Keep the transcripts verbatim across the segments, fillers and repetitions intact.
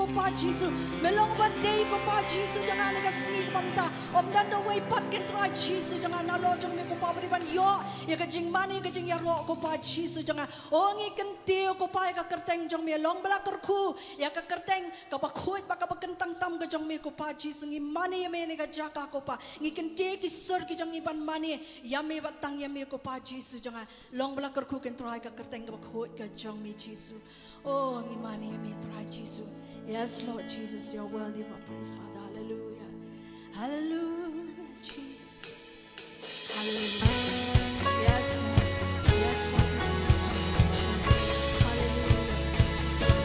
Ko Pa Jisu, me long ba dei ko Pa Jisu jong nga ha kane ka sngi kaba mynta. Ym don da uwei pat ko Trai Jisu jong nga, nalor jong me ko Pa ba dei ban ïoh ïa ka jingmane ka jingïaroh ko Pa Jisu jong nga. O ngi kyntiew ko Pa ïa ka kyrteng jong me, long ba la kyrkhu ïa ka kyrteng kaba khuid bad kaba kyntang tam ka jong me ko Pa Jisu. Ngi mane ïa me ha kane ka jaka ko Pa. Ngi kyntiew ki sur ki jong ngi ban mane ïa me bad tang ïa me ko Pa Jisu jong nga. Long ba la kyrkhu ko Trai ïa ka kyrteng kaba khuid ka jong me Jisu. O ngi mane ïa me Trai Jisu. Yes Lord Jesus, you're worthy of our praise Father. Hallelujah. Hallelujah Jesus. Hallelujah. Yes Lord. Yes Lord. Yes Lord. Hallelujah. Jesus.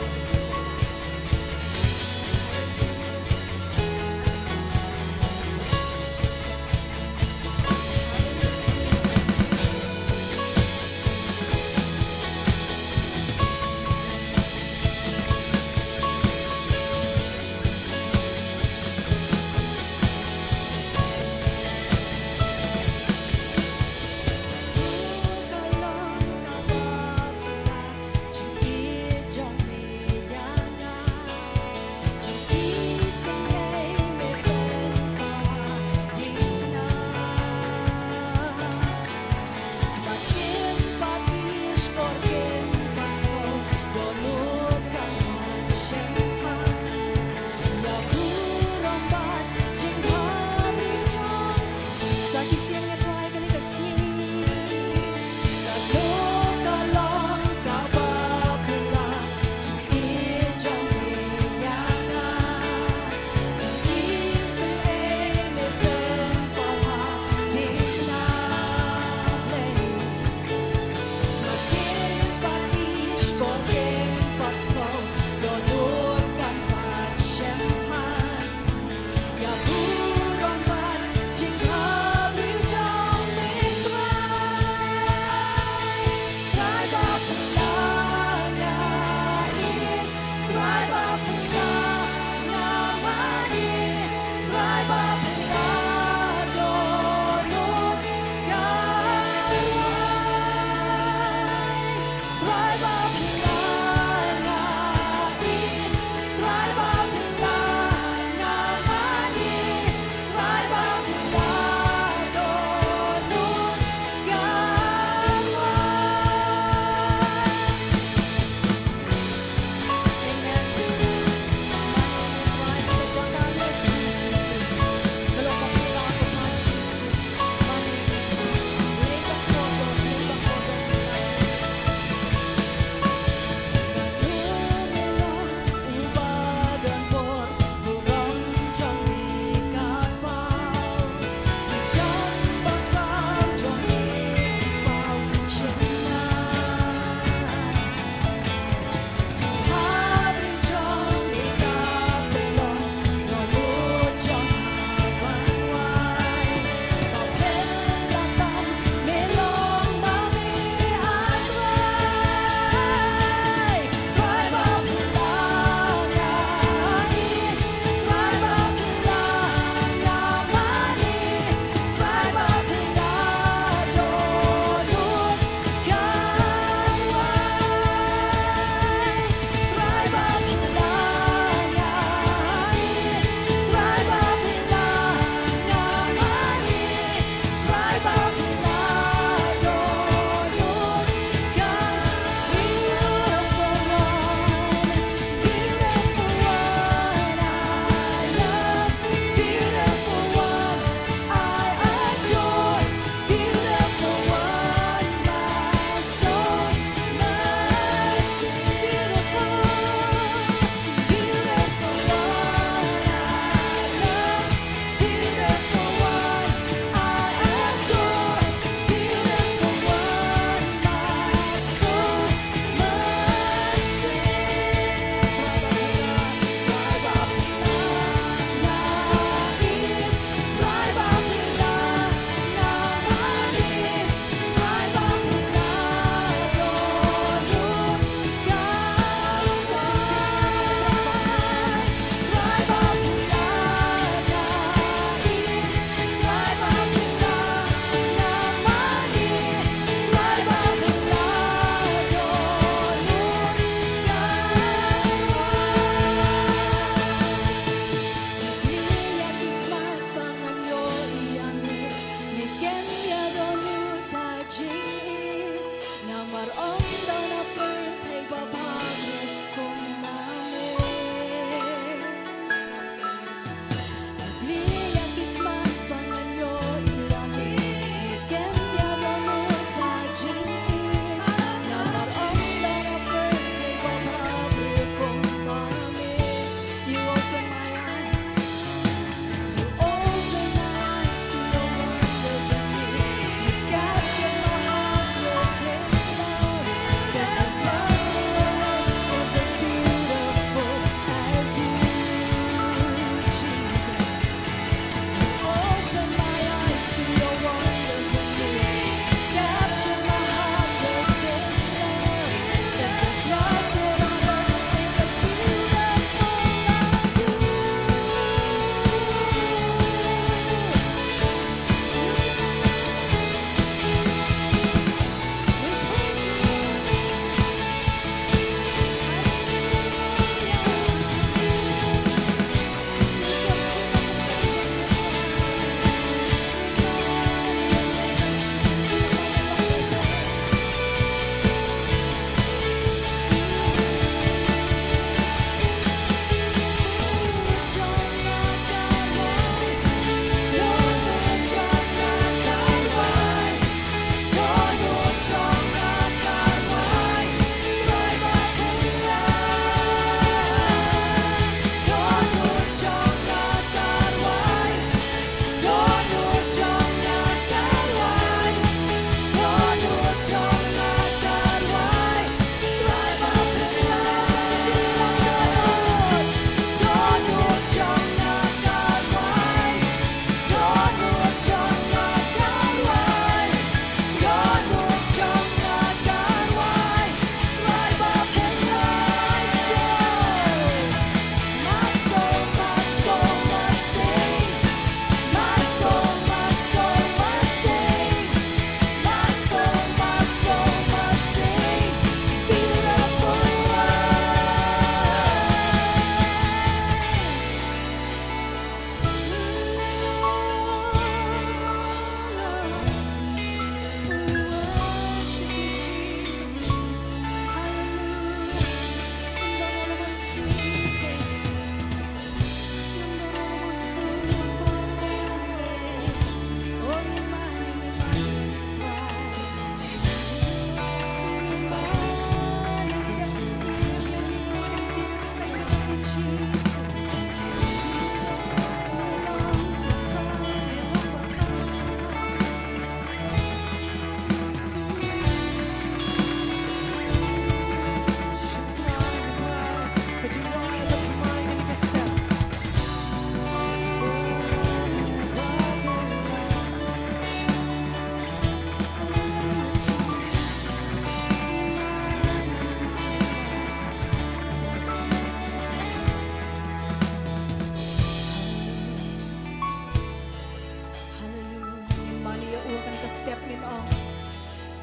Tep ngin ong.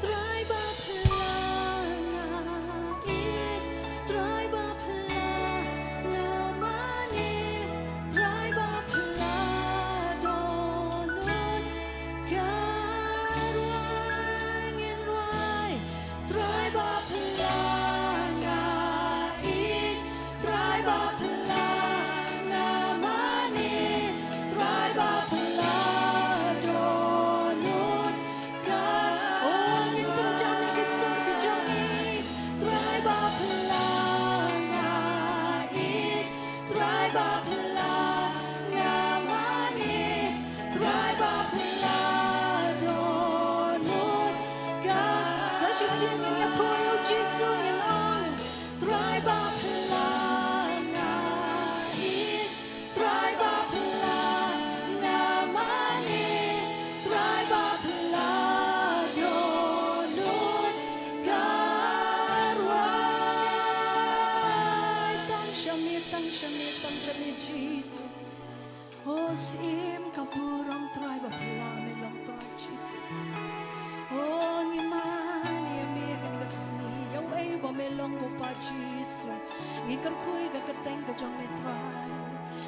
Trai ba phylla nga ïeit, Trai ba phylla nga mane, Trai ba phylla dohnud ka rwai ngin rwai. Trai ba phylla nga ïeit, Trai ba phylla nga mane, Trai ba phylla dohnud ka. O ngin pynjam ïa ki sur ki jong ngi. Trai ba phylla nga ïeit, Trai ba phylla nga mane, Trai ba phylla dohnud ka. Sa shisien ngin ïathuh ïa u Jisu ngin ong. Trai ba phylla nga ïeit, Trai ba phylla nga mane, Trai ba phylla dohnud ka rwai. Tang sha me, tang sha me, tang sha me Jisu. O Syiem ka burom, Trai ba phylla me long Trai Jisu. O ngi mane ïa me ha kane ka sngi, ïa uei ba me long ko Pa Jisu. Ngi kyrkhu ïa ka kyrteng ka jong me Trai.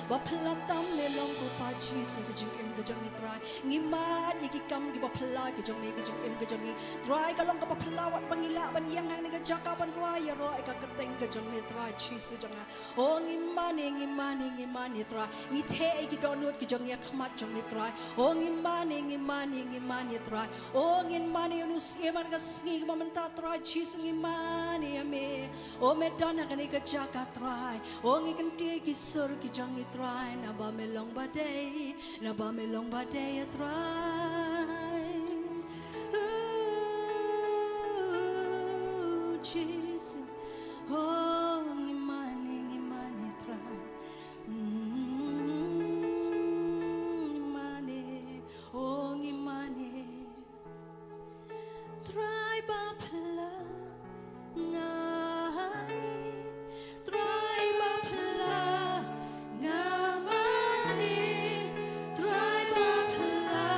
Ba phylla tam me long ko Pa Jisu, ka jingim ka jong ngi Trai. Ngi mad ïa ki kam kiba phylla ki jong me ha ka jingim ka jong ngi Trai. Ka long kaba phylla wat ba ngi lah ban ïeng ha kane ka jaka ban rwai ïaroh ïa ka kyrteng ka jong me Trai Jisu jong nga. O ngi mane, ngi mane, ngi mane Trai. Ngi theh ïa ki dohnud ki jong ngi ha khmat jong me Trai. O ngi mane, ngi mane, ngi mane Trai. O ngin mane ïa u Syiem ha kane ka sngi kaba mynta Trai Jisu, ngi mane ïa me. O me don ha kane ka jaka Trai. O ngi kyntiew ïa ki sur ki jong ngi Trai, naba me long ba dei, naba me long ba dei Trai. O Jisu. O ngi mane, ngi mane Trai. Mm, ngi mane, o ngi mane. Trai ba phylla nga ïeit, Trai ba phylla nga mane, Trai ba phylla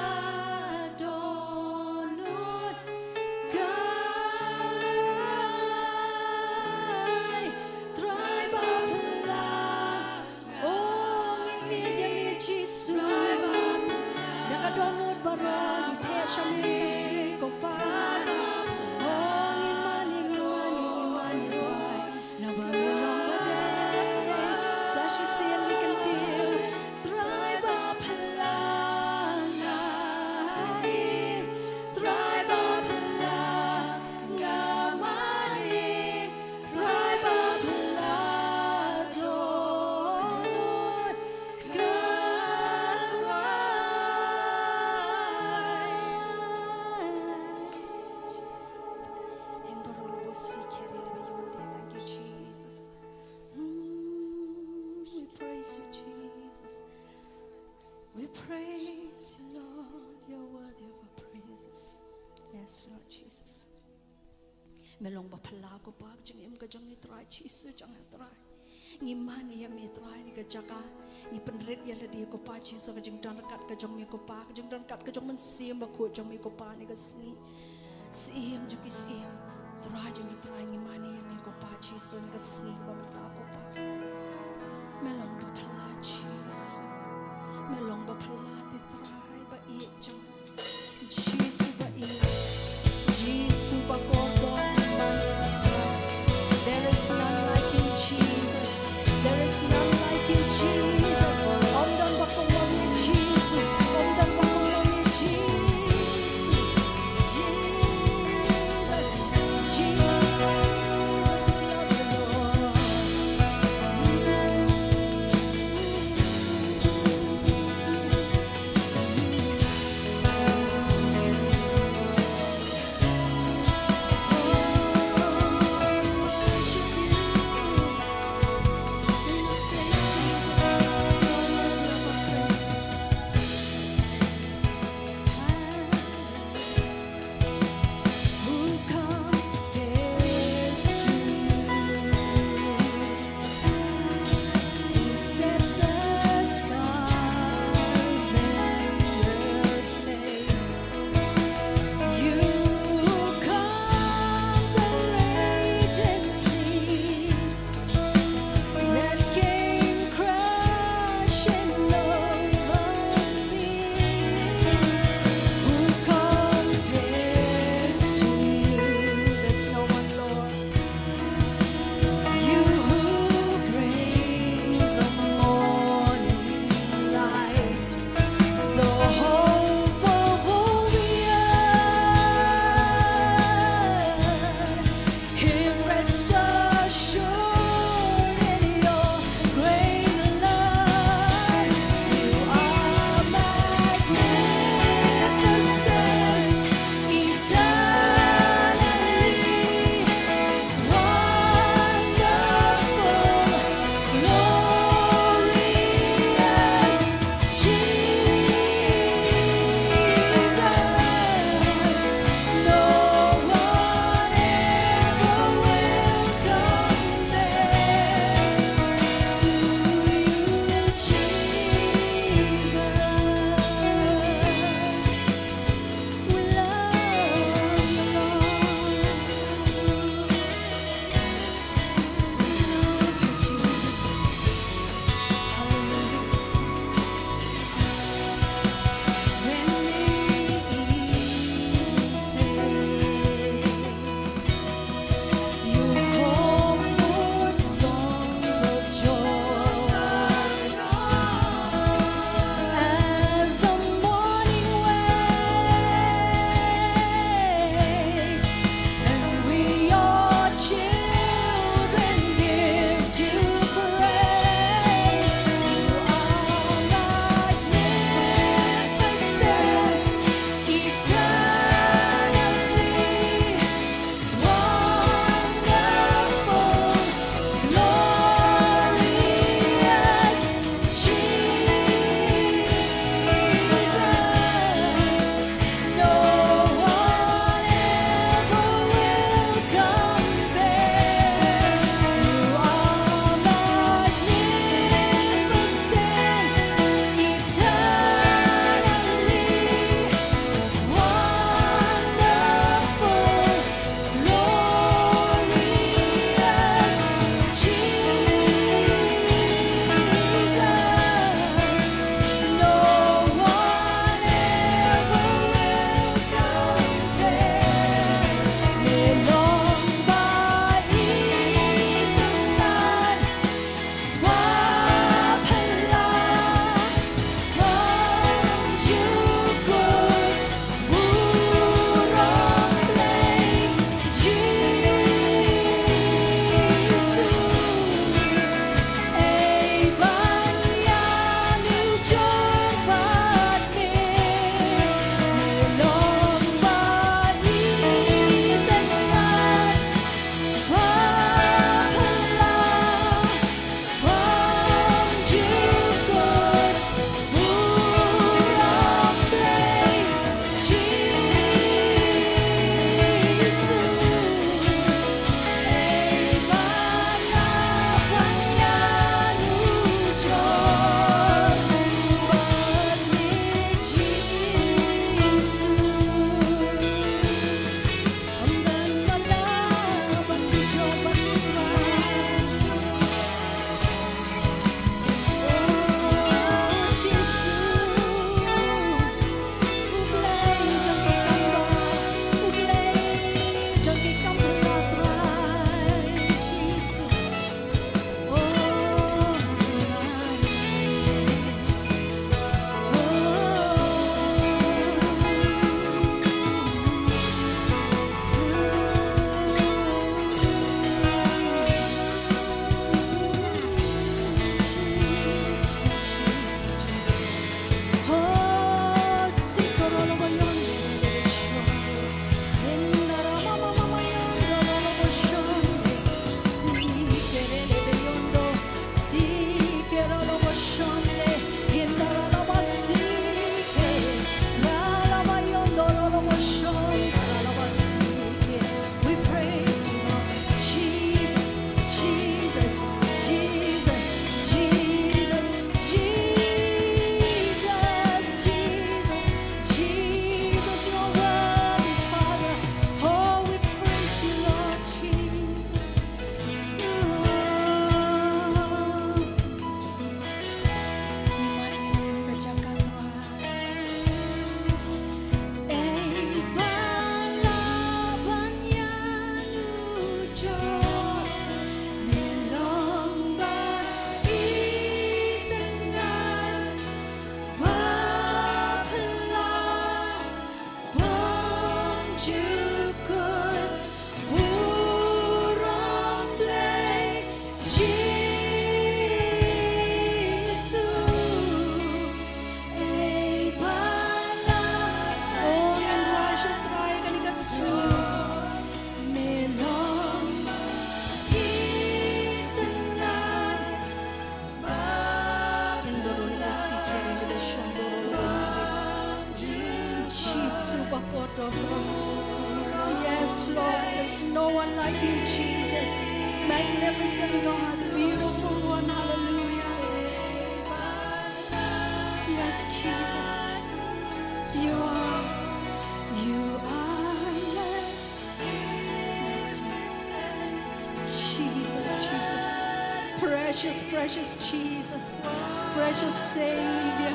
dohnud ka rwai, Trai ba phylla. O ngi ïeit ïa me Jisu. Da ka dohnud baroh ngi theh sha me ka sngi ko Pa. O ngi mane, ngi mane, ngi mane Trai. Naba me long ba dei. Sa shisien ngi kyntiew. Trai ba phylla nga ïeit, Trai ba phylla nga mane. Trai ba phylla dohnud ka rwai. Thank you, Jesus. Mm, we praise you, Jesus. We praise you, Lord. You're worthy of our praises. Yes, Lord Jesus. Me long ba phylla ko Pa, ka jingim ka jong ngi Trai Jisu jong nga Trai. Ngi mane ïa me Trai ha kane ka jaka. Ngi pynrit ïa lade ko Pa Jisu, ka jingdon ryngkat ka jong me ko Pa, ka jingdon ryngkat ka jong u Mynsiem Bakhuid jong me ko Pa ha kane ka sngi. Syiem jong ki syiem, Trai jong ki trai, ngi mane ïa me ko Pa Jisu ha kane ka sngi ba mynta ko Pa. Me long ba phylla Jisu. Me long ba phylla te Trai ba ïeit jong Jisu ba ïeit, Jisu ba kordor. There is none like you, Jesus. There is none like you, Jesus. Ym don ba kum ma me, Jisu. Ym don ba kum ma me, Jisu. Jesus, Jesus, we love you, Lord. Yes, Lord, there's no one like you, Jesus. Magnificent God, beautiful one, hallelujah. Yes, Jesus. You are, you are my, yes, Jesus. Jesus, Jesus. Precious, precious Jesus. Precious Savior.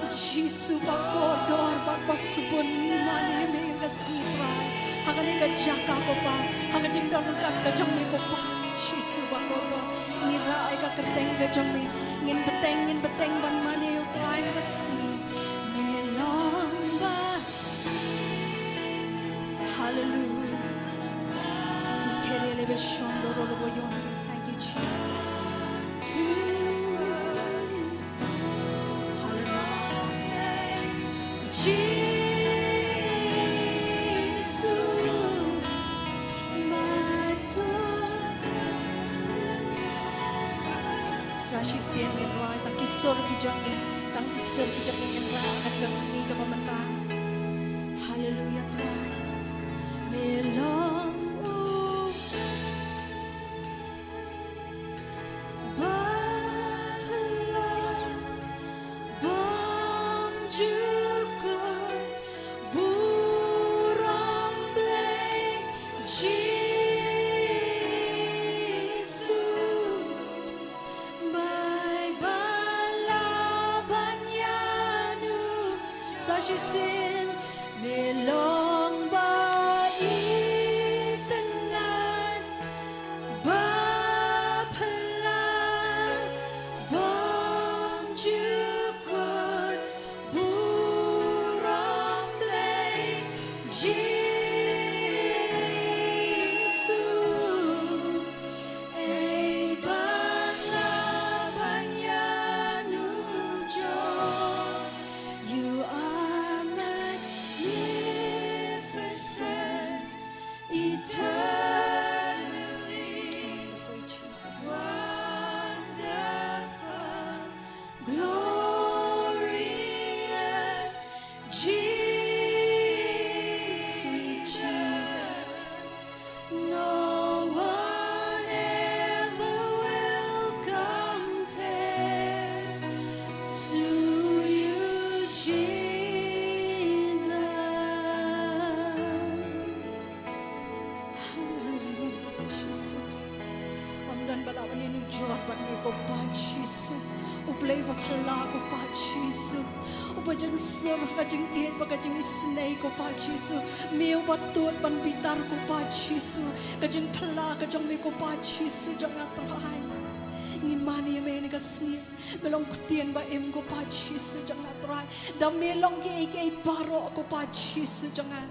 Jisu ba kordor bad ba sbun, ngi mane ïa me ha kane ka sngi Trai. Ha kane ka jaka ko Pa, ha ka jingdon ryngkat ka jong me ko Pa. Jisu ba kordor. Ngi rah ïa ka kyrteng ka jong me. Ngin bteng, ngin bteng ban mane ïa u Trai ha ka sngi. Me long ba. Hallelujah. Sikerele be shondoro lo boyon. Thank you, Jesus. Hallelujah. Jisu, my God. Sa shisien ngin rwai tang ki sur ki jong ngi, tang ki sur ki jong ngi ngin rwai ha ka sngi kaba mynta. Hallelujah, Trai. Me long u ba phylla, bymjukut, burom Blei Jisu. Bai ba lah ban ïa u sa shisien, me long ba itynnad, ba phylla, bymjukut, burom Blei Jisu. Ei ba lah ban ïa u jong. You are magnificent, eternally wonderful, glorious, Jesus, sweet Jesus. No one ever will compare to you, Jesus. Hallelujah, Jisu. Ym don ba lah ban ïanujor bad me ko Pa Jisu. U Blei uba phylla ko Pa Jisu. Uba jan sur ka jingïeit bad ka jingisynei ko Pa Jisu. Me uba tud ban bitar ko Pa Jisu. Ka jingphylla ka jong me ko Pa Jisu jong nga Trai. Ngi mane ïa me ha kane ka sngi. Me long u ktien ba im ko Pa Jisu jong nga Trai. Da me long kiei kiei baroh ko Pa Jisu jong nga.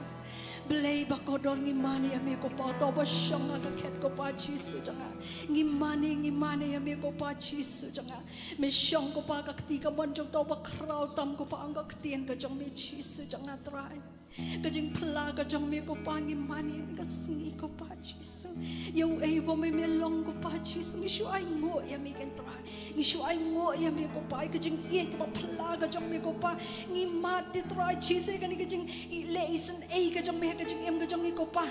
Blei ba kordor, ngi mane ïa me ko Pa, uto uba shong ha ka khet ko Pa Jisu jong nga. Ngi mane, ngi mane ïa me ko Pa Jisu jong nga. Me shong ko Pa ha ka kti kamon jong uto uba khraw tam ko Pa, ong ka ktien ka jong me Jisu jong nga Trai. Ka jingphylla ka jong me ko Pa, ngi mane ïa me ha ka sngi ko Pa Jisu. Ïa uei uba me, me long ko Pa Jisu, ngi shu ainguh ïa me ko Trai. Ngi shu ainguh ïa me ko Pa, ka jingïeit kaba phylla ka jong me ko Pa. Ngi mad te Trai Jisu ïa kane ka jingleh isynei ka jong me ha ka jingim ka jong ngi ko Pa.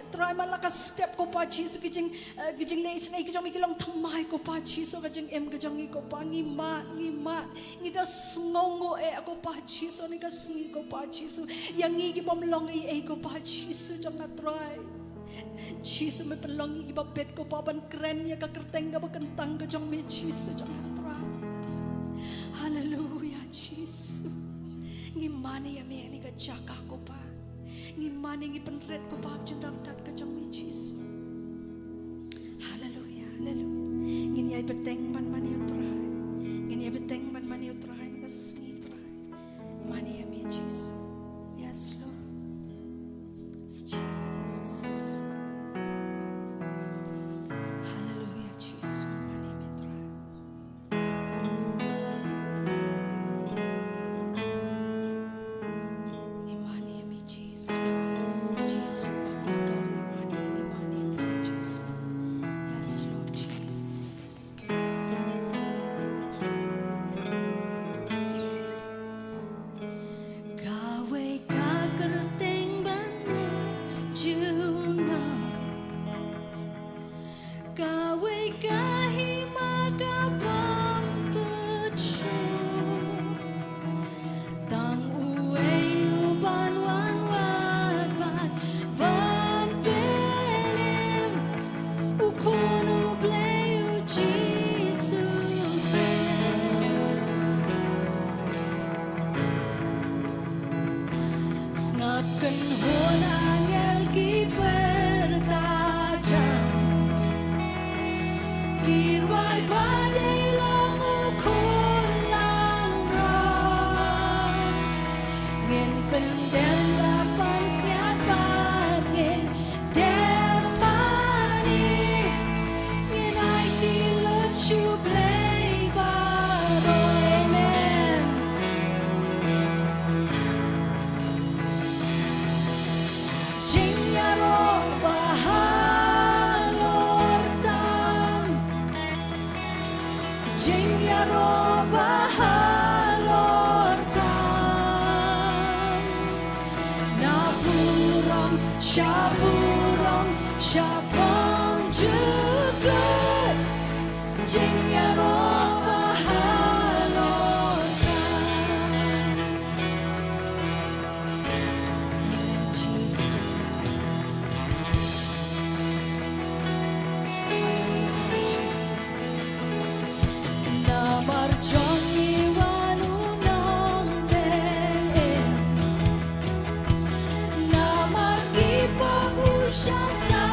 Trai man la ka step ko Pa Jisu ka jing, eh, ka jingleh isynei ka jong me ki long thymmai ko Pa Jisu ha ka jingim ka jong ngi ko Pa. Ngi mad, ngi mad. Ngi da sngewnguh eh ko Pa Jisu ha kane ka sngi ko Pa Jisu. Ïa ngi ki bym long ei ei ko Pa Jisu jong nga Trai. Jisu me pynlong ngi kiba bit ko Pa ban kren ïa ka kyrteng kaba kyntang ka jong me Jisu jong nga Trai. Haleluya Jisu. Ngi mane ïa me ha kane ka jaka ko Pa. Ngi mane ngi pynrit ko Pa ka jingdon ryngkat ka jong me Jisu. Haleluya, haleluya. Ngin ïai bteng ban mane ïa u Trai. Ngin ïai bteng ban mane ïa u Trai ha kane ka sngi Trai. Mane ïa me Jisu. Yes, Lord. Yes, Jesus. Haleluya, Jisu. Mane ïa me Trai. Ngi mane ïa me Jisu. Jisu, ba kordor ngi mane, ngi mane ïa me Jisu. Yes, Lord Jesus. Roh ba halor tam. Na burom sha burom sha phong jukut. Jingïaroh ba halor tam. Jisu. Namar jong ngi wan u nongpynim. Namar ngi pop u sha sa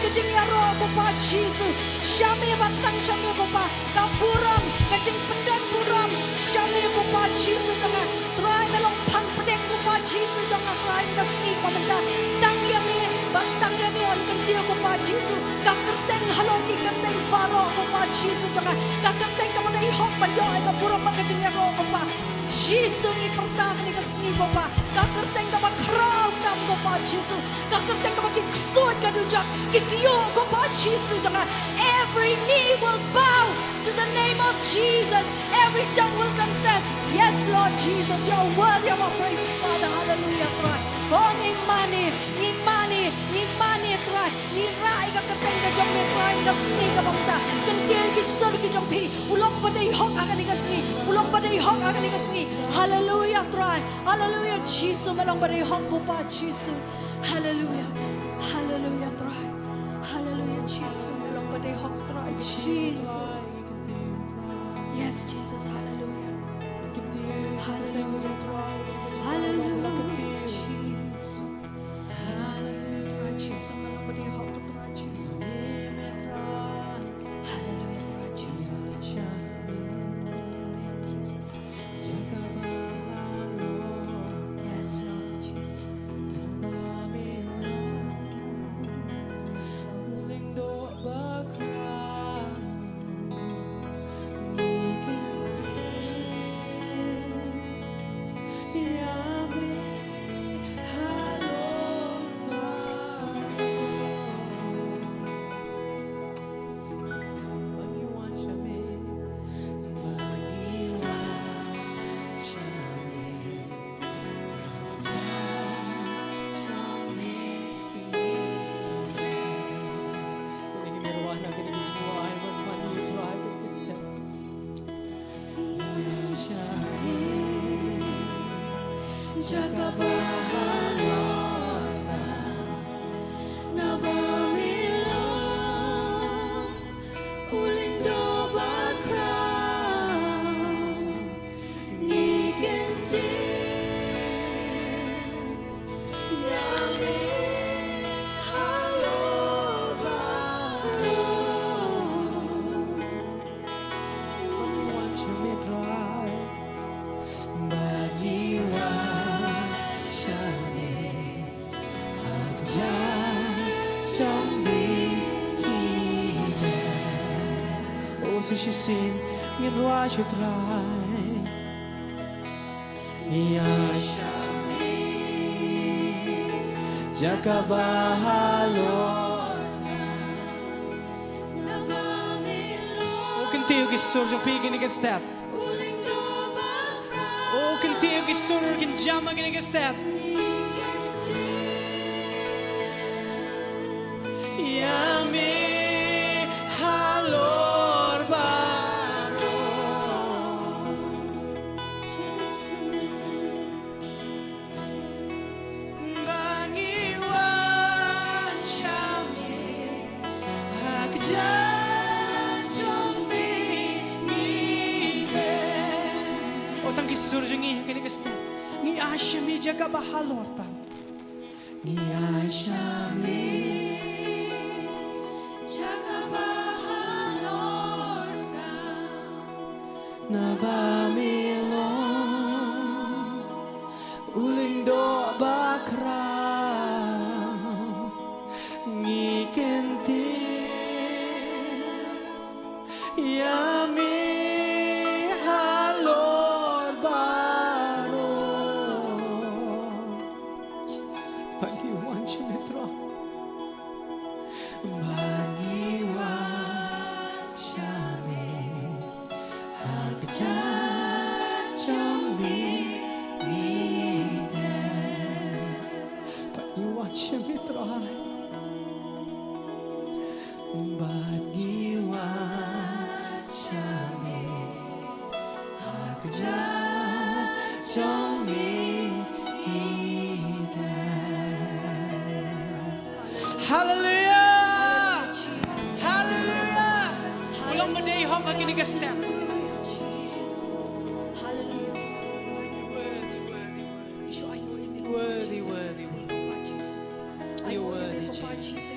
Jingïaroh ko Pa Jisu, sha me ba tang sha me ko Pa, ka burom, ka jingpyndonburom, sha me ko Pa Jisu jong nga, Trai me long phan pdeng ko Pa Jisu jong nga, Trai ka sngi ba mynta, tang ïa me, ba tang ïa me yn kyntiew ko Pa Jisu, ka kyrteng halor ki kyrteng baroh ko Pa Jisu jong nga, ka kyrteng kaba dei hok ban ïoh ïa ka burom bad ka jingïaroh ko Pa. Jisu ngi pyrta kane ka sngi ko Pa, ka kyrteng kaba khraw tam ko Pa Jisu, ka kyrteng kaba ki ksuid ka dujok ki kyiuh ko Pa Jisu jong nga. Every knee will bow to the name of Jesus. Every tongue will confess. Yes, Lord Jesus, you are worthy of our praises, Father. Hallelujah, Trai. Oh, ngi mane, ngi mane, ngi mane, Trai. Ngi rah ïa ka kyrteng ka jong me, Trai, ka sngi kaba mynta. Kyntiew ki sur ki jong phi. U long ba dei hok ha kane ka sngi. U long ba dei hok ha kane ka sngi. Hallelujah, Trai. Hallelujah, Jisu, me long ba dei hok ko Pa Jisu. Hallelujah. Hallelujah, Trai. Hallelujah, Jisu, me long ba dei hok, Trai Jisu. Yes, Jesus, hallelujah. Hallelujah, Trai. Hallelujah, Jisu. Hallelujah, Trai Jisu, me long ba dei hok, Trai Jisu. Hallelujah, Trai Jisu. Amen, Jesus. Yes, Lord Jesus. Yes, Lord. Jaka ba halor ta, naba me long u lyngdoh ba khraw, ngi kyntiew ïa me halor baroh. Ba ngi wan sha me Trai, ba ngi wan sha me. Ha ka jaka jong me ngi dei. Oh, sa shisien ngin rwai sha Trai. Ngi ïaid sha me, jaka ba halor ta, naba me long. Oh, kyntiew ki sur jong phi kine ki step. Oh, kyntiew ki sur kin jam ha kine ki step. Ïa me halor baroh. Ba ngi wan sha me, ha ka jaka jong me ngi dei. Oh, tang ki sur jong ngi ha kane ka step. Ngi ïaid sha me jaka ba halor ta. Ngi ïaid sha me jaka ba halor ta, naba me long u lyngdoh ba khraw, ngi kyntiew ïa me halor baroh. Ba ngi wan sha me Trai. Ba ngi wan sha me. Ha ka jaka jong me ngi dei. Ba ngi wan sha me Trai. Ba ngi wan sha me. Ha ka jaka jong me ngi dei. Hallelujah! Hallelujah! U long ba dei hok ha kine ki step. Worthy, worthy, worthy. You're worthy, Jesus.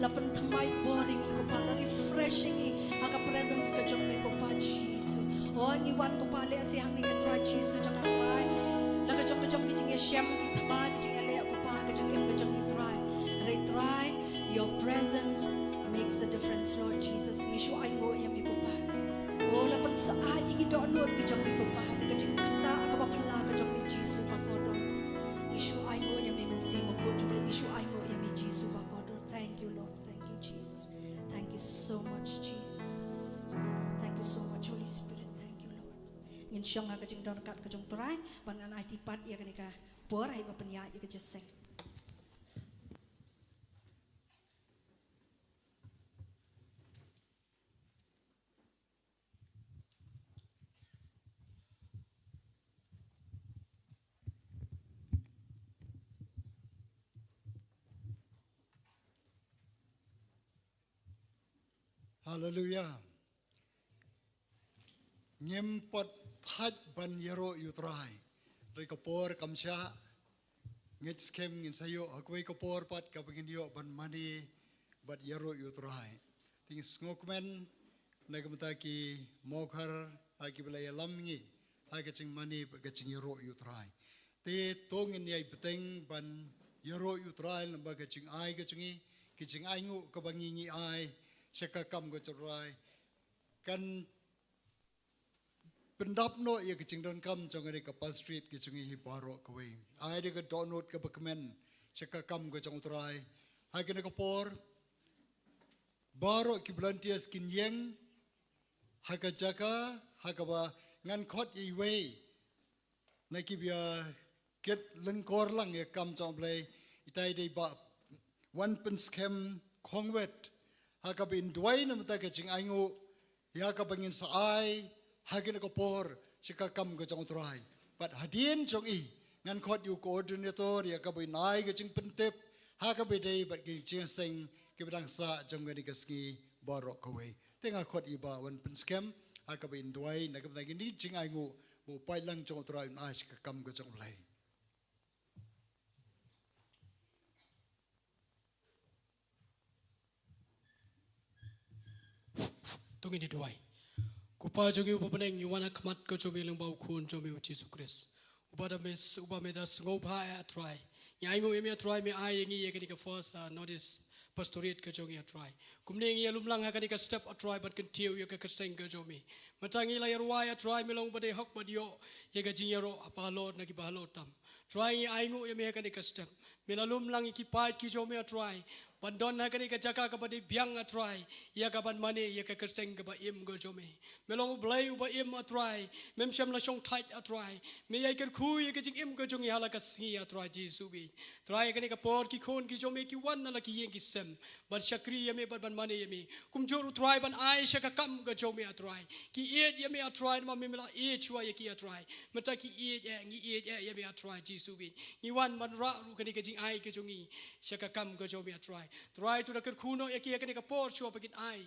La pynthymmai bor ïa ngi ko Pa, la refresh ïa ngi ha ka presence ka jong me ko Pa Jisu. Oh, ngi wan ko Pa lehse hangne ko Trai Jisu jong nga Trai. La ka jong ka jong ka jingïashem, ki thma, ka jingïaleh ko Pa, ka jingim ka jong ngi Trai. Hynrei Trai, your presence makes the difference, Lord Jesus. Ngi shu ainguh ïa me ko Pa. Oh, la pynsah ïa ki dohnud ka jong me ko Pa, da ka jingktah kaba phylla ka jong me Jisu ba kordor. Ngi shu ainguh ïa me Mynsiem Bakhuid jong U Blei, ngi shu ainguh ïa me Jisu ba kordor. Thank you, Lord. Thank you, Jesus. Thank you so much, Jesus. Thank you so much, Holy Spirit. Thank you, Lord. Ngin shong ha ka jingdon ryngkat ka jong U Trai, ban ngan aiti pat ïa kane ka por, ai ba pynïaid ïa ka jingïaseng. Haleluia. Ngim pat thait ban ïaroh ïa U Trai. Hynrei ka por kam shah. Ngeit skhem ngin sa ïoh ha kawei ka por pat kaba ngin ïoh ban mane bad ïaroh ïa U Trai. Te ngi sngewkmen na ka bynta ki mawkhar ha kiba la ïalam ngi ha ka jingmane bad ka jingïaroh ïa U Trai. Te to ngin ïai bteng ban ïaroh ïa U Trai lyngba ka jingai ka jong ngi, ki jingainguh kaba ngi ngi ai sha ka kam ka jong U Trai. Kan pyndap noh ïa ka jingdonkam jong kane ka pastorate ka jong ngi hi baroh kawei. Ai da ka dohnud kaba kmen sha ka kam ka jong U Trai. Ha kane ka por baroh ki volunteers kin ïeng ha ka jaka ha kaba ngan khot ïa iwei na kiba ïa kit lyngkor lang ïa ka kam jong U Blei, itai dei Bah Wanpynskhem Khongwet, ha kaba in duwai na ka bynta ka jingainguh ïa kaba ngin sa ai ha kane ka por sha ka kam ka jong U Trai. Bad hadien jong i ngan khot ïa u coordinator ïa kaba in ai ka jingpyntip ha kaba dei bad ka jingïaseng kiba dang sah jong kane ka sngi baroh kawei. Te nga khot ïa i Bah Wanpynskhem ha kaba in duwai na ka bynta kine ki jingainguh ba u paidlang jong U Trai un ai sha ka kam ka jong U Blei. To ngin ïa duwai. Ko Pa jong ngi uba ha bneng, ngi wan ha khmat ka jong me lyngba U Khun jong me U Jisu Khrist, uba da me, uba me da sngewbha ïa, A Trai. Ngi ainguh ïa me, A Trai, me ai ïa ngi ïa kane ka first, uh, notice pastorate ka jong ngi, A Trai. Kumne ngi ïalum lang ha kane ka step, A Trai, ban kyntiew ïa ka kyrteng ka jong me. Mynta ngi la ïa rwai, A Trai, me long ba dei hok bad ïoh ïa ka jingïaroh ha ba halor na ki ba halor tam. Trai, ngi ainguh ïa me ha kane ka step. Me la lum lang ïa ki paid ki jong me, A Trai, ban don ha kane ka jaka kaba dei biang, A Trai, ïa ka ban mane ïa ka kyrteng kaba im ka jong me. Me long U Blei uba im, A Trai. Mem shym la shong thait, A Trai. Me ïai kyrkhu ïa ka jingim ka jong ngi ha la ka sngi, A Trai Jisu bad. Trai, ha kane ka por ki khun ki jong me ki wan na la ki ïing ki sem ban shakri ïa me bad ban mane ïa me. Kumjuh ruh Trai ban ai sha ka kam ka jong me, A Trai. Ki ïeit ïa me, A Trai, namar me la ïeit shuwa ïa ki, A Trai. Mynta ki ïeit eh, ngi ïeit eh ïa me, A Trai Jisu bad. Ngi wan ban rah ruh kane ka jingai ka jong ngi sha ka kam ka jong me, A Trai. Trai, to da kyrkhu noh ïa ki ha kane ka por shuwa ba kin ai.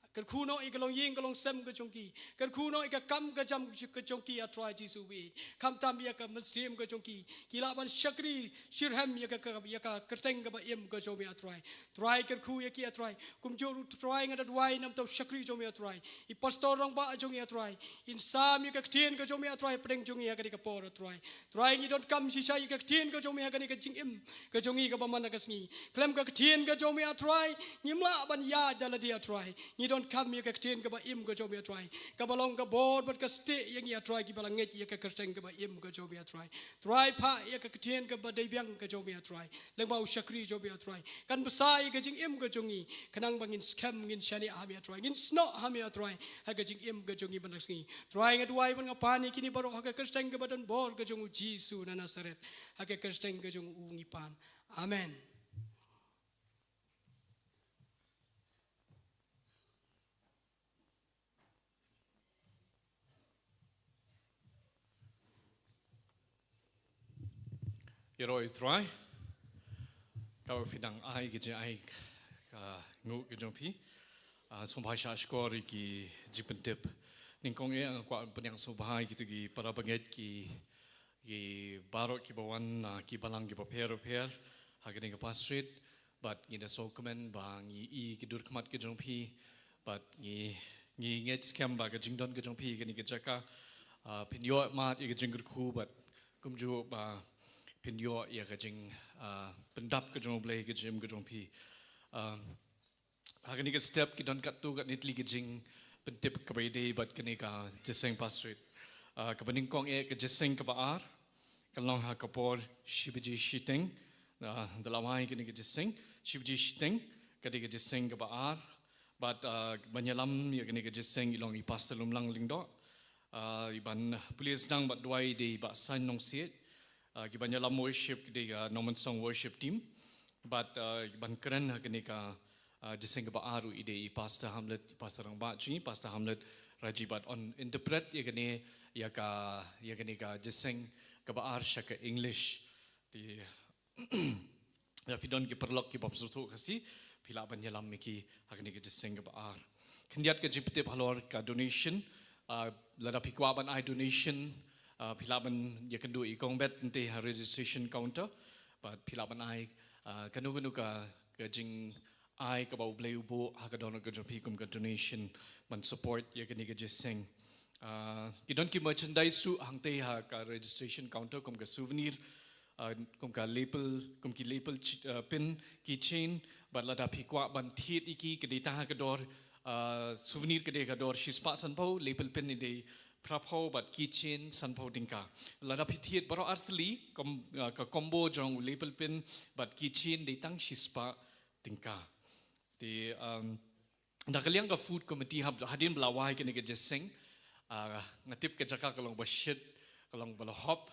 Kyrkhu noh ïa ka longïing ka longsem ka jong ki. Kyrkhu noh ïa ka kam ka jam ka jong ki, A Trai Jisu bad. Khamtam ïa ka mynsiem ka jong ki. Ki lah ban shakri shitrhem ïa ka, ka, ïa ka kyrteng kaba im ka jong me, A Trai. Trai, kyrkhu ïa ki, A Trai. Kumjuh ruh Trai, nga da duwai na ka bynta u shakri jong me, A Trai. I pastor rangbah jong ngi, A Trai. In sam ïa ka ktien ka jong me, A Trai, ha pdeng jong ngi ha kane ka por, A Trai. Trai, ngi donkam shisha ïa ka ktien ka jong me ha kane ka jingim ka jong ngi kaba man la ka sngi. Khlem ka ktien ka jong me, A Trai, ngim lah ban ïaid da lade, A Trai. Ngi donkam ïa ka ktien kaba im ka jong me, A Trai, kaba long ka bor bad ka stieh ïa ngi, A Trai, kiba la ngeit ïa ka kyrteng kaba im ka jong me, A Trai. Trai, phah ïa ka ktien kaba dei biang ka jong me, A Trai, lyngba u shakri jong me, A Trai. Kan bsa ïa ka jingim ka jong ngi, khnang ba ngin skhem, ngin shaniah ha me, A Trai. Ngin snoh ha me, A Trai, ha ka jingim ka jong ngi man la ka sngi. Trai, nga duwai bad nga pan ïa kine baroh ha ka kyrteng kaba don bor ka jong u Jisu na Nasaret. Ha ka kyrteng ka jong u ngi pan. Amen. Ïaroh ïa u Trai. Kaba phi dang ai ka jingai ka nguh ka jong phi. Ah, sngewbha shah shkor ïa ki jingpyntip. Nyngkong eh nga kwah pynïaid sngewbha ïa kito ki para bangeit ki, ki baroh kiba wan, ah, ki balang kiba pher bapher ha kane ka pastorate. Bad ngi da sngewkmen ba ngi i ki dur khmat ki jong phi. Bad ngi, ngi ngeit skhem ba ka jingdon ka jong phi kane ka jaka, ah, phin ïoh mad ïa ka jingkyrkhu bad kumjuh ba phin ïoh ïa ka jing, ah, pyndap ka jong U Blei ka jingim ka jong phi. Ah, ha kane ka step ki don katto katne tylli ki jingpyntip kaba ïadei bad kane ka jingïaseng pastorate. Ah, kaba nyngkong eh ka jingïaseng kaba ar, kan long ha ka por shi baje shiteng. Ah, da la wai kane ka jingïaseng, shi baje shiteng, ka dei ka jingïaseng kaba ar. Bad, ah, ban ïalam ïa kane ka jingïaseng i long i Pastor Lumlang Lyngdoh. Ah, i ban pule sdang bad duwai dei i Bah Sain Nongsiej. Ah, ki ban ïalam worship ki dei ka Nongmynsong worship team. Bad, ah, i ban kren ha kane ka, ah, jingïaseng kaba ar ruh i dei i Pastor Hamlet, i Pastor Rangbah jong ngi, Pastor Hamlet Raji bad un interpret ïa kane, ïa ka, ïa kane ka jingïaseng kaba ar sha ka English. Te lada phi don ki paralok ki bym sngewthuh Khasi, phi lah ban ïalam ïa ki ha kane ka jingïaseng kaba ar. Khyndiat ka jingpyntip halor ka donation, ah, lada phi kwah ban ai donation, ah, phi lah ban ïakynduh ïa i Kong Bet hangtei ha registration counter, bad phi lah ban ai, ah, kano kano ka, ka jingai kaba U Blei u buh ha ka dohnud ka jong phi kum ka donation ban support ïa kane ka jingïaseng. Ah, ki don ki merchandise ruh hangtei ha ka registration counter kum ka souvenir, ah, kum ka lapel, kum ki lapel chi-, ah, pin, keychain, bad lada phi kwah ban thied ïa ki, ka dei tang ha ka dor, ah, souvenir ka dei ka dor shispah sanphew, lapel pin i dei phraphew bad keychain sanphew tyngka. Lada phi thied baroh artylli, kom-, ah, ka combo jong u lapel pin bad keychain dei tang shispah tyngka. Te, um, na ka liang ka food committee hap, hadien ba la wai kane ka jingïaseng, ah, nga tip ka jaka ka long ba shit, ka long ba la hop.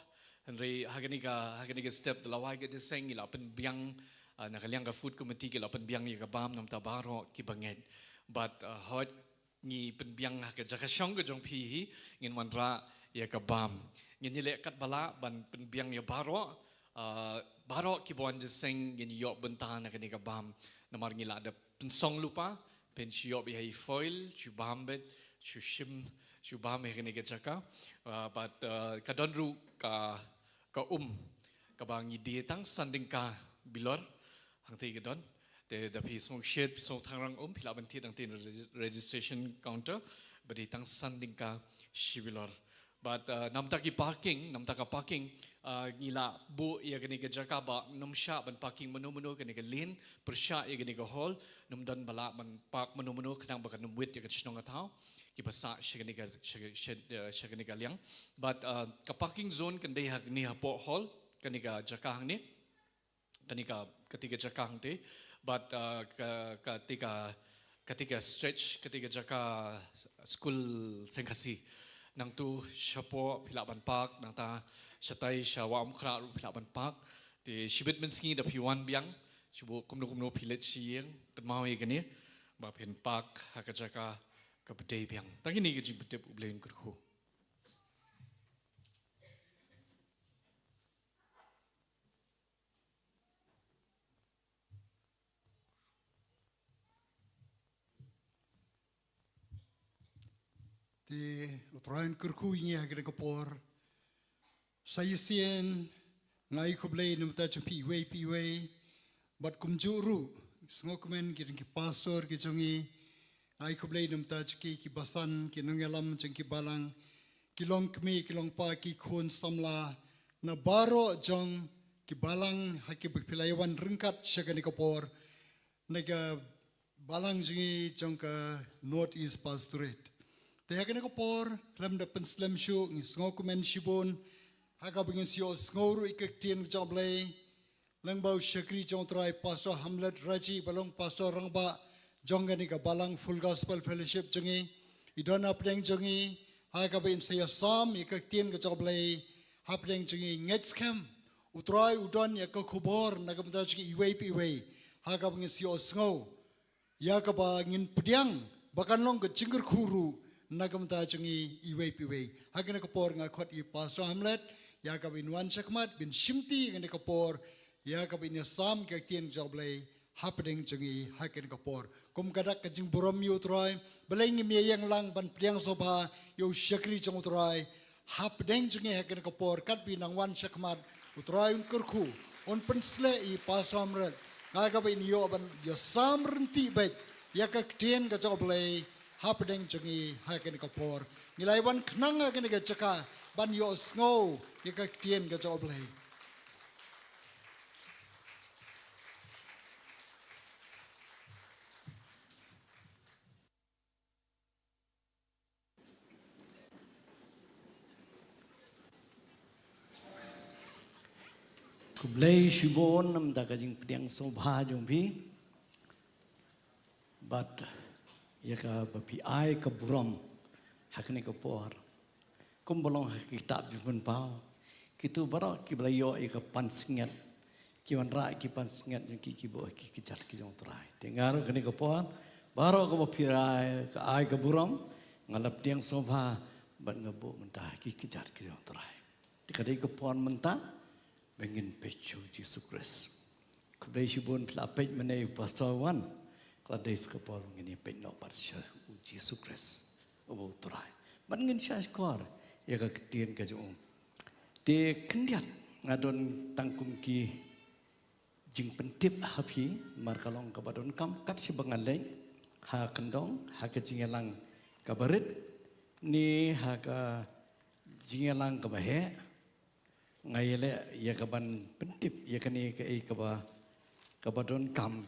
Hynrei ha kane ka, ha kane ka step da la wai ka jingïaseng ngi la pynbiang, ah, na ka liang ka food committee ki la pynbiang ïa ka bam namar ta baroh ki bangeit. Bad, ah, hooid ngi pynbiang ha ka jaka shong ka jong phi hi ngin wanrah ïa ka bam. Ngin ïaleh katba lah ban pynbiang ïa baroh, ah, baroh kiba wan jingïaseng ngin ïoh bynta na kane ka bam. Namar ngi la da pynsong lypa, phin shu ïoh beit ha i foil, shu bam beit, shu shim, shu bam ha kane ka jaka. Ah, bad, ah, ka don ruh ka, ka um, kaba ngi die tang san tyngka bilor, hangtei ka don. Te da phi sngewsih, phi sngewthangrang um, phi lah ban thied hangtei ha regis-, registration counter, ba die tang san tyngka shi bilor. Bad, uh, namar ta ki parking, namar ta ka parking, uh, ngi la buh ïa kane ka jaka ba ym shah ban parking mano mano kane ka lane, pyrshah ïa kane ka hall, ym don ba lah ban park mano mano khnang ba kan ym wit ïa ka shnong ka thaw kiba sah sha kane ka, sha, sha, uh, sha kane ka liang. Bad, uh, ka parking zone kan dei ha kane hapoh hall, kane ka jaka hangne. Kane ka, kata ka jaka hangtei. Bad, uh, ka, kata ka, kata ka stretch, kata ka jaka skul seng Khasi. Nangtu shapoh phi lah ban park, nangta shatai sha Wah Umkhrah ruh phi lah ban park. Te shibit mynsngi da phi wan biang, shu buh kumno kumno phi leit sha ïing, kynmaw ïa kane, ba phin park ha ka jaka kaba dei biang. Tang kine ki jingpyntip, U Blei un kyrkhu. Te U Trai un kyrkhu ïa ngi ha kane ka por. Sa shisien nga ai khublei na bynta jong phi iwei pa iwei. Bad kumjuh ruh, sngewkmen ki dang ki pastor ki jong ngi. Nga ai khublei na bynta jong ki ki basan, ki nongïalam jong ki balang, ki longkmie, ki longpa, ki khun samla na baroh jong ki balang ha kiba phi la ïa wan ryngkat sha kane ka por na ka balang jong ngi jong ka North East Pastorate. Te ha kane ka por, khlem da pynslem shuh, ngi sngewkmen shibun ha kaba ngin sa ïohsngew ruh ïa ka ktien ka jong U Blei lyngba u shakri jong U Trai, Pastor Hamlet Raji, ba long Pastor Rangbah jong kane ka balang Full Gospel Fellowship jong ngi. I don hapdeng jong ngi ha kaba in sa ïasam ïa ka ktien ka jong U Blei hapdeng jong ngi. Ngeit skhem U Trai u don ïa ka khubor na ka bynta jong ngi iwei pa iwei ha kaba ngin sa ïohsngew ïa kaba ngin pdiang ba kan long ka jingkyrkhu ruh na ka bynta jong ngi iwei pa iwei. Ha kane ka por nga khot ïa Pastor Hamlet ïa kaba in wan shakhmat ban shimti ïa kane ka por, ïa kaba in ïasam ïa ka ktien jong U Blei hapdeng jong ngi ha kane ka por. Kum ka dak ka jingburom ïa U Trai, balei ngim ïeng lang ban pdiang sngewbha ïa u shakri jong U Trai hapdeng jong ngi ha kane ka por, katba in nang wan shakhmat. U Trai un kyrkhu, un pynsleh ïa i Pastor Hamlet, Ka kaba ngin ïoh ban ïohsam ryntih beit ïa ka ktien ka jong U Blei hapdeng jong ngi ha kane ka por. Ngi la wan khnang ha kane ka jaka ban ïohsngew ïa ka ktien ka jong U Blei. Khublei shibun namar ka jingpdiang sngewbha jong phi. Bad ïa kaba phi ai ka burom ha kane ka por. Kumba long ha ka kitab Jingpynpaw, kito baroh kiba la ïoh ïa ka pansngiat, ki wanrah ïa ki pansngiat jong ki, ki buh ha ki kjat ki jong U Trai. Te nga ruh kane ka por, baroh kaba phi rai ka ai ka burom, nga la pdiang sngewbha bad nga buh mynta ha ki kjat ki jong U Trai. Te ka dei ka por mynta ba ngin peit sha U Jisu Khrist. Khublei shibun phi la peit mynne, u Pastor Wan. Ka la dei sa ka por ngin ïa peit noh pat sha U Jisu Khrist, uba U Trai. Bad ngin shah shkor ïa ka ktien ka jong U. Te khyndiat nga don tang kum ki jingpyntip ha phi, namar ka long kaba donkam kat shaba nga leit ha kyndong, ha ka jingïalang kaba rit ne ha ka jingïalang kaba heh. Nga ïaleh ïa kaban pyntip ïa kane kaei kaba, kaba donkam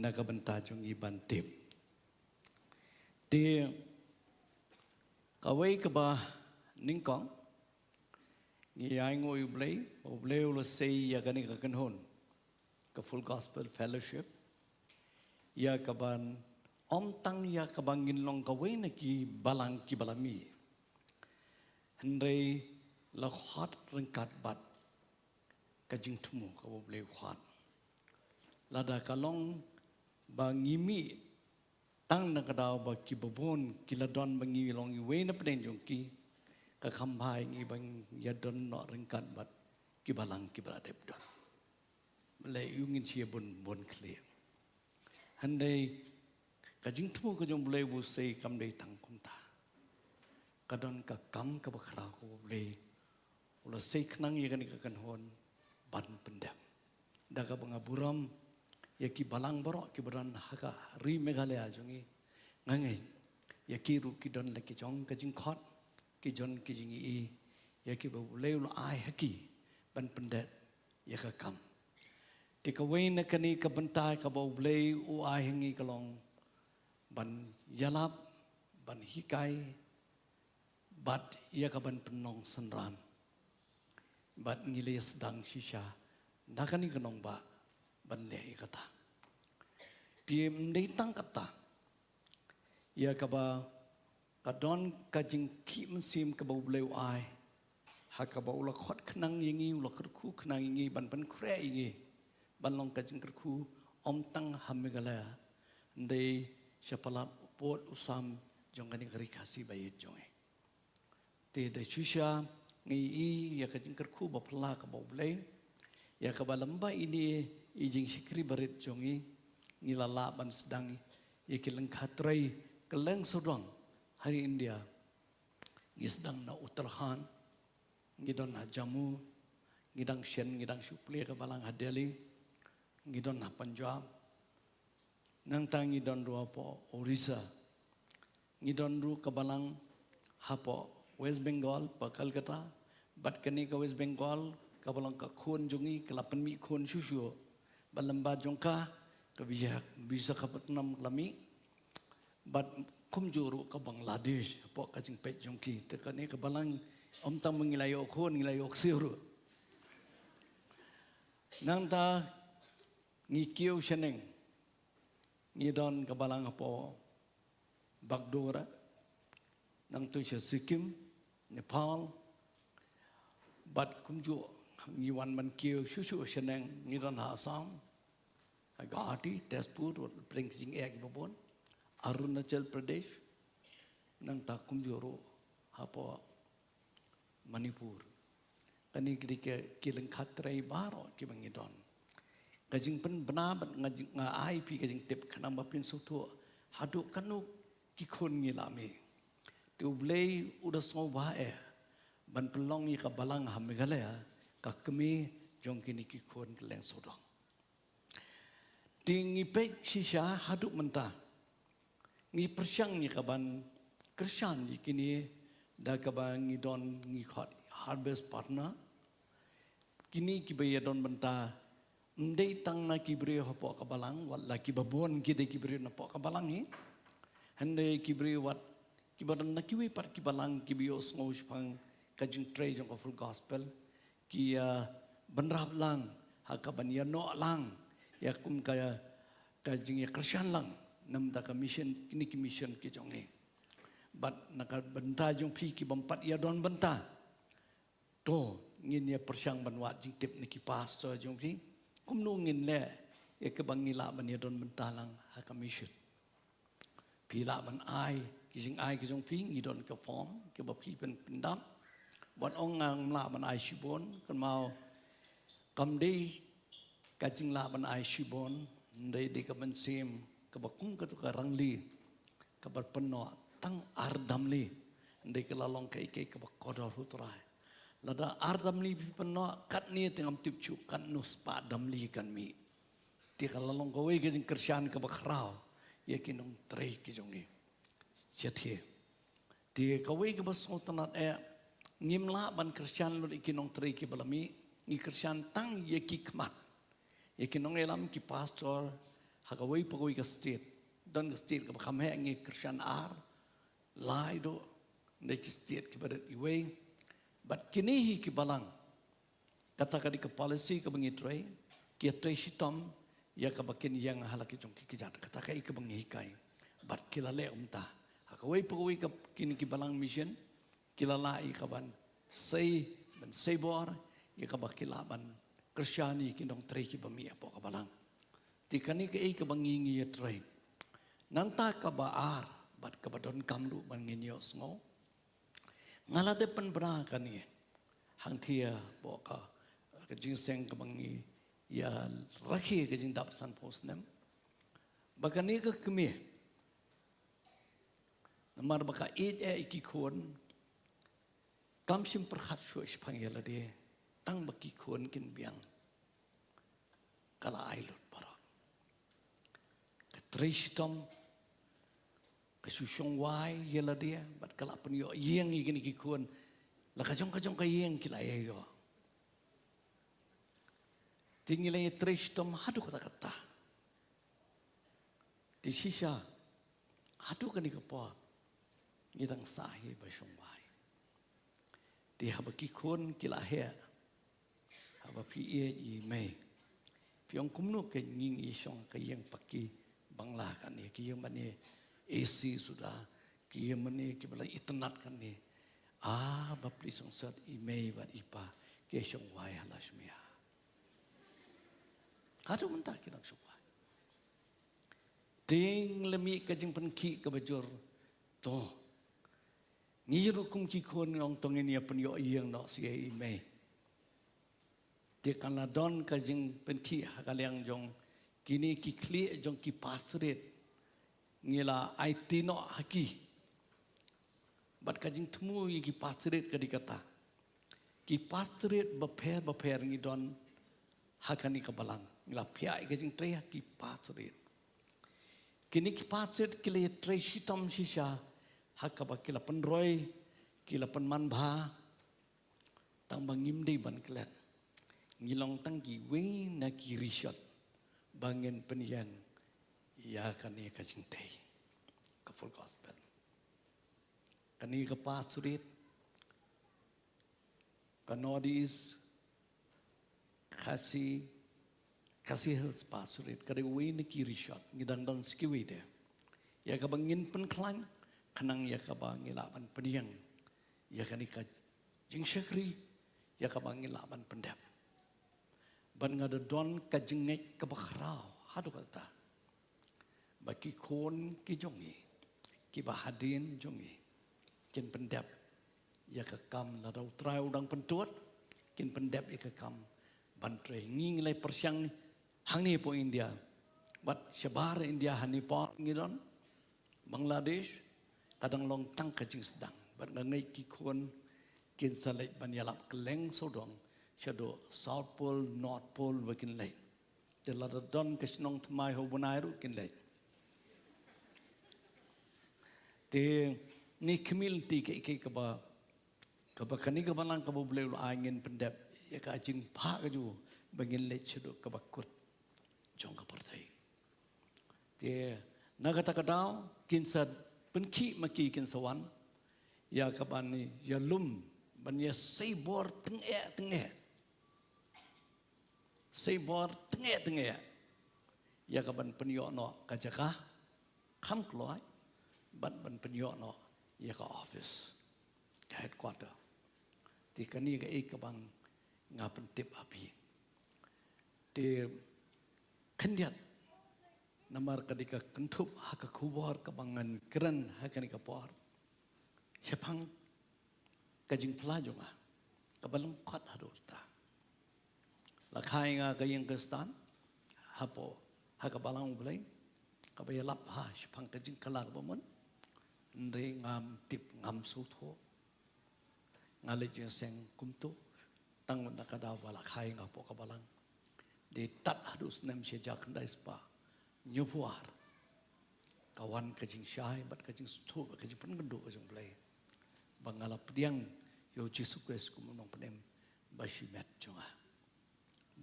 na ka bynta jong ngi ban tip. Te kawei kaba nyngkong, ngi ainguh ïa U Blei, U Blei u la sei ïa kane ka kynhun, ka Full Gospel Fellowship, ïa kaban, ym tang ïa kaba ngin long kawei na ki balang kiba la mih, hynrei la khot ryngkat bad ka jingthmu kaba U Blei u khot. Lada ka long ba ngi mih tang na ka daw ba kiba bun ki la don ba ngi long iwei na pdeng jong ki, ka kham bha ïa ngi ba ngi ïa don noh ryngkat bad ki balang kiba la dep don. Balei? Ïa u ngin shu ïa bun bun khlieh. Hynrei ka jingthmu ka jong U Blei ba u sei kam dei tang kumta. Ka don ka kam kaba khraw kaba U Blei u la sei khnang ïa kane ka kynhun ban pyndep. Da kaba nga burom ïa ki balang baroh kiba don ha ka ri Meghalaya jong ngi, nga ngeit ïa ki ruh ki don la ki jong ka jingkhot, ki don ki jingïohi ïa kiba U Blei u la ai ha ki ban pyndep ïa ka kam. Te kawei na kane ka bynta kaba U Blei u ai ha ngi ka long ban ïalap, ban hikai, bad ïa kaban pynlong synran. Bad ngi la ïa sdang shisha na kane ka nongbah ban leh ïa kata. Te ym dei tang kata, ïa kaba ka don ka jingkhih mynsiem kaba U Blei u ai, ha kaba u la khot khnang ïa ngi, u la kyrkhu khnang ïa ngi ban pynkhreh ïa ngi ban long ka jingkyrkhu, ym tang ha Meghalaya, hynrei sha palat u pud u sam jong kane ka ri Khasi ba ïeit jong ngi. Te da shisha ngi ïohi ïa ka jingkyrkhu ba phylla kaba U Blei, ïa kaba lyngba ine i jingshakri barit jong ngi, ngi la lah ban sdang ïa ki lyngkha trei kylleng sawdong ha ri India. Ngi sdang na Uttarakhand, ngi don ha Jammu, ngi dang shen, ngi dang shu plie ka balang ha Delhi, ngi don ha Punjab, nangta ngi don ruh hapoh Orissa, ngi don ruh ka balang hapoh West Bengal, pa Kolkata, bad kane ka West Bengal, ka balang ka khun jong ngi, ka la pynmih khun shuh shuh, bad lyngba jong ka, ka Visha-, Visakhapatnam ka la mih, bad kumjuh ruh ka Bangladesh, hapoh ka jingpeit jong ki, te kane ka balang, ym tang ba ngi la ïoh khun, ngi la ïoh ksiew ruh. Nangta ngi kiew shaneng, ngi don ka balang hapoh Bagdogra, nangta sha Sikkim, Nepal, bad kumjuh ngi wan ban kiew shuh shuh shaneng, ngi don ha Assam, ha Guwahati, Tezpur, pdeng ki jingeh kiba bun, Arunachal Pradesh, nangta kumjuh ruh hapoh Manipur. Kane ki dei ki, ki lyngkha trei baroh kiba ngi don. Ka jingpynbna bad nga jing, nga ai phi ka jingtip khnang ba phin sngewthuh haduh katno ki khun ngi la mih. Te U Blei u da sngewbha eh ban pynlong ïa ka balang ha Meghalaya ka kmie jong kine ki khun kylleng sawdong. Te ngi peit shisha haduh mynta. Ngi pyrshang ïa kaban kyrshan ïa kine da kaba ngi don ngi khot harvest partner. Kine kiba ïa don bynta ym dei tang na ki briew hapoh ka balang, wat la kiba bun ki dei ki briew napoh ka balang hi. Hynrei ki briew wat kiba don na kiwei pat ki balang kiba ïohsngew shaphang ka jingtrei jong ka Full Gospel. Ki ïa bynrap lang ha kaban ïa noh lang ïa kum ka, ka jingïakyrshan lang namar ka mission, kine ki mission ki jong ngi. Bad na ka bynta jong phi kibym pat ïa don bynta, to ngin ïa pyrshang ban wad jingtip na ki pastor jong phi kumno ngin leh ïa kaba ngi lah ban ïa don bynta lang ha ka mission. Phi lah ban ai ki jingai ki jong phi, ngi don ka form kaba phi pyn pyndap. Wat ong ngam lah ban ai shibun, kynmaw kam dei ka jinglah ban ai shibun, hynrei dei ka mynsiem kaba kum kato ka rangli kaba pynnoh tang ar damli, hynrei ka la long kaei kaei kaba kordor, U Trai. Lada ar damli phi pynnoh, katne te ngam tip shuh katno spah damli kan mih. Te ka la long kawei ka jingkyrshan kaba khraw ïa ki nongtrei ki jong ngi. Shet hi. Te kawei kaba sngewtynnat eh, ngim lah ban kyrshan lut ïa ki nongtrei kiba la mih, ngi kyrshan tang ïa ki khmat. Ïa ki nongïalam, ki pastor ha kawei pa kawei ka state. Don ka state kaba kham heh ngi kyrshan ar, lai duh, dei ki state kiba rit iwei. Bad kine hi ki balang, kata ka dei ka policy kaba ngi trei, ki ïa trei shitom ïa kaba kin ïeng ha la ki jong ki kjat, kata kaei kaba ngi hikai. Bad ki la leh kumta ha kawei pa kawei ka, kine ki balang mission, ki la lah ïa kaban sei, ban sei bor ïa kaba ki lah ban kyrshan ïa ki nongtrei kiba mih hapoh ka balang. Te kane kaei kaba ngi, ngi ïa trei. Nangta kaba ar bad kaba donkam ruh ban ngin ïohsngew, nga la dep pynbna kane hangthie hapoh ka, ka jingseng kaba ngi ïa rakhe ka jingdap sanphew snem, ba kane ka kmie, namar ba ka ïeit eh ïa ki khun, kam shym pyrkhat shuh shaphang ïa lade, tang ba ki khun kin biang. Ka la ai lut baroh. Ka trei shitom, ka shu shong wai ïa lade, bad ka la pynïoh ïing ïa kine ki khun. La ka jong ka jong ka ïing ki la ïa ïoh. Te ngi la ïa trei shitom haduh katta katta. Te shisha haduh kane ka por ngi dang sah hi ba shong wai. Te haba ki khun ki la heh, haba phi ïeit ïa i mei, phi ong kumno ka ngi ngi shong ka ïing paki bangla kane, ka ïing mane A C suda, ka ïing mane kiba la itynnat kane. Ah, ba pli sngewsih i mei bad i pa ki shong wai ha la shmia. Haduh mynta ki dang shong wai. Te ngi la mih ka jingpynkhih kaba jur. To, ngi ruh kum ki khun ngi ong to ngin ïa pynïoh ïing noh sha i mei. Te kan la don ka jingpynkhih ha ka liang jong kine ki khlieh jong ki pastorate. Ngi la aiti noh ha ki. Bad ka jingthmu ïa ki pastorate ka dei kata. Ki pastorate bapher bapher ngi don ha kane ka balang. Ngi la phiah ïa ka jingtrei ha ki pastorate. Kine ki pastorate ki la ïa trei shitom shisha ha kaba ki la pynroi, ki la pynman bha. Tang ba ngim dei ban klet. Ngi long tang kiwei na ki rishot ba ngin pynïeng ïa kane ka jingtei ka Full Gospel. Kane ka pastorate, ka North East Khasi, Khasi Hills Pastorate, ka dei uwei na ki rishot, ngi dang don sa kiwei de. Ïa kaba ngin pynkhlaiñ khnang ïa kaba ngi lah ban pynïeng ïa kane ka jingshakri, ïa kaba ngi lah ban pyndep. Bad nga da don ka jingngeit kaba khraw haduh katta ba ki khun ki jong ngi, kiba hadien jong ngi, kin pyndep ïa ka kam lada U Trai u dang pyntud, kin pyndep ïa ka kam ban trei. Ngi ngi la pyrshang hangne hapoh India, bad shabar India ha Nepal ngi don, Bangladesh, ka dang long tang ka jingsdang. Bad nga ngeit ki khun kin sa leit ban ïalap kylleng sawdong, shaduh South Pole, North Pole ba kin leit. Te lada don ka shnong thymmai ha u bnai ruh kin leit. Te ngi khmih lynti kaei kaei kaba, kaba kane ka balang kaba U Blei u la ai ngin pyndep ïa ka jingphah kajuh ba ngin leit shaduh kaba kut jong ka pyrthei. Te na kata ka daw kin sa pynkhih ma ki, kin sa wan ïa kaban ïalum, ban ïasei bor tyngeh tyngeh. Sei bor tyngeh tyngeh ïa kaban pynïoh noh ka jaka kham kloi, bad ban pynïoh noh ïa ka office, ka headquarter. Te kane kaei kaba nga pyntip ha phi. Te khyndiat, namar ka dei ka kynthup ha ka khubor kaba ngan kren ha kane ka por shaphang ka jingphla jong nga kaba lyngkot haduh katta. La kha ïa nga ka ïing Khristan hapoh, ha ka balang U Blei, kaba ïalap ha shaphang ka jingkylla kaba mon. Hynrei ngam tip, ngam sngewthuh. Nga leit jingïaseng kumto tang na ka daw ba la kha ïa nga hapoh ka balang. Dei tad haduh snem shi hajar khyndai spah hynñiewphew ar ka wan ka jingshai bad ka jingsngewthuh bad ka jingpynkynduh ka jong U Blei, ba nga la pdiang ïa U Jisu Khrist kum u nongpynim ba shimet jong nga.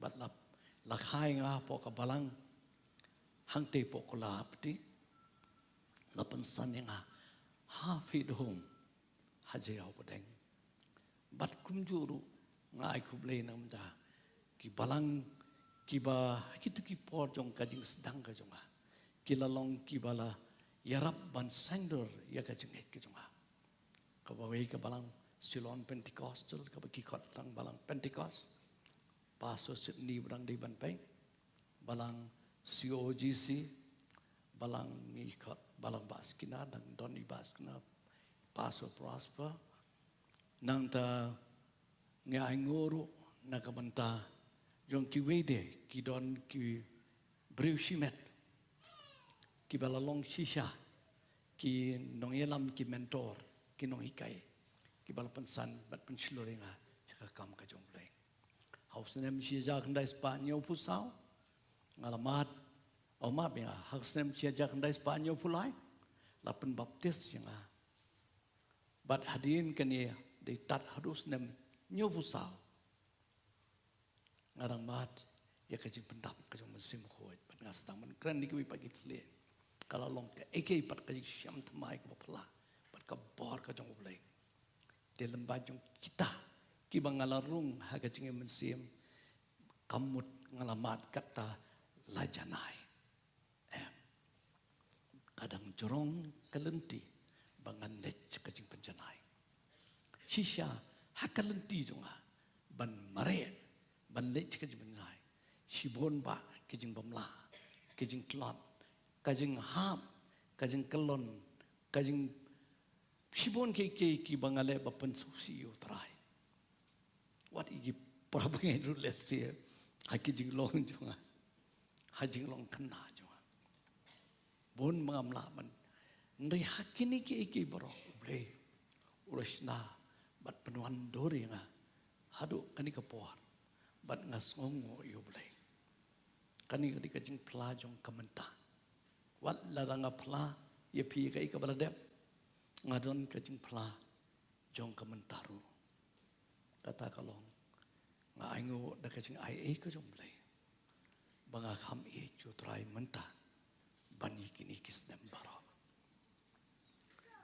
Bad la, la kha ïa nga hapoh ka balang hangtei hapoh Kuala Apti, la pynsan ïa nga ha Faith Home ha Jaïaw Pdeng. Bad kumjuh ruh nga ai khublei namar ki balang kiba ha kito ki por jong ka jingsdang ka jong nga ki la long kiba la ïarap ban sngewdur ïa ka jingngeit ka jong nga. Kaba wei ka balang Ceylon Pentecostal, kaba ki khot tang balang Pentecost. Pastor Sydney ba dang dei ban peit. Balang C O G C, balang ngi khot balang Bah Skina, dang don i Bah Skina, Pastor Prosper. Nangta ngi ainguh ruh na ka bynta jong kiwei de, ki don ki briew shimet kiba la long shisha ki nongïalam, ki mentor, ki nonghikai, kiba la pynsan bad pynshlur ïa nga sha ka kam ka jong U Blei. Ha u snem shi hajar khyndai spah hynñiewphew saw nga la mad, oh, map ïa nga, ha u snem shi hajar khyndai spah hynñiewphew lai la pynbaptis ïa nga. Bad hadien kane dei tad haduh u snem hynñiewphew saw nga dang mad ïa ka jingpyndap ka jong u Mynsiem Bakhuid, bad nga sdang ban kren ïa kiwei pat ki thylliej. Ka la long kaei kaei pat ka jingshem thymmai kaba phylla bad ka bor ka jong U Blei. Te lem bad jong kita kiba nga la rung ha ka jingim mynsiem, ka mut nga la mad kata la janai. Em, ka dang jrong ka lynti ba ngan leit sha ka jingpynjanai. Shisha ha ka lynti jong nga ban mareh ban leit sha ka jingpynjanai, shibun bah ki jingbymlah, ki jingtlot, ka jinghap, ka jingkyllon, ka jing shibun kiei kiei kiba nga leh ba pynsngewsih ïa U Trai. Wat ïa ki para bangeit ruh lehse ha ki jinglong jong nga, ha jinglong khynnah jong nga, bun ba ngam lah ban. Hynrei ha kine kiei kiei baroh U Blei u la shna bad pynwandur ïa nga haduh kane ka por, bad nga sngewnguh ïa U Blei. Kane ka dei ka jingphla jong ka mynta. Wat lada nga phla ïa phi kaei kaba la dep, nga don ka jingphla jong ka mynta ruh. Kata ka long, nga ainguh da ka jingaiei ka jong U Blei ba nga kham ïeit ïa U Trai mynta ban ïa kine ki snem baroh.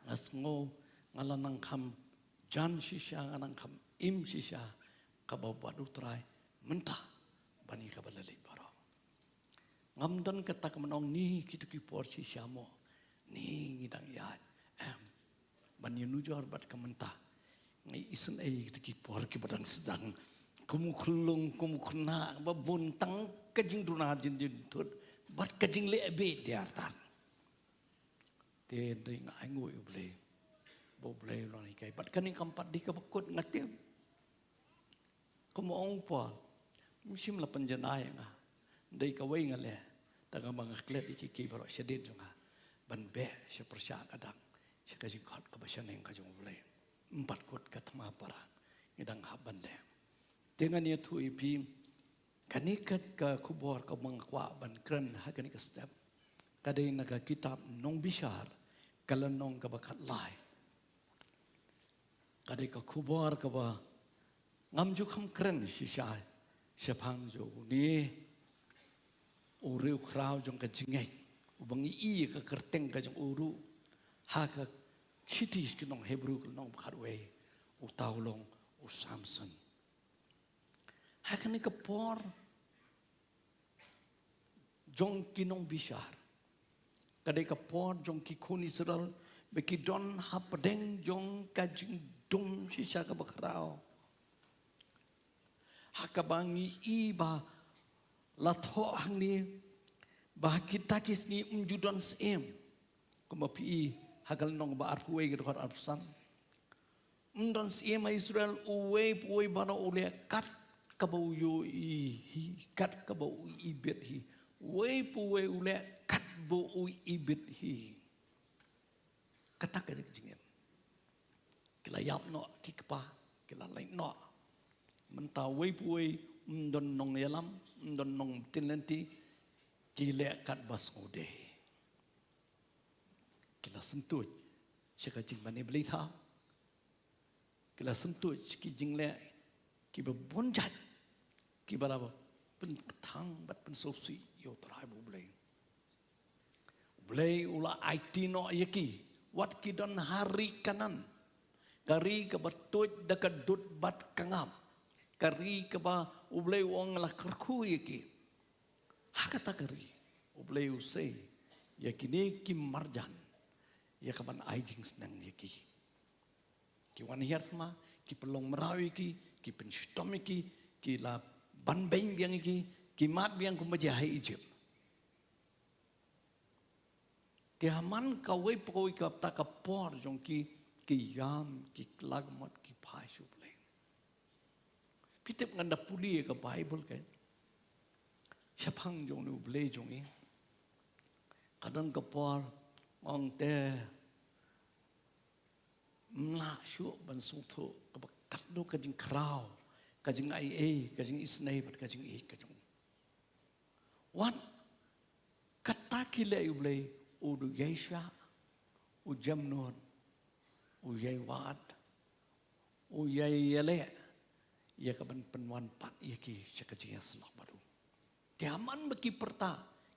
Nga sngew nga la nang kham jan shisha, nga nang kham im shisha kaba bad U Trai mynta ban ïa kaba la leit baroh. Ngam don kata ka ban ong ni kito ki por shisha mo, ni ngi dang ïaid. Em, ban ïanujor bad ka mynta, nga isynei kito ki por kiba dang sdang. Kum u khyllung, kum u khynnah ba bun tang ka jingduna jingthut bad ka jingleh beit diar tan. Te dei nga ainguh ïa U Blei ba U Blei u la hikai. Bad kane kam pat dei kaba kut, nga tip. Kum u ong u Paul, ym shym la pynjanai ïa nga. Dei kawei nga leh, tang ba nga klet ïa kiei kiei baroh shadien jong nga ban beh sha pyrshah ka dak, sha ka jingkhot kaba shaneng ka jong U Blei. Ym pat kut ka thma para, ngi dang hap ban leh. Te ngan ïathuh ïa phi Kane ka, ka khubor kaba nga kwah ban kren ha kane ka step ka dei na ka kitab Nongbishar, ka lynnong kaba khatlai. Ka dei ka khubor kaba ngam ju kham kren shisha shaphang jong une u riewkhraw jong ka jingngeit, uba ngi i ka kyrteng ka jong u ruh ha ka shithi ki nong Hebru ka lynnong ba khatwei, uta u long u Samson. Ha kane ka por jong ki nongbishar, ka dei ka por jong ki khun Israel ba ki don hapdeng jong ka jingdum shisha kaba khraw. Ha kaba ngi i ba la thoh hangne ba kita ki sngi ym ju don syiem. Kumba phi i ha ka lynnong ba arphew wei ka dkhot arphew san. Ym don syiem ha Israel, uwei pa uwei baroh u leh kat kaba u ïohi hi, kat kaba u ibit hi. Uwei pa uwei u leh kat ba u ibit hi. Kata ka jingim. Ki la ïap noh ki kpa, ki la leit noh. Mynta uwei pa uwei ym don nongïalam, ym don nongtien lynti, ki leh kat ba sngewdei. Ki la syntuid sha ka jingmane blei thaw. Ki la syntuid sha ki jingleh kiba bun jait kiba la pynthang bad pynsngewsih ïa U Trai bad U Blei. U Blei u la aiti noh ïa ki, wat ki don ha ri Kanaan, ka ri kaba tuid da ka dud bad ka ngap, ka ri kaba U Blei u ong la kyrkhu ïa ki. Ha kata ka ri U Blei u sei ïa kine ki marjan ïa ka ban ai jingsneng ïa ki. Ki wan hiar thma, ki pynlong mraw ïa ki, ki pynshitom ïa ki, ki la ban beiñ biang ïa ki, ki mad biang kumba jia ha Egypt. Te ha man kawei pa kawei kata ka por jong ki, ki ïam, ki khlad mot, ki phai sha U Blei. Phi tip, ngan da pule ka Bible ka shaphang jong U Blei jong ngi. Ka don ka por ong te ym lah shuh ban sngewthuh kaba katno ka jingkhraw, ka jingai ei, ka jingisynei bad ka jingïeit ka jong u. Wat kata ki leh ïa U Blei, u dei u ïai shah, u jem nud, u ïai wad, u ïai ïaleh ïa ka ban pynwan pat ïa ki sha ka jingïasyllok bad u. Te ha man ba ki pyrta,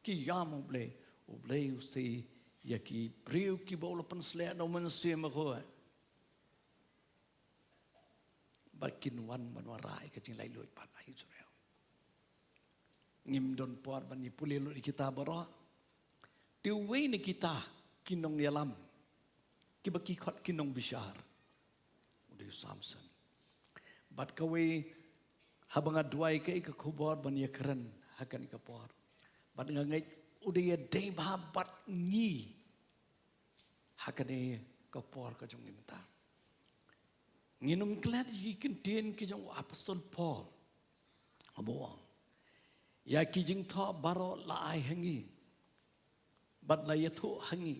ki ïam U Blei, U Blei u sei ïa ki briew kiba u la pynsleh da U Mynsiem Bakhuid. Bad kin wan ban wanrah ïa ka jinglaitluid pat ha Israel. Ngim don por ban ïa pule lut ïa kita baroh. Te uwei na kita ki nongïalam kiba ki khot ki nongbishar, u dei u Samson. Bad kawei, haba nga duwai kaei ka khubor ban ïakren ha kane ka por, bad nga ngeit u dei ïadei bha bad ngi ha kane ka por ka jong ngi mynta. Ngin ym klet ïa ki kyntien ki jong u Apostol Paul, haba u ong, ïa ki jingthoh baroh la ai ha ngi bad la ïathuh ha ngi,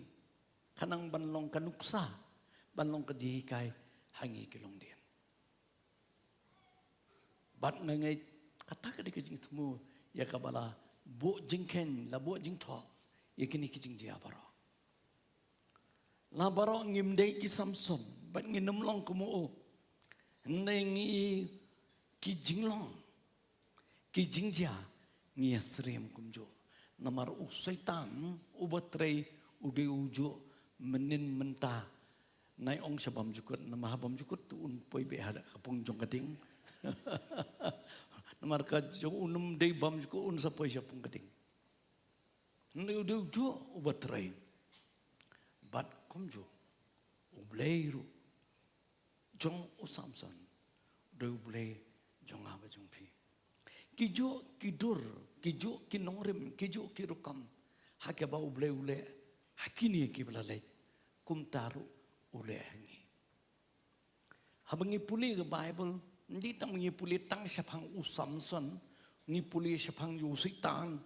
khnang ban long ka nuksa, ban long ka jinghikai ha ngi ki longdien. Bad nga ngeit kata ka dei ka jingthmu ïa kaba la buh jingkheiñ, la buh jingthoh ïa kine ki jingjia baroh. La baroh ngim dei ki Samson bad ngin ym long kum u. Hynrei ngi ki jinglong, ki jingjia, ngi ïasyriem kumjuh. Namar u Soitan uba trei u dei u juh mynnin mynta. Nai ong sha bymjukut, namar ha bymjukut te un poi beit ha ka pung jong ka ding. Namar ka jong un ym dei bymjukut, un sa poi sha pung ka ding. Hynrei u dei u juh uba trei. Bad kumjuh U Blei ruh jong u Samson u dei U Blei jong nga bad jong phi. Ki juh ki dur, ki juh ki nongrim, ki juh ki rukom ha kaba U Blei u leh ha kine kiba la leit, kumta ruh u leh ha ngi. Haba ngi pule ka Bible, ym dei tang ngi pule tang shaphang u Samson, ngi pule shaphang u Soitan,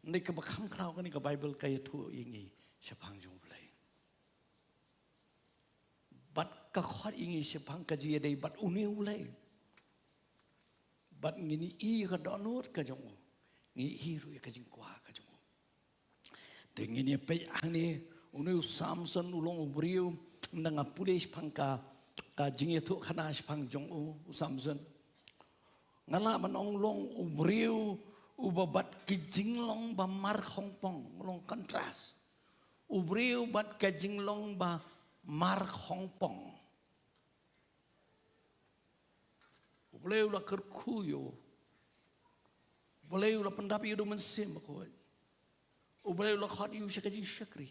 hynrei kaba kham khraw kane ka Bible ka ïathuh ïa ngi shaphang jong U Blei. Bad ka khot ïa ngi shaphang ka jingïadei bad une U Blei. Bad ngin ïohi ka dohnud ka jong u. Ngin ïohi ruh ïa ka jingkwah ka jong u. Te ngin ïa peit hangne, une u Samson u long u briew, nda nga pule shaphang ka, ka jingïathuhkhana shaphang jong u, u Samson. Nga lah ban ong u long u briew, uba bad ki jinglong ba markhongpong, u long contrast. U briew bad ka jinglong ba markhongpong. U Blei u la kyrkhu ïa u. U Blei u la pyndap ïa u da u Mynsiem Bakhuid. U Blei u la khot ïa u sha ka jingshakri.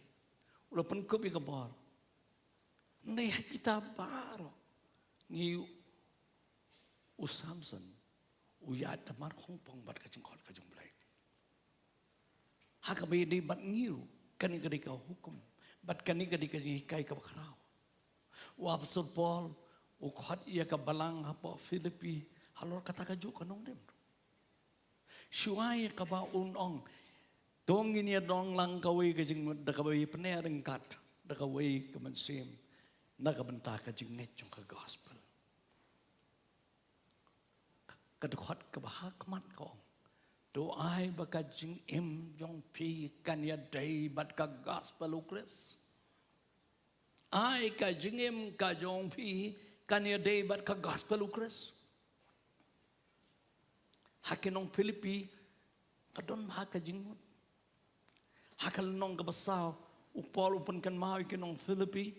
U la pynkup ïa ka bor. Hynrei ha kita baroh ngi ïohi u Samson u ïaid da markhongpong bad ka jingkhot ka jong u Blei. Ha kaba ïadei bad ngi ruh, kane ka dei ka hukum, bad kane ka dei ka jinghikai kaba khraw. U Apostol Paul u khot ïa ka balang hapoh Philippi halor kata kajuh ka nongrim. Shuwa ïa kaba un ong, to ngin ïa don lang kawei ka jingmut, da kaba ïa pyneh ryngkat da kawei ka mynsiem na ka bynta ka jingngeit jong ka gospel. Ka dkhot kaba ha khmat ka ong, to ai ba ka jingim jong phi kan ïadei bad ka gospel u Khrist. Ai ka jingim ka jong phi kan ïadei bad ka gospel u Khrist. Ha ki nong Philippi ka don bha ka jingmut. Ha ka lynnong kaba saw, u Paul u pynkynmaw ïa ki nong Philippi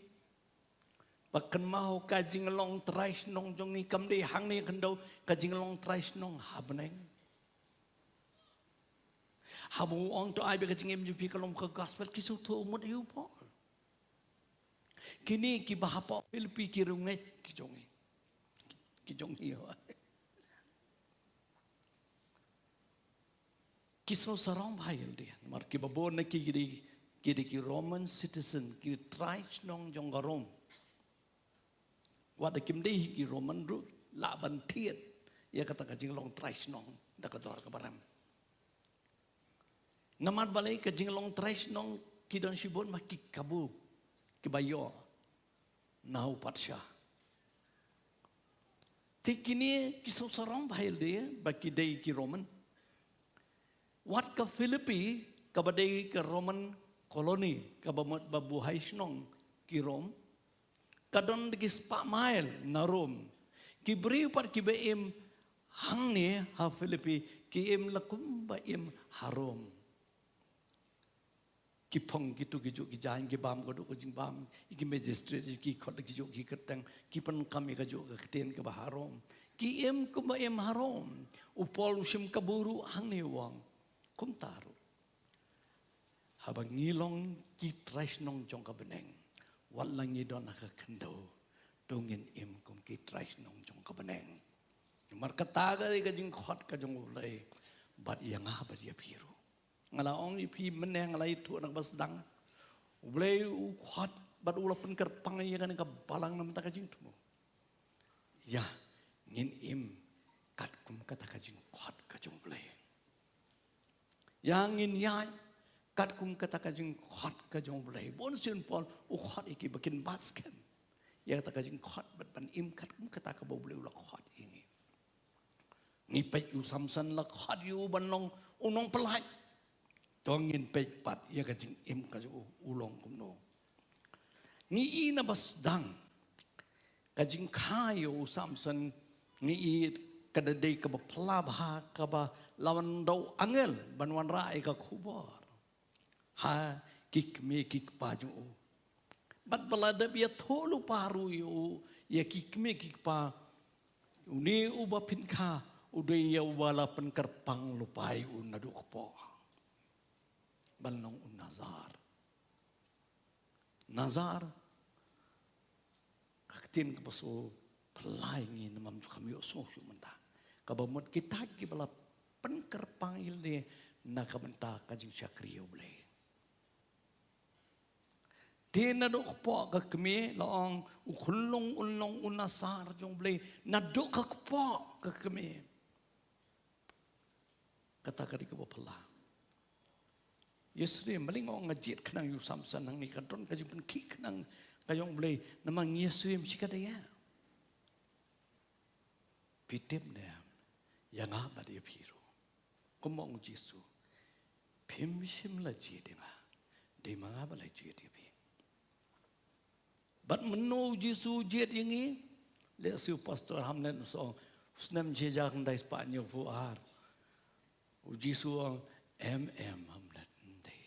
ba kynmaw ka jinglong trai shnong jong ngi kam dei hangne khyndew, ka jinglong trai shnong ha bneng. Haba u ong to ai ba ka jingim jong phi kan long ka gospel, ki sngewthuh mut ïa u Paul. Kine kiba hapoh Philippi ki riewngeit ki jong ngi. Ki jong ngi. Ki sngewsarong bha ïalade, namar kiba bun na ki ki dei, ki dei ki Roman citizen, ki trai shnong jong ka Rom. Wat la kim dei hi ki Roman ruh lah ban thied ïa kata ka jinglong trai shnong da ka dor kaba rem. Namar balei ka jinglong trai shnong ki don shibun ma ki kabu kiba ïoh na u patsha. Te kine ki sngewsarong bha ïalade ba ki dei ki Roman. Wat ka Philippi kaba dei ka Roman colony, kaba mut ba buhai shnong ki Rom, ka don da ki spah mail na Rom. Ki briew pat kiba im hangne ha Philippi ki im la kumba im ha Rom. Ki phong kito kijuh ki jaiñ, ki bam kaduh ka jingbam, ïa ki magistrate, ïa ki khot kijuh ki kyrteng, ki pyndonkam ïa kajuh ka ktien kaba harom. Ki im kumba im harom. U Paul u shim kabu ruh hangne u ong, kumta ruh, haba ngi long ki trai shnong jong ka bneng, wat la ngi don ha ka khyndew, to ngin im kum ki trai shnong jong ka bneng. Namar kata ka dei ka jingkhot ka jong U Blei bad ïa nga bad ïa phi ruh. Nga la ong ïa phi mynne, nga la ïathuh na kaba sdang. U Blei u khot bad u la pynkyrpang ïa kane ka balang na bynta ka jingthmu. Ïa ngin im katkum kata ka jingkhot ka jong U Blei. Ïa ngin ïaid katkum kata ka jingkhot ka jong U Blei. Bun sien Paul u khot ïa ki ba kin bat skhem ïa kata ka jingkhot bad ban im katkum kata kaba U Blei u la khot ïa ngi. Ngi peit u Samson la khot ïa u ban long u nongpyllait. To ngin peit pat ïa ka jingim ka jong u, u long kumno. Ngi i na ba sdang ka jingkha ïa u Samson, ngi i ka da dei kaba phylla bha, kaba la wan da u angel ban wanrah ïa ka khubor ha ki kmie ki kpa jong u. Bad ba la dep ïathuh lypa ruh ïa u, ïa ki kmie ki kpa, une uba phin kha u dei ïa uba la pynkyrpang lypa ïa u naduh kpoh ban long u Nazar. Nazar, ka ktien kaba shu pynlait ngi namar kam ïohsngew shuh mynta. Kaba mut kita kiba la pynkyrpang ïa lade na ka bynta ka jingshakri ïa U Blei. Te naduh kpoh ka kmie, la ong u khunlung un long u Nazar jong U Blei naduh ka kpoh ka kmie. Kata ka dei kaba phylla. Ïasyriem, balei nga ong nga jied khnang ïa u Samson hangne, ka don ka jingpynkhih khnang ka jong U Blei, namar ngi ïasyriem shi katta ïa. Phi tip ne em, ïa nga bad ïa phi ruh. Kumba ong u Jisu, phim shym la jied ïa nga, dei ma nga ba la jied ïa phi. Bad mynno u Jisu jied ïa ngi? Lehse u Pastor Hamlet u sa ong, u snem shi hajar khyndai spah hynñiewphew ar. U Jisu u ong, em, em, Hamlet, ym dei.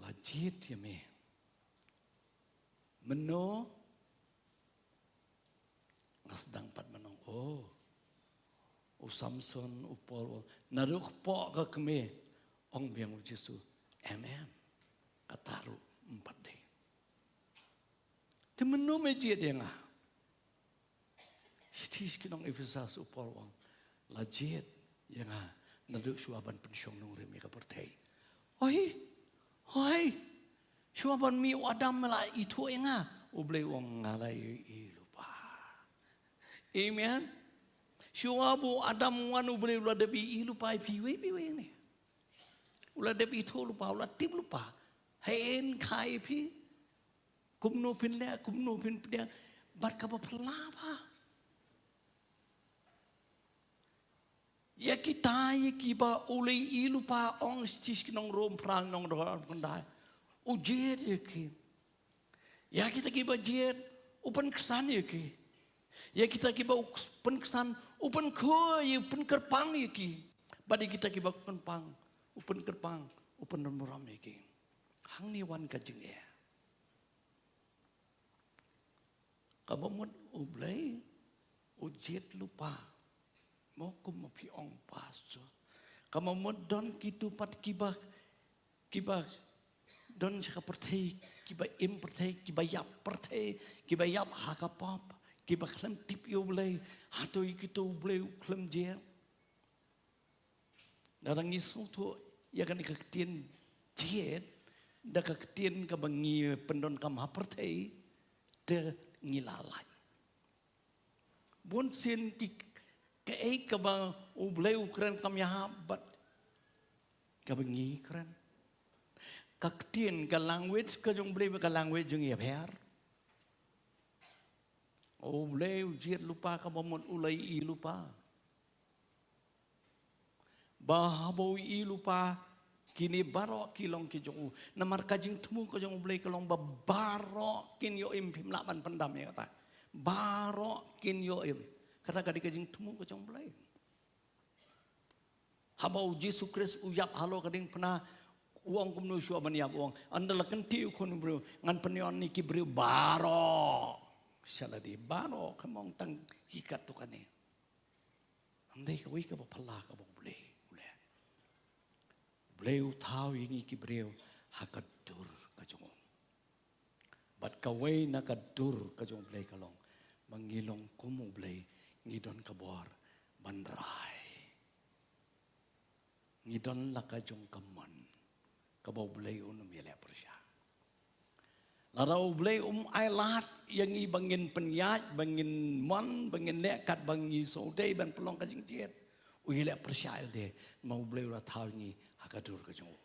La jied ïa me. Mynno? Nga sdang pat ban ong, oh, u Samson, u Paul, u, naduh kpoh ka kmie, ong biang u Jisu, em, em. Kata ruh ym pat dei. Te mynno me jied ïa nga? Shithi sha ki nong Ephesus u Paul u ong, la jied ïa nga naduh shuwa ban pynshong nongrim ïa ka pyrthei. Hooid, hooid. Shuwa ban mih u Adam me la ithuh ïa nga. U Blei u ong nga la ïohi lypa. Amen. Shuwa ba u Adam u wan u Blei u la dep ïohi lypa ïa phi iwei pa iwei ne. U la dep ithuh lypa, u la tip lypa. Haei yn kha ïa phi. Kumno phin leh, kumno phin pdiang, bad kaba phylla bha. Ïa kita ïa kiba u la ïohi lypa, ong shisha ki nong Rom phra, nong Rom khyndai. U jied ïa ki. Ïa kita kiba jied, u pynksan ïa ki. Ïa kita kiba u pynksan, u pynkhuid, u pynkyrpang ïa ki. Bad ïa kita kiba kyrpang, u pynkyrpang, u pynburom ïa ki. Hangne wan ka jingeh. Kaba mut u Blei u jied lypa. Mo kumba phi ong pastor. Kaba mut don kito pat kiba, kiba don sha ka pyrthei, kiba im pyrthei, kiba ïap pyrthei, kiba ïap ha ka pop, kiba khlem tip ïa u Blei. Hato ïa kito u Blei u khlem jied? Lada ngi sngewthuh ïa kane ka ktien jied da ka ktien kaba ngi pyndonkam ha pyrthei, te ngi la lait. Bun sien ki, kaei kaba u Blei u kren kam ïahap bad kaba ngi kren. Ka ktien, ka language ka jong u Blei bad ka language jong ngi ïapher. U Blei u jied lypa kaba mut u la ïohi lypa. Ba haba u ïohi lypa, kine baroh ki long ki jong u. Namar ka jingthmu ka jong u Blei ka long ba baroh kin ïoh im, phim lah ban pyndam ïa kata. Baroh kin ïoh im. Kata ka dei ka jingthmu ka jong u Blei. Haba u Jisu Khrist u ïap halor ka diengphna, u ong kumno shuwa ban ïap, u ong, ynda la kyntiew u Khun u briew, ngan pynïoh ïa ki briew baroh sha lade, baroh, kam ong tang hi katto katne. Hynrei kawei kaba phylla kaba u Blei u leh. U Blei u thaw ïa ngi ki briew ha ka dur ka jong u. Bad kawei na ka dur ka jong u Blei ka long ba ngi long kum u Blei, ngi don ka bor ban rai. Ngi don la ka jong ka mon kaba u Blei un ym ïaleh pyrshah. Lada u Blei um ailad ïa ngi ba ngin pynïaid, ba ngin mon, ba ngin leh katba ngi sngewdei ban pynlong ka jingjied, u ïaleh pyrshah ïa lade, namar u Blei u la thaw ïa ngi ha ka dur ka jong u.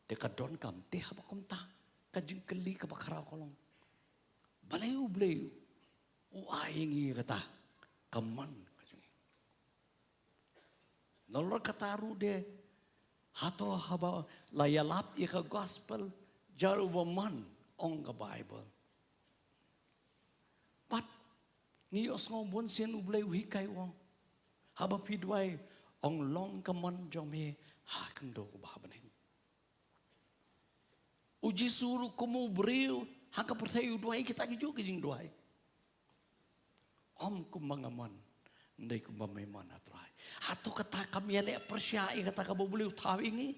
Te ka donkam, te haba kumta, ka jingkylli kaba khraw ka long, balei u Blei u ai ïa ngi kata ka mon ka jong ngi? Nalor kata ruh de, hato haba la ïalap ïa ka gospel, jar uba mon, ong ka Baibl. Bad ngi ïohsngew bun sien u Blei u hikai u ong, haba phi duwai, ong long ka mon jong me ha khyndew kaba ha bneng. U Jisu ruh kum u briew ha ka pyrthei u duwai kita kijuh ki jingduwai. Ym kumba nga mon, hynrei kumba me mon, A Trai. Hato kata kam ïaleh pyrshah ïa kata kaba u Blei u thaw ïa ngi?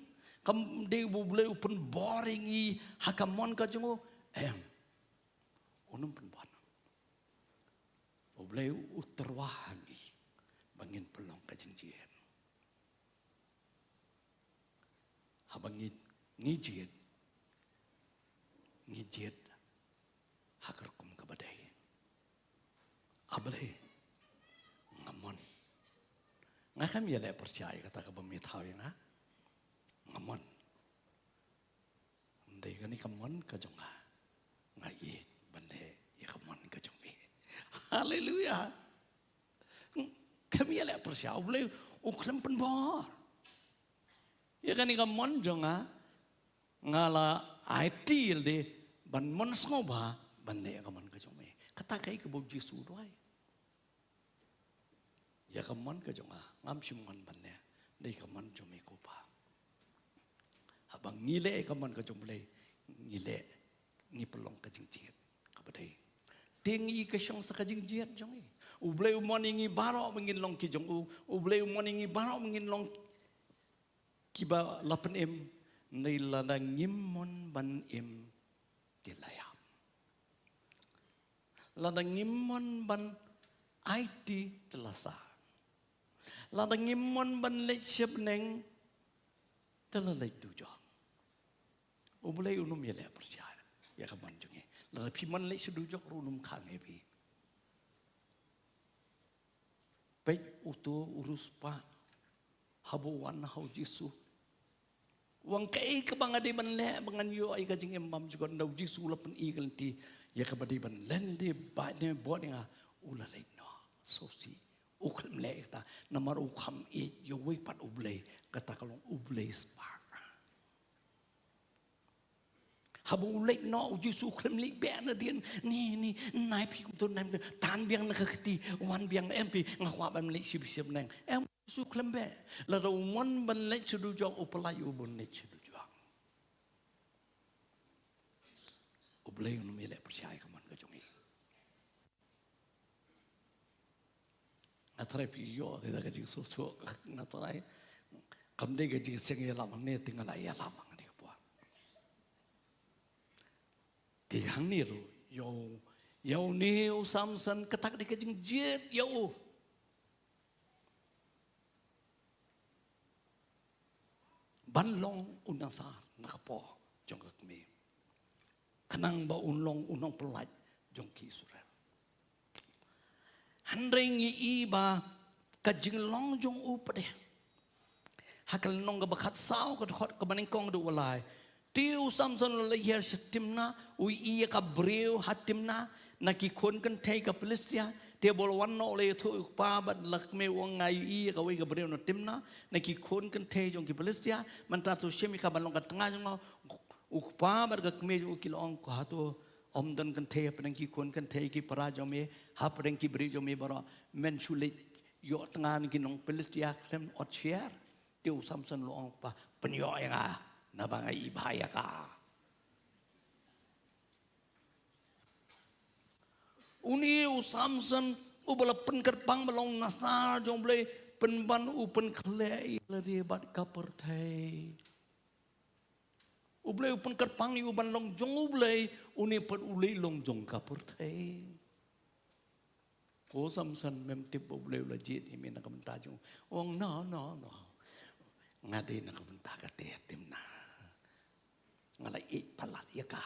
Kam dei ba u Blei u pynbor ïa ngi ha ka mon ka jong u? Em. Un ym pynbor. U Blei u tyrwa ha ngi ba ngin pynlong ka jingjied. Haba ngi, ngi jied, ngi jied ha ka rukom kaba dei. A Blei, nga mon. Nga kam ïaleh pyrshah ïa kata kaba me thaw ïa nga. Nga mon. Hynrei kane ka mon ka jong nga, nga ïeit ban leh ïa ka mon ka jong me. Haleluya. Khlem ïaleh pyrshah, U Blei u khlem pynbor. Ïa kane ka mon jong nga, nga la aiti lade ban mon sngewbha ban leh ïa ka mon ka jong me. Kata kaei kaba U Jisu u duwai. Ïa ka mon ka jong nga ngam shym mon ban leh, dei ka mon jong me ko Pa. Haba ngi leh ïa ka mon ka jong U Blei, ngi leh, ngi pynlong ka jingjied kaba dei. Te ngi i ka shong sa ka jingjied jong ngi. U Blei u mon ïa ngi baroh ba ngin long ki jong u. U Blei u mon ïa ngi baroh ba ngin long kiba la pynim. Hynrei lada ngim mon ban im, te la ïap. Lada ngim mon ban aiti, te la sah. Lada ngim mon ban leit sha bneng, te la leit dujok. U Blei un ym ïaleh pyrshah ïa ka mon jong ngi. Lada phi mon leit sha dujok ruh un ym khang ïa phi. Peit uto u riewspah haba u wan ha U Jisu. U ong kaei kaba nga dei ban leh ba ngan ïoh ïa ka jingim bymjukut, hynda U Jisu u la pyni ïa ka lynti ïa kaba dei ban leh lade, bad ne bud ïa nga, u la leit noh sngewsih. U khlem leh ïa kata namar u kham ïeit ïa uwei pat U Blei, kata ka long U Blei spah. Haba u leit noh U Jisu u khlem leit beh nadien, ni, ni, nai phi kumto, nai phi, tan biang na ka kti, wan biang, em phi, nga kwah ban leit sha bneng. Em, U Jisu u khlem beh. Lada u mon ban leit sha dujok, u pyllait ïa u ban leit sha dujok. U Blei un ym ïaleh pyrshah ïa ka mon ka jong ngi. Nga tharai phi ïoh ïa ka jingsngewthuh, nga tharai. Kam dei ka jingsngewthuh ïalam hangne, te nga la ïalam hangne ka por. Te hangne ruh ïa u, ïa une u Samson, kata ka dei ka jingjied ïa u ban long u Nasar na ka por jong ka kmie, khnang ba un long u nongpyllait jong ki Israel. Hynrei ngi i ba ka jinglong jong u pat de, ha ka lynnong kaba khatsaw, ka dkhot kaba nyngkong haduh kaba lai. Te u Samson u la leit hiar sha Timna, u ïohi ïa ka briew ha Timna na ki khun kynthei ka Philistia. Te haba u la wan noh u la ïathuh ïa u kpa bad la kmie, u ong nga ïohi ïa kawei ka briew na Timna na ki khun kynthei jong ki Philistia. Mynta to shim ïa ka ban long ka tnga jong nga. U kpa bad ka kmie jong u ki la ong, ko hato ym don kynthei hapdeng ki khun kynthei ki para jong me, hapdeng ki briew jong me baroh, men shu leit ïoh tnga na ki nong Philistia khlem ot syiar? Te u Samson u la ong, kpa, pynïoh ïa nga, naba nga i bha ïa ka. Une u Samson uba la pynkyrpang ban long Nasar jong U Blei, pynban u pynkhleh ïa lade bad ka pyrthei. U Blei u pynkyrpang ïa u ban long jong U Blei, une pat u leit long jong ka pyrthei. Ko Samson, mem tip ba U Blei u la jied ïa me na ka bynta jong u? U ong, no, no, no. Nga dei na ka bynta kata Timna. Nga la ïeit palat ïa ka.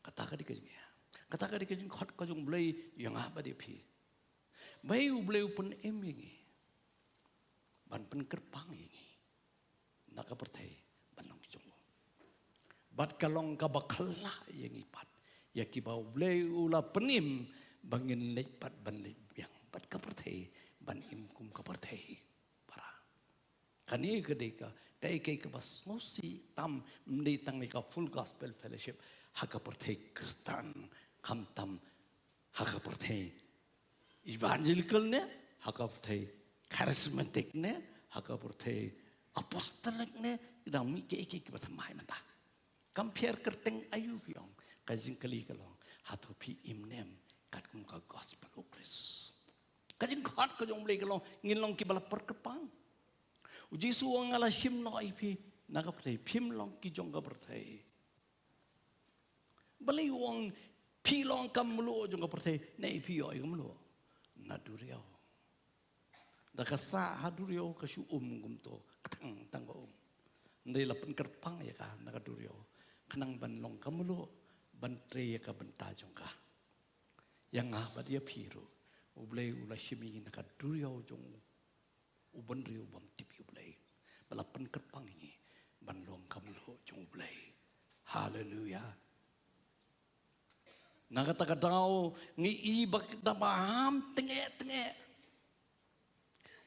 Kata ka dei ka jingeh. Kata ka dei ka jingkhot ka jong U Blei ïa nga bad ïa phi. Ba U Blei u pynim ïa ngi ban pynkyrpang ïa ngi na ka pyrthei ban long ki jong u. Bad ka long kaba khlaiñ ïa ngi pat, ïa kiba U Blei u la pynim ba ngin leit pat ban leit biang bad ka pyrthei, ban im kum ka pyrthei para. Kane ka dei ka, kaei kaei kaba sngewsih tam, ym dei tang ïa ka Full Gospel Fellowship ha ka pyrthei Khristan, khamtam ha ka pyrthei Evangelical ne ha ka pyrthei Charismatic ne ha ka pyrthei Apostolic ne, dang mih kaei kaei kiba thymmai mynta. Kam pher kyrteng aïu phi ong, ka jingkylli ka long, hato phi im ne em katkum ka gospel U Khrist? Ka jingkhot ka jong U Blei ka long, ngin long kiba la pynkyrpang. U Jisu u ong, nga la shim noh ïa phi na ka pyrthei, phim long ki jong ka pyrthei. Balei u ong phi long ka mluh jong ka pyrthei, ne phi ïoh ïa ka mluh? Na duriaw. Da ka sah ha duriaw ka shu um kumto, ka thang tang ka um. Hynrei la pynkyrpang ïa ka na ka duriaw, khnang ban long ka mluh, ban trei ïa ka bynta jong ka. Ïa nga bad ïa phi ruh, U Blei u la shim ïa ngi na ka duriaw jong u, u bynriew bym tip ïa U Blei, ba la pynkyrpang ïa ngi ban long ka mluh jong U Blei. Haleluya. Na kata ka daw ngi i ba da ba ham tengeh tengeh.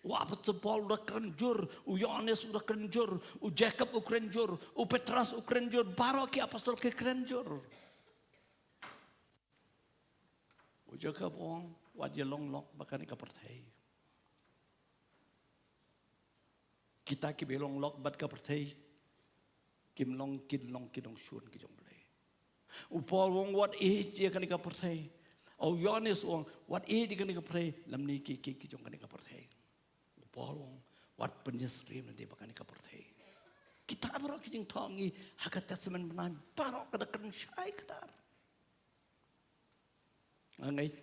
U apostol Paul u da kren jur, u Ïohannes u da kren jur, u Jakob u kren jur, u Petros u kren jur, baroh ki apostol ki kren jur. U Jakob u ong, wat ïa long lok bad kane ka pyrthei. Kita kiba long lok bad ka pyrthei kim long, kin long ki nongshun ki jong U Blei. U Paul u ong wat ïeit ïa kane ka pyrthei. U Ïohannes u ong wat ïeit ïa kane ka pyrthei, lymne ki, ki, ki jong kane ka pyrthei. U Paul u ong wat pynïasyriem lade bad kane ka pyrthei. Kita baroh ki jingthoh ngi ha ka Testament Bynai baroh ka da kren shai kdar. Nga ngeit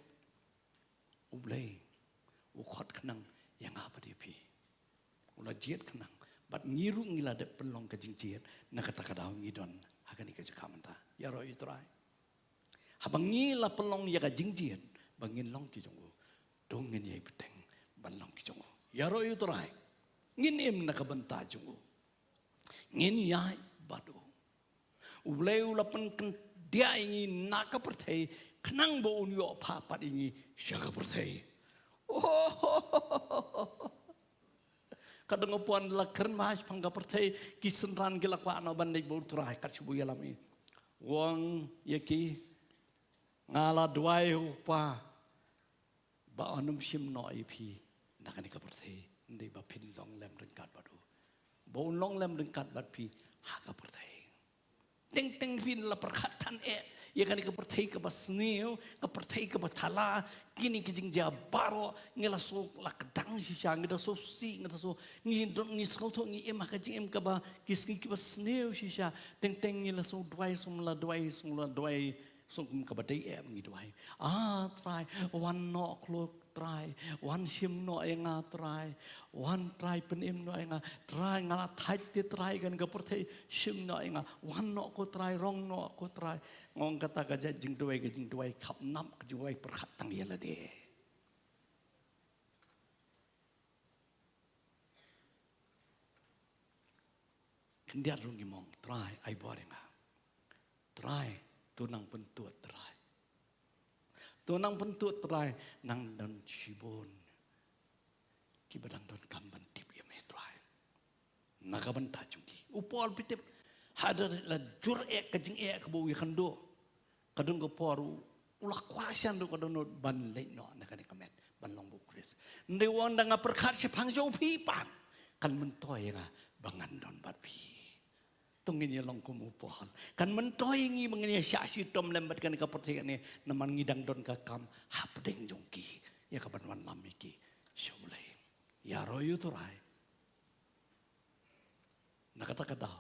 U Blei u khot khnang ïa nga bad ïa phi. U la jied khnang bad ngi ruh ngi la dep pynlong ka jingjied. Na kata ka daw ngi don ha kane ka jaka mynta. Ïaroh ïa U Trai. Haba ngi la pynlong ïa ka jingjied ba ngin long ki jong u, to ngin ïai bteng ban long ki jong u. Ïaroh ïa U Trai. Ngin im na ka bynta jong u. Ngin ïaid bad u. U Blei u la pynkhyndiat ïa ngi na ka pyrthei khnang ba un ïoh phah pat ïa ngi sha ka pyrthei. Ka dang pon la kren ma shaphang ka pyrthei, ki synran ki la kwah noh ban leit bad U Trai kat shaba u ïalam ïa u. U ong ïa ki, nga la duwai ha U Kpa ba un ym shim noh ïa phi na kane ka pyrthei, hynrei ba phin long lem ryngkat bad u. Ba un long lem ryngkat bad phi ha ka pyrthei. Teng teng phin la pyrkhat than eh ïa kane ka pyrthei kaba sniew, ka pyrthei kaba thala, kine ki jingjia baroh, ngi la shu la kdang shisha, ngi da shu sih, ngi da shu, ngi don, ngi sngewthuh ngi im ha ka jingim kaba, ki sngi kiba sniew shisha. Teng teng ngi la shu duwai, shu la duwai, shu la duwai, shu kum kaba dei eh ngi duwai. Ah Trai, wan noh khlur Trai, wan shim noh ïa nga Trai, wan Trai pynim noh ïa nga Trai, nga la thait te Trai kane ka pyrthei, shim noh ïa nga, wan noh ko Trai, rong noh ko Trai. Nga ong kata ka jait jingduwai, ka jingduwai khapnap, ka jingduwai pyrkhat tang ïa lade. Khyndiat ruh ngim ong, Trai, ai bor ïa nga. Trai, to nang pyntud Trai. To nang pyntud Trai, nang don shibun kiba dang donkam ban tip ïa me Trai. Na ka bynta jong ki. U Paul phi tip, haba la jur eh ka jingeh kaba u ïakynduh, ka don ka por u la kwah shen ruh ka dohnud ban leit noh na kane ka met ban long bad U Khrist. Hynrei u ong da nga pyrkhat shaphang jong phi pat, kan myntoi ïa nga ba ngan don bad phi. To ngin ïa long kum u Paul. Kan myntoi ïa ngi ba ngin ïa shah shitom lem bad kane ka pyrthei kane, namar ngi dang don ka kam hapdeng jong ki ïa ka ban wanlam ïa ki sha U Blei. Ïaroh ïa U Trai. Na kata ka daw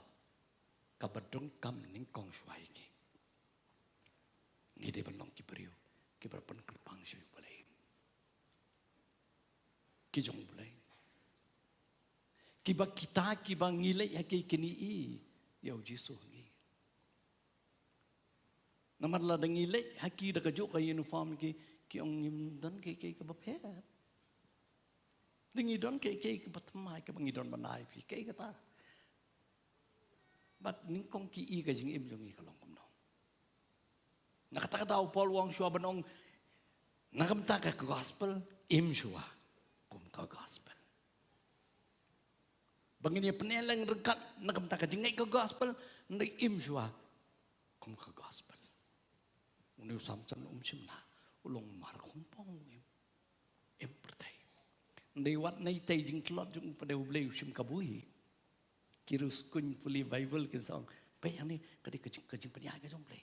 kaba donkam nyngkong shuwa ïa ngi, ngi dei ban long ki briew kiba pynkyrpang sha U Blei. Ki jong U Blei. Kiba kita kiba ngi leit ha ki kin ïohi ïa U Jisu ha ngi. Namar lada ngi leit ha ki da kajuh ka uniform ki, ki ong ngim don kiei kiei kaba pher. Lada ngi don kiei kiei kaba thymmai kaba ngi don ban ai phi, kiei kata. Bad nyngkong ki ïohi ka jingim jong ngi ka long kumno. Na kata ka daw u Paul u ong shuwa ban ong na ka bynta ka gospel, im shuwa kum ka gospel. Ba ngin ïa pynïaid lem ryngkat na ka bynta ka jingngeit ka gospel, hynrei im shuwa kum ka gospel. Une u Samson um shym lah, u long mar khongpong, im, im pyrthei. Hynrei wat na itei jingtlot jong u pat de U Blei u shim kabu hi. Ki riewskuñ pule Baibl kin sa ong, peit hangne ka dei ka jing, ka jingpynïaid ka jong U Blei.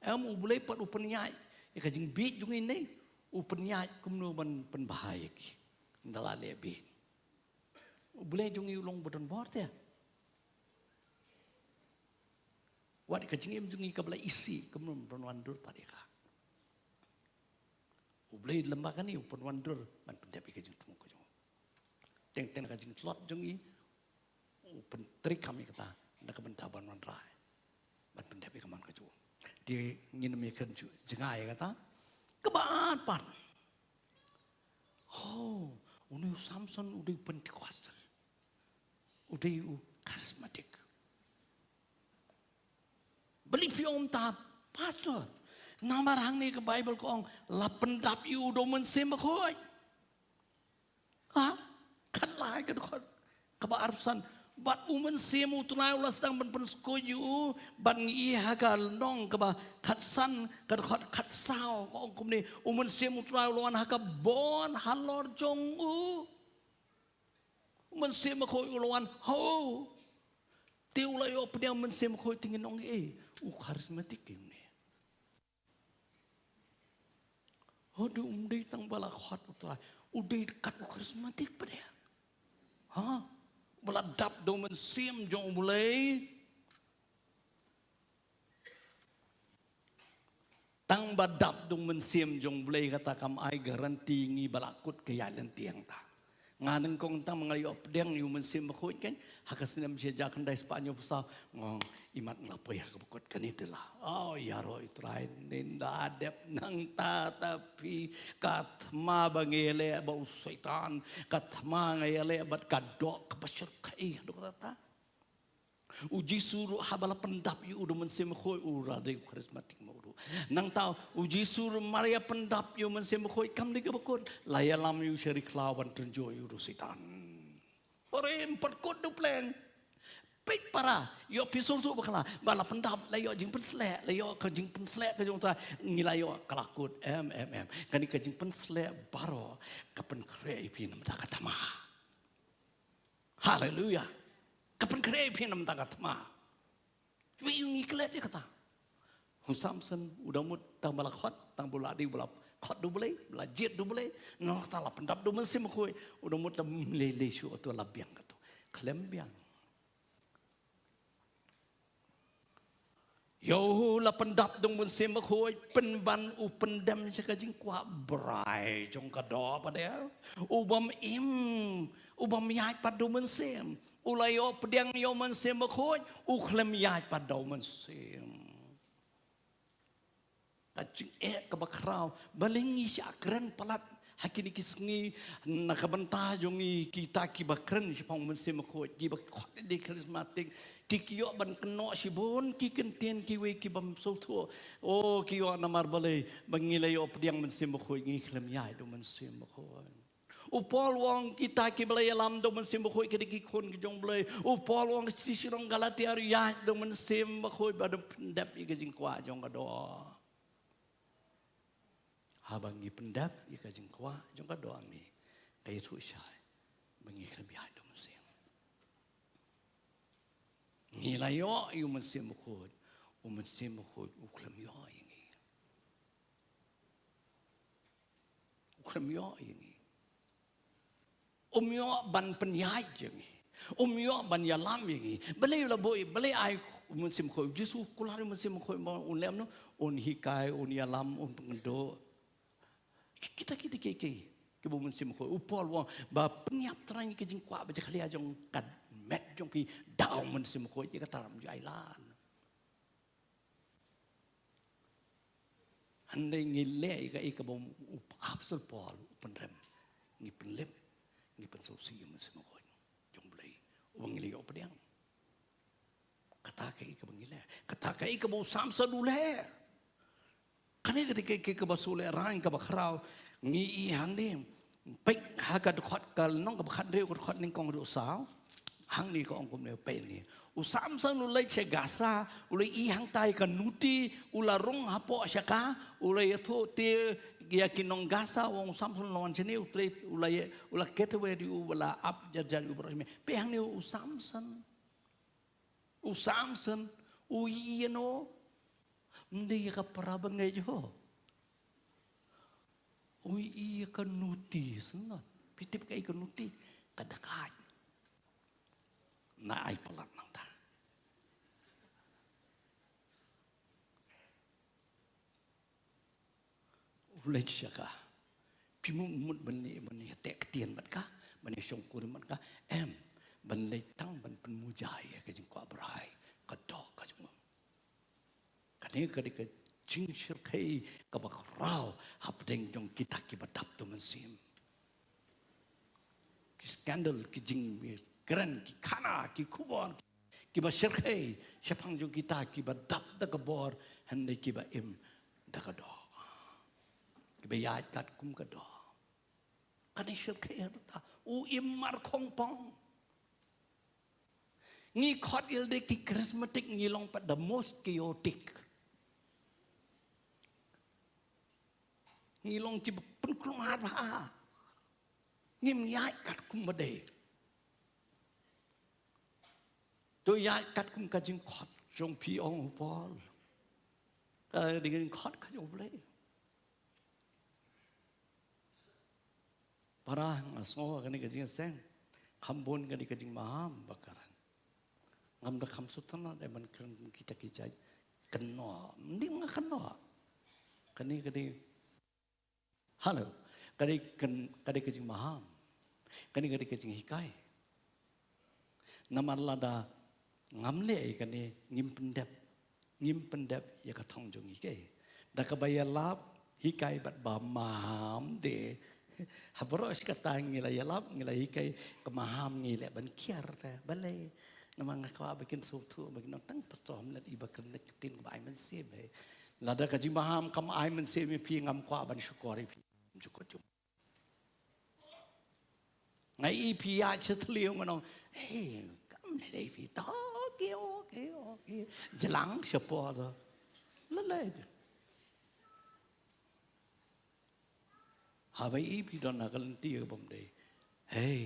Em, U Blei pat u pynïaid ïa ka jingbieit jong ngi ne, u pynïaid kumno ban pynbha ïa ki ynda la leh bieit. U Blei jong ngi u long ba don bor te. Wat ka jingim jong ngi kaba la isih kumno ban wandur pat ïa ka. U Blei lem bad kane u pynwandur ban pyndep ïa ka jingthmu ka jong u. Teng teng ka jingtlot jong ngi u pyntreikam ïa kata na ka bynta ban wanrah ban pyndep ïa ka mon ka jong u. Te ngin ym ïakren jngai ïa kata. Kaba ar pat, oh, une u Samson u dei u Pentecostal, u dei u charismatic. Balei phi ong kumta, Pastor? Namar hangne ka Baibl ka ong, la pyndap ïa u da u Mynsiem Bakhuid. Ha? Khatlai ka dkhot kaba arphew san. Bad u Mynsiem u Trai u la sdang ban pynskuid ïa u, bad ngi i ha ka lynnong kaba khatsan ka dkhot khatsaw ka ong kumne, u Mynsiem u Trai u la wan ha ka bor halor jong u. U Mynsiem Bakhuid u la wan ha u. Te u la ïoh pdiang Mynsiem Bakhuid te ngin ong ei, u charismatic kumne. Haduh um dei tang ba la khot u Trai, u dei kat u charismatic pat de. Ha? Ba la dap da u Mynsiem jong U Blei. Tang ba dap da u Mynsiem jong U Blei kata kam ai guarantee ngi ba la kut ka ïaid lynti hangta. Nga nyngkong tang ma nga ïoh pdiang ïa u Mynsiem Bakhuid kan, ha ka snem shi hajar khyndai spah hynñiewphew saw, nga ong, imat nga la poi ha kaba kut kane te la. Oh, ïaroh ïa u Trai, ynda dep nangta ta phi, ka thma ba nga ïaleh bad u Soitan, ka thma nga ïaleh bad ka doh kaba shyrkhei, haduh katta. U Jisu ruh haba la pyndap ïa u da u Mynsiem Bakhuid, u la dei u charismatic mo ruh. Nangta u Jisu ruh mar ïa pyndap ïa u Mynsiem Bakhuid, kam dei kaba kut, la ïalam ïa u sha ri khlaw ban tynjuh ïa u da u Soitan. Hooid, ym pat kut da u pleng. Peit para, ïoh phi sngewthuh bakla, ba la pyndap, la ïoh jingpynsleh, la ïoh ka jingpynsleh ka jong U Trai, ngi la ïoh ka la kut, em, em, em. Kane ka jingpynsleh baroh, ka pynkhreh ïa phi na bynta ka thma. Haleluia. Ka pynkhreh ïa phi na bynta ka thma. Wei ngi klet ïa kata. U Samson, u da mut, tang ba la khot, tang ba la dei, ba la khot da U Blei, ba la jied da U Blei, nangta la pyndap da u Mynsiem Bakhuid, u da mut, tang lei lei shuh, to la biang kato. Khlem biang. Ïa u la pyndap da u Mynsiem Bakhuid, pynban u pyndem sha ka jingkwah brai jong ka doh pat de. U bym im, u bym ïaid pat da u Mynsiem. U la ïoh pdiang ïa u Mynsiem Bakhuid, u khlem ïaid pat da u Mynsiem. Ka jingeh kaba khraw, balei ngi shah kren palat ha kine ki sngi, na ka bynta jong ngi kita kiba kren shaphang u Mynsiem Bakhuid, kiba khot dei charismatic, ki ki ïoh ban kynnoh shibun ki kyntien kiwei ki bym sngewthuh. O, ki ïoh namar balei, ba ngi la ïoh pdiang Mynsiem Bakhuid, ngi khlem ïaid da u Mynsiem Bakhuid. U Paul u ong kita kiba la ïalam da u Mynsiem Bakhuid ki dei ki khun ki jong U Blei. U Paul u ong ka shithi sha ki nong Galatia ruh, ïaid da u Mynsiem Bakhuid bad ym pyndep ïa ka jingkwah jong ka doh. Haba ngi pyndep ïa ka jingkwah jong ka doh ngi, ka ïathuh shai ba ngi khlem ïaid da u Mynsiem. Ngi la ïoh ïa u Mynsiem Bakhuid, u Mynsiem Bakhuid u khlem ïoh ïa ngi. U khlem ïoh ïa ngi. Um ïoh ban pynïaid ïa ngi. Um ïoh ban ïalam ïa ngi. Balei u la buh, balei ai u Mynsiem Bakhuid? U Jisu u kular ïa u Mynsiem Bakhuid ba un leh kumno? Un hikai, un ïalam, un pynkynduh. Kita, kita kiei kiei kiba u Mynsiem Bakhuid. U Paul u ong ba pynïap trai ïa ka jingkwah ba jakhlia jong ka met jong phi da u Mynsiem Bakhuid, ïa kata ruh ym ju ailad. Hynrei ngi leh ïa kaei kaba u Apostol Paul u pynrem. Ngi pynlip, ngi pynsngewsih ïa u Mynsiem Bakhuid jong U Blei uba ngi la ïoh pdiang. Kata kaei kaba ngi leh, kata kaei kaba u Samson u leh. Kane ka dei kaei kaba shu leh rang kaba khraw. Ngi i hangne, peit ha ka dkhot ka lynnong kaba khathynriew, ka dkhot nyngkong haduh saw. Hangne ka ong kumne, peit hangne. U Samson u leit sha Gaza, u la i hangtai ka nuti, u la rung hapoh sha ka, u la ïathuh te ïa ki nong Gaza, u ong u Samson u la wan shane, u trei, u la ïa, u la get away ïa u, u la ap jar jar ïa u baroh shane. Peit hangne u Samson. U Samson, u ïoh ïa no. Ym dei ïa ka para bangeit ho. U ïoh ïa ka nuti sngewbha. Phi tip kaei ka nuti? Ka dakaid. Nga ai palat nangta. U leit sha ka. Phi mut, mut ban leit, ban ïateh ktien bad ka, ban ïashongkurim bad ka, em, ban leit tang ban pynmuja ïa ka jingkwah brai ka doh ka jong u. Kane ka dei ka jingshyrkhei kaba khraw hapdeng jong kita kiba dap da u Mynsiem. Ki scandal, ki jingkren, ki khana, ki khubor, kiba shyrkhei shaphang jong kita kiba dap da ka bor, hynrei kiba im da ka doh. Kiba ïaid katkum ka doh. Kane shisha ka ïa ta. U im mar khongpong. Ngi khot ïa lade ki charismatic, ngi long pat the most chaotic. Ngi long kiba pynklong ar bha. Ngim ïaid katkum ba dei. To ïaid katkum ka jingkhot jong phi, ong u Paul. Ka jingkhot ka jong u Blei. Para, nga sngew kane ka jingïaseng kham bun kane ka jingmaham ba kren. Ngam da kham sutana da ban kren kita ki jait kynnoh. Mending nga kynnoh. Kane, kane. Hello. Kane, kan, kane ka jingmaham. Kane, kane ka jinghikai. Namar lada ngam leh ïa kane, ngim pyndep. Ngim pyndep ïa ka thong jong ngi, ke. Da kaba ïalap hikai bad ba maham de. Ha baroh shi katta ngi la ïalap, ngi la hikai, ka maham ngi leh ban kiar te. Balei? Namar nga kwah ba kin sngewthuh, ba kin ong tang pastor Hamlet i ba kren da ka ktien kaba ai mynsiem, eh. Lada ka jingmaham kam ai mynsiem ïa phi, ngam kwah ban shukor ïa phi. Jukut jum. Nga ïohi phi ïaid sha thliew, nga ong, "Hey, kam lei lei phi to, okay, okay, okay." Jlang sha por to. Lei lei. Haba ïohi phi don ha ka lynti kaba ym dei. Hey.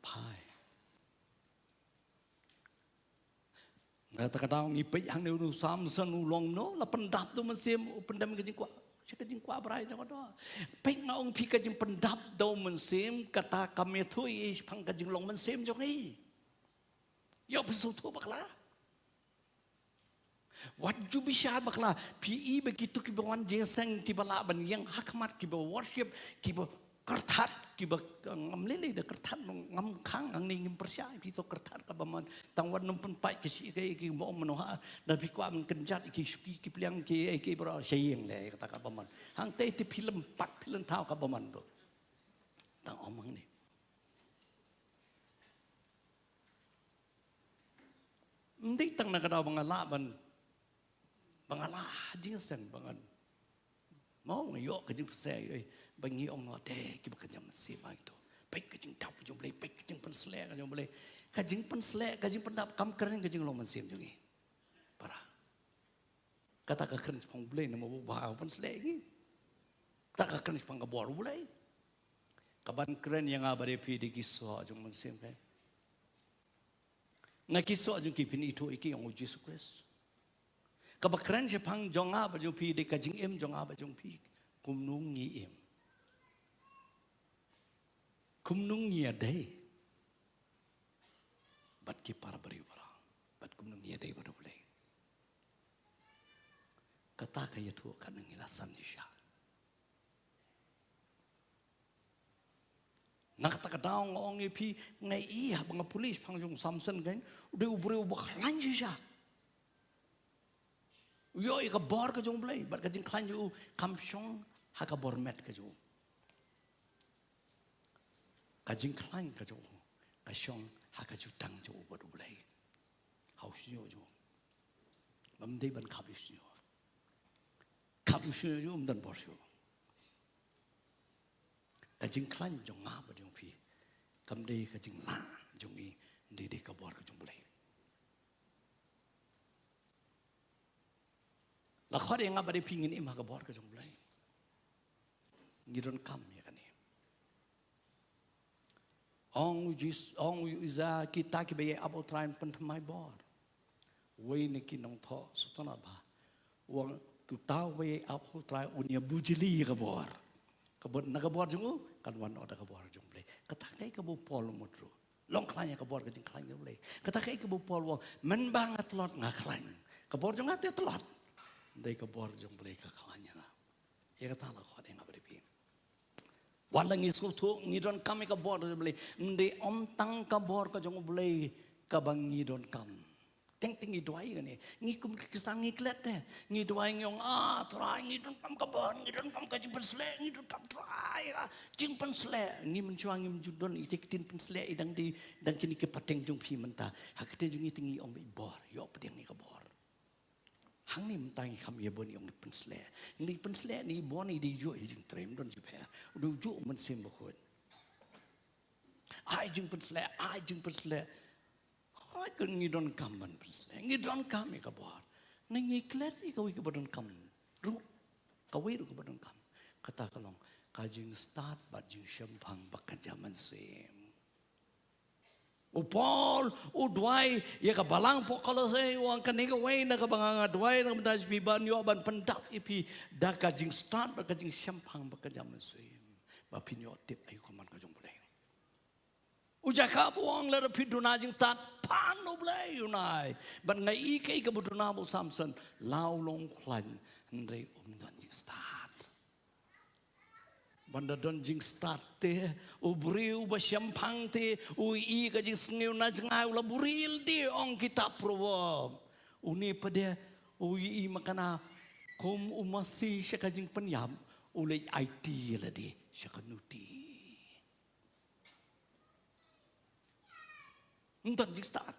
Phai. Nga ta ka daw ngi peit hangne u Samson u long no, la pyndap da u mynsiem, u pyndem ka jingkwah. Sha ka jingkwah brai jong ka doh. Peit nga ong phi ka jingpyndap da u mynsiem, kata kam ïathuh ei shaphang ka jinglong mynsiem jong ngi. Ïoh phi sngewthuh bakla. Wat ju bishar bakla, phi i ba kito kiba wan jingïaseng kiba lah ban ïeng ha khmat kiba worship, kiba kyrthat, kiba, ngam lei lei da kyrthat, ngam khang hangne ngim pyrshah, phi to kyrthat kaba mon, tang wat nym pynpait ki shi ki, ki mo mano ha, da phi kwah ban kynjat ki shuki ki pliang ki, ki bro sha ïing lei kata kaba mon. Hangta te phi lem pat phi lem thaw kaba mon to. Tang ong hangne. Ym dei tang na ka daw ba nga lah ban, ba nga lah jingïaseng ba ngan. Mo nga ïoh ka jingpynshlur, eh, ba ngi ong noh te kiba kynja mynsiem ha ito. Peit ka jingdap ka jong u Blei, peit ka jingpynshlur ka jong u Blei. Ka jingpynshlur, ka jingpyndap kam kren ka jinglong mynsiem jong ngi. Para. Kata ka kren shaphang u Blei namar u ba pynshlur ngi. Kata ka kren shaphang ka bor u Blei. Kaban kren ïa nga bad ïa phi da ki soh jong mynsiem, ke. Na ki soh jong ki phin ithuh ïa ki, ong u Jisu Khrist. Kaba kren shaphang jong nga bad jong phi dei ka jingim jong nga bad jong phi. Kumno ngi im. Kumno ngi ïadei bad ki para briew baroh. Bad kumno ngi ïadei bad u Blei. Kata ka ïathuh ka nang ïa la san shisha. Na kata ka daw nga ong ïa phi, nga ïohi haba nga pule shaphang jong u Samson, kan, u dei u briew uba khlaiñ shisha. U ïoh ïa ka bor ka jong u Blei, bad ka jingkhlaiñ jong u kam shong ha ka bor met ka jong u. Ka jingkhlaiñ ka jong u ka shong ha ka jutang jong u bad u Blei. Ha u shñiuh jong u. Bym dei ban khap ïa u shñiuh. Khap ïa u shñiuh jong u ym don bor shuh. Ka jingkhlaiñ jong nga bad jong phi kam dei ka jinglah jong ngi, dei, dei ka bor ka jong u Blei. La khot ïa nga bad ïa phi ngin im ha ka bor ka jong u Blei. Ngi donkam ïa kane. Ong u Jis, ong u Isaiah, kita kiba ïai ap ha u Trai yn pynthymmai bor. Wei na ki nongthoh sngewtynnat bha u ong, uta uba ïai ap ha u Trai un ïabujli ïa ka bor. Kaba na ka bor jong u kan wan noh da ka bor jong u Blei. Kata kaei kaba u Paul u mut ruh. Long khlaiñ ïa ka bor ka jingkhlaiñ ka Blei. Kata kaei kaba u Paul u ong, mynba nga tlot nga khlaiñ. Ka bor jong nga te tlot. Dei ka bor jong u Blei ka khlaiñ ïa nga. Ïa kata la khot ïa nga bad ïa phi. Wat la ngi sngewthuh ngi donkam ïa ka bor ka jong u Blei, ym dei ym tang ka bor ka jong u Blei kaba ngi donkam. Teng teng ngi duwai kane. Ngi kum ki Khristan ngi klet te. Ngi duwai ngi ong, ah, Trai ngi donkam ka bor, ngi donkam ka jingpynshlur, ngi donkam Trai, ah, jingpynshlur. Ngi mynshuwa ngim ju don ïa ki ktien pynshlur, ïa dang dei, dang kine ki pateng jong phi mynta. Ha ka ktien jong ngi te ngi ong beit bor, ïoh pdiang ïa ka bor. Hangne mynta ngi kham ïa bun ïa u pynshlur. Ngi pynshlur ngi bun ngi dei ïoh ïa jingtrei, ym don jingpher. U dei u juh u Mynsiem Bakhuid. Ai jingpynshlur, ai jingpynshlur. Hooid, ngi donkam ban pynshlur. Ngi donkam ïa ka bor. Ngi klet ïa kawei kaba donkam ruh. Kawei ruh kaba donkam. Kata ka long ka jingstad bad jingshemphang ba kynja mynsiem. U Paul u duwai ïa ka balang hapoh Kolosse, u ong kane kawei na kaba nga, nga duwai na ka bynta jong phi ban ïoh ban pyndap ïa phi da ka jingstad bad ka jingshemphang ba kynja mynsiem. Ba phin ïoh tip aïu ka mon ka jong U Blei. U Jakob u ong lada phi duna jingstad pan U Blei un ai. Bad nga i kaei kaba duna ba u Samson, la u long khlaiñ hynrei um don jingstad. Ban da don jingstad te, u briew ba shemphang te u i ka jingsngew na jngai, u la buhrieh de, ong kitab Proverb. Une pat de u i ma kane, kum u masi sha ka jingpynïap, u leit aiti ïa lade sha ka nuti. Ym don jingstad.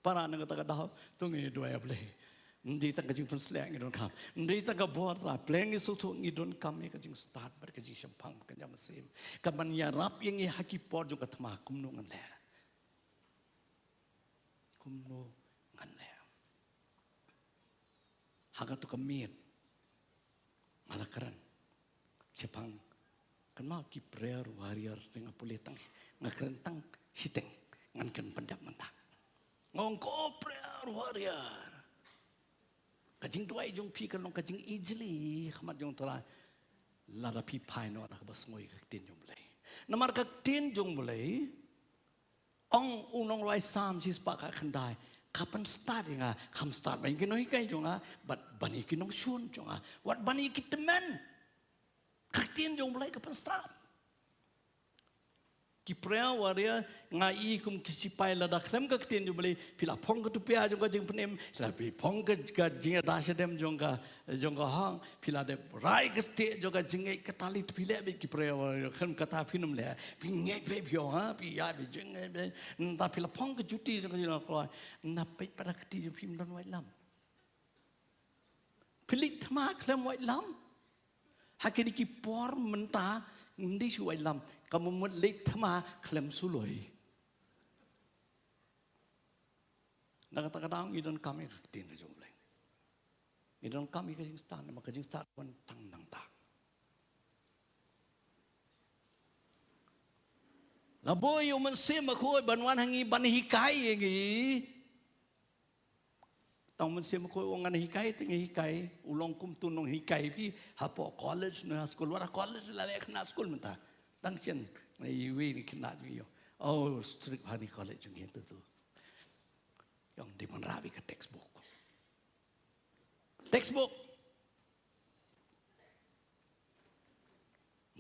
Para, na kata ka daw to ngi duwai ïa U Blei. Ym dei tang ka jingpynshlur ngi donkam, ym dei tang ka bor, Trai, Blei, ngi sngewthuh ngi donkam ïa ka jingstad bad ka jingshemphang ba kynja mynsiem, ka ban ïarap ïa ngi ha ki por jong ka thma. Kumno ngan leh? Kumno ngan leh? Ha kato ka miet nga la kren shaphang, kynmaw, ki prayer warrior, te nga pule tang, nga kren tang shiteng, ngan kren pyndep mynta. Nga ong ko prayer warrior, ka jingduwai jong phi kan long ka jingijli ha khmat jong U Trai lada phi phai noh na kaba sngew ïa ka ktien jong U Blei. Namar ka ktien jong U Blei, ong u nongrwai Salm shispah khatkhyndai, ka pynstad ïa nga, kam stad ban ïa ki nonghikai jong nga, bad ban ïa ki nongshun jong nga, wat ban ïa ki tymmen. Ka ktien jong U Blei ka pynstad. Ki prayer warrior, nga i kum ki sipai, lada khlem ka ktien jong U Blei, phi la phong ka tupia jong ka jingpynim, phi la phong ka, ka jingïada shadem jong ka, jong ka hok, phi la dep rai ka stieh jong ka jingngeit, ka tali, te phi leh beit ki prayer warrior, khlem kata phin ym leh. Phi ngeit beit phi ong, ha, phi ïa beit jingngeit beit. Nangta phi la phong ka juti jong ka jingïada kloi. Nangta peit pat ha ka kti jong phi, ym don waitlam. Phi leit thma khlem waitlam. Ha kine ki por mynta ym dei shu waitlam, ka mut leit thma khlem suloi. Na kata ka daw ngi donkam ïa ka ktien ka jong U Blei. Ngi donkam ïa ka jingstad, namar ka jingstad wan tang nangta. La buh ïa u Mynsiem Bakhuid ban wan ha ngi ban hikai ïa ngi. Tang u Mynsiem Bakhuid u ong ngan hikai, te ngi hikai, u long kum uto u nonghikai phi hapoh college ne ha skul, wat ha college la leh khynnah skul mynta. Dang shen, iwei na ki khynnah jong ngi, oh, strict ha kane ka college jong ngi, tu tu. Ong dei ban rah beit ka textbook. Textbook.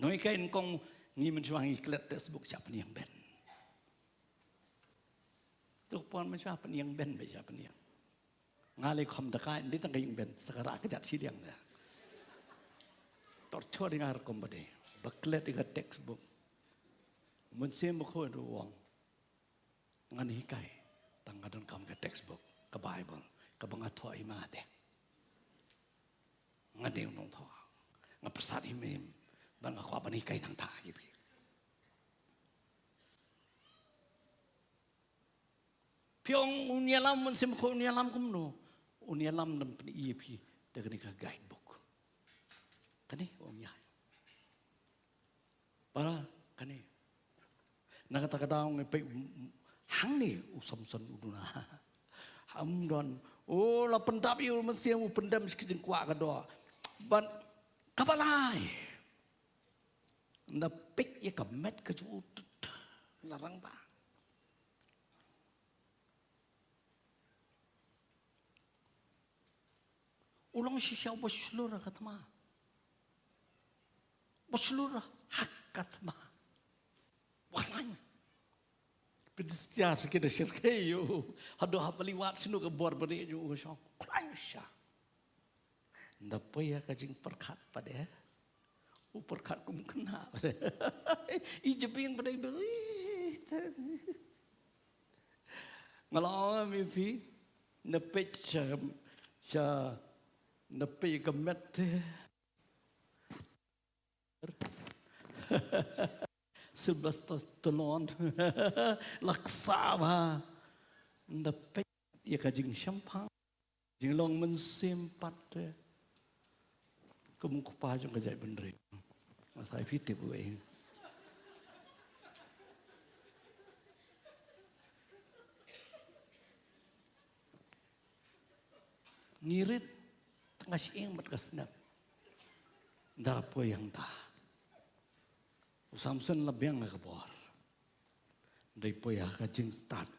Nonghikai nyngkong, ngi mynshuwa ngi klet textbook sha pynïeng bench. To pon mynshuwa pynïeng bench beit, sha pynïeng. Nga lei kham da kai, ym dei tang ka ïeng bench, sa ka rah ka jait shiliang da. Torture ïa nga rukom ba dei ba klet ïa ka textbook. Mynsiem Bakhuid u ong ngan hikai, tang nga donkam ka textbook, ka Bible, kaba nga thoh hi ma te. Nga dei u nongthoh. Nga pyrsad hi ma, bad nga kwah ban hikai nangta ïa phi. Phi ong un ïalam, Mynsiem Bakhuid un ïalam kumno? Un ïalam da pyn-i ïa phi da kane ka guidebook. Kane u ong ïa. Para, kane. Na kata ka daw ngi peit, hangne u Samson u duna. Ham don, u la pyndap ïa u Mynsiem, u pyndem sha ka jingkwah ka doh. Bad kaba lai, ynda peit ïa ka met ka jong u, la rangbah. U long shisha uba shlur ha ka thma. Uba shlur ha ka thma. Uba khlaiñ. Pynshai shisha ki da shyrkhei ïa u. Haduh hap ban leit wad sha ka bor barieh jong u, ka shong khlaiñ shisha. Ynda poi ha ka jingpyrkhat pat de, u pyrkhat kum khynnah pat de. I jabieng pat de. Nga la ong ïa phi, ynda peit sha Sha na pei ka met te. Sylvester Stallone. Laksa ba. Na pei ïa ka jingshemphang. Jinglong mynsiem pat te. Kum u kpa jong ka jaitbynriew. Nga sa ïa phi tip u ei. Ngi rit tang ka shyieng bad ka snep. Nda poi hangta. U Samson la biang ha ka bor. Dei poi ha ka jingstad.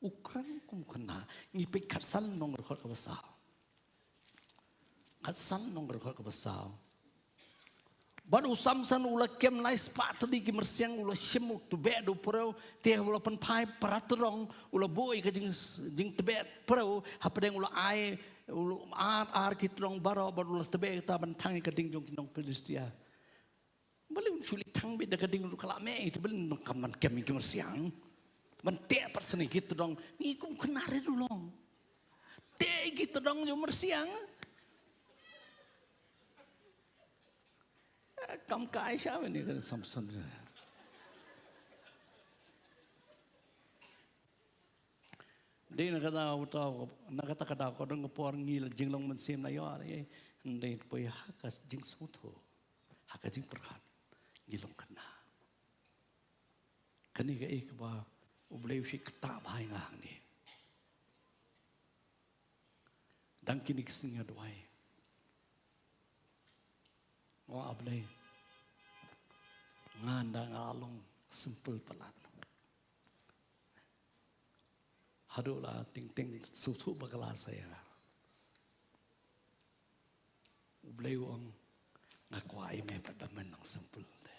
U kren kum u khynnah. Ngi peit Khatsan lynnong dkhot kaba saw. Khatsan lynnong dkhot kaba saw. Bad u Samson u la kem lai spah tylli ki myrsiang, u la shim, u tbeh da u pyreu, te u la pynphai para tyrong, u la buh ïa ka jing, jingtbeh pyreu hapdeng, u la ai, u la ar ar ki tyrong baroh, bad u la tbeh ïa kata ban thang ïa ka ding jong ki nong Philistia. Balei un shu leit thang beit da ka ding ruh, ka la mih, te balei nang kam ban kem ïa ki myrsiang ban teh pat sha ki tyrong? Ngi kum khynnah rit ruh long. Teh ïa ki tyrong jong myrsiang. Kam kai sha beit ïa ka Samson. Dei na kata ka daw, na kata ka daw, ka don ka por ngi la jinglong mynsiem na ïor, eh, dei poi ha ka jingsngewthuh, ha ka jingpyrkhat, ngi long khynnah. Kane kaei kaba U Blei u shu ktah bha ïa nga hangne. Dang kine ki sngi nga duwai. Nga ong, A Blei, nga ynda nga long simple palat. Haduh la teng teng sngewthuh bakla sa ïa nga. U Blei u ong, nga kwah ïa me pat da men long simple te.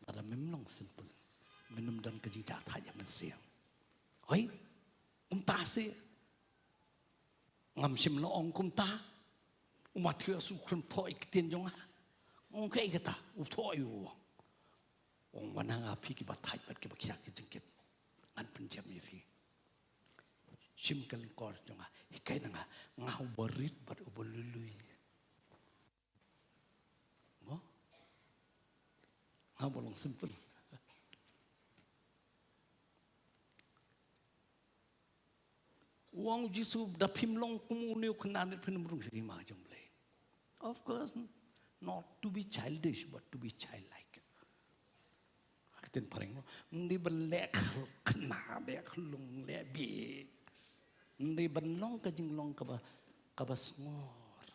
Lada mem long simple, men ym don ka jingjah thait ïa mynsiem. Hooid, kumta seh. Ngam shym la ong kumta. U Mathaios u kren thoh ïa ki ktien jong nga. Ong kaei kata, u thoh ïa u. Ong, wan na nga phi kiba thait bad kiba khiah ki jingkit, ngan pynjem ïa phi. Shim ka lyngkor jong nga, hikai na nga, nga uba rit bad uba lui lui. Mo? Nga uba long simple. U ong U Jisu, da phim long kum une u khynnah rit phin ym rung sha ka hima jong U Blei. Of course, not to be childish, but to be childlike. Ha ka ktien phareng mo, ym dei ban leh khynnah, leh khyllung, leh bieit. Ym dei ban long ka jinglong kaba, kaba sngor.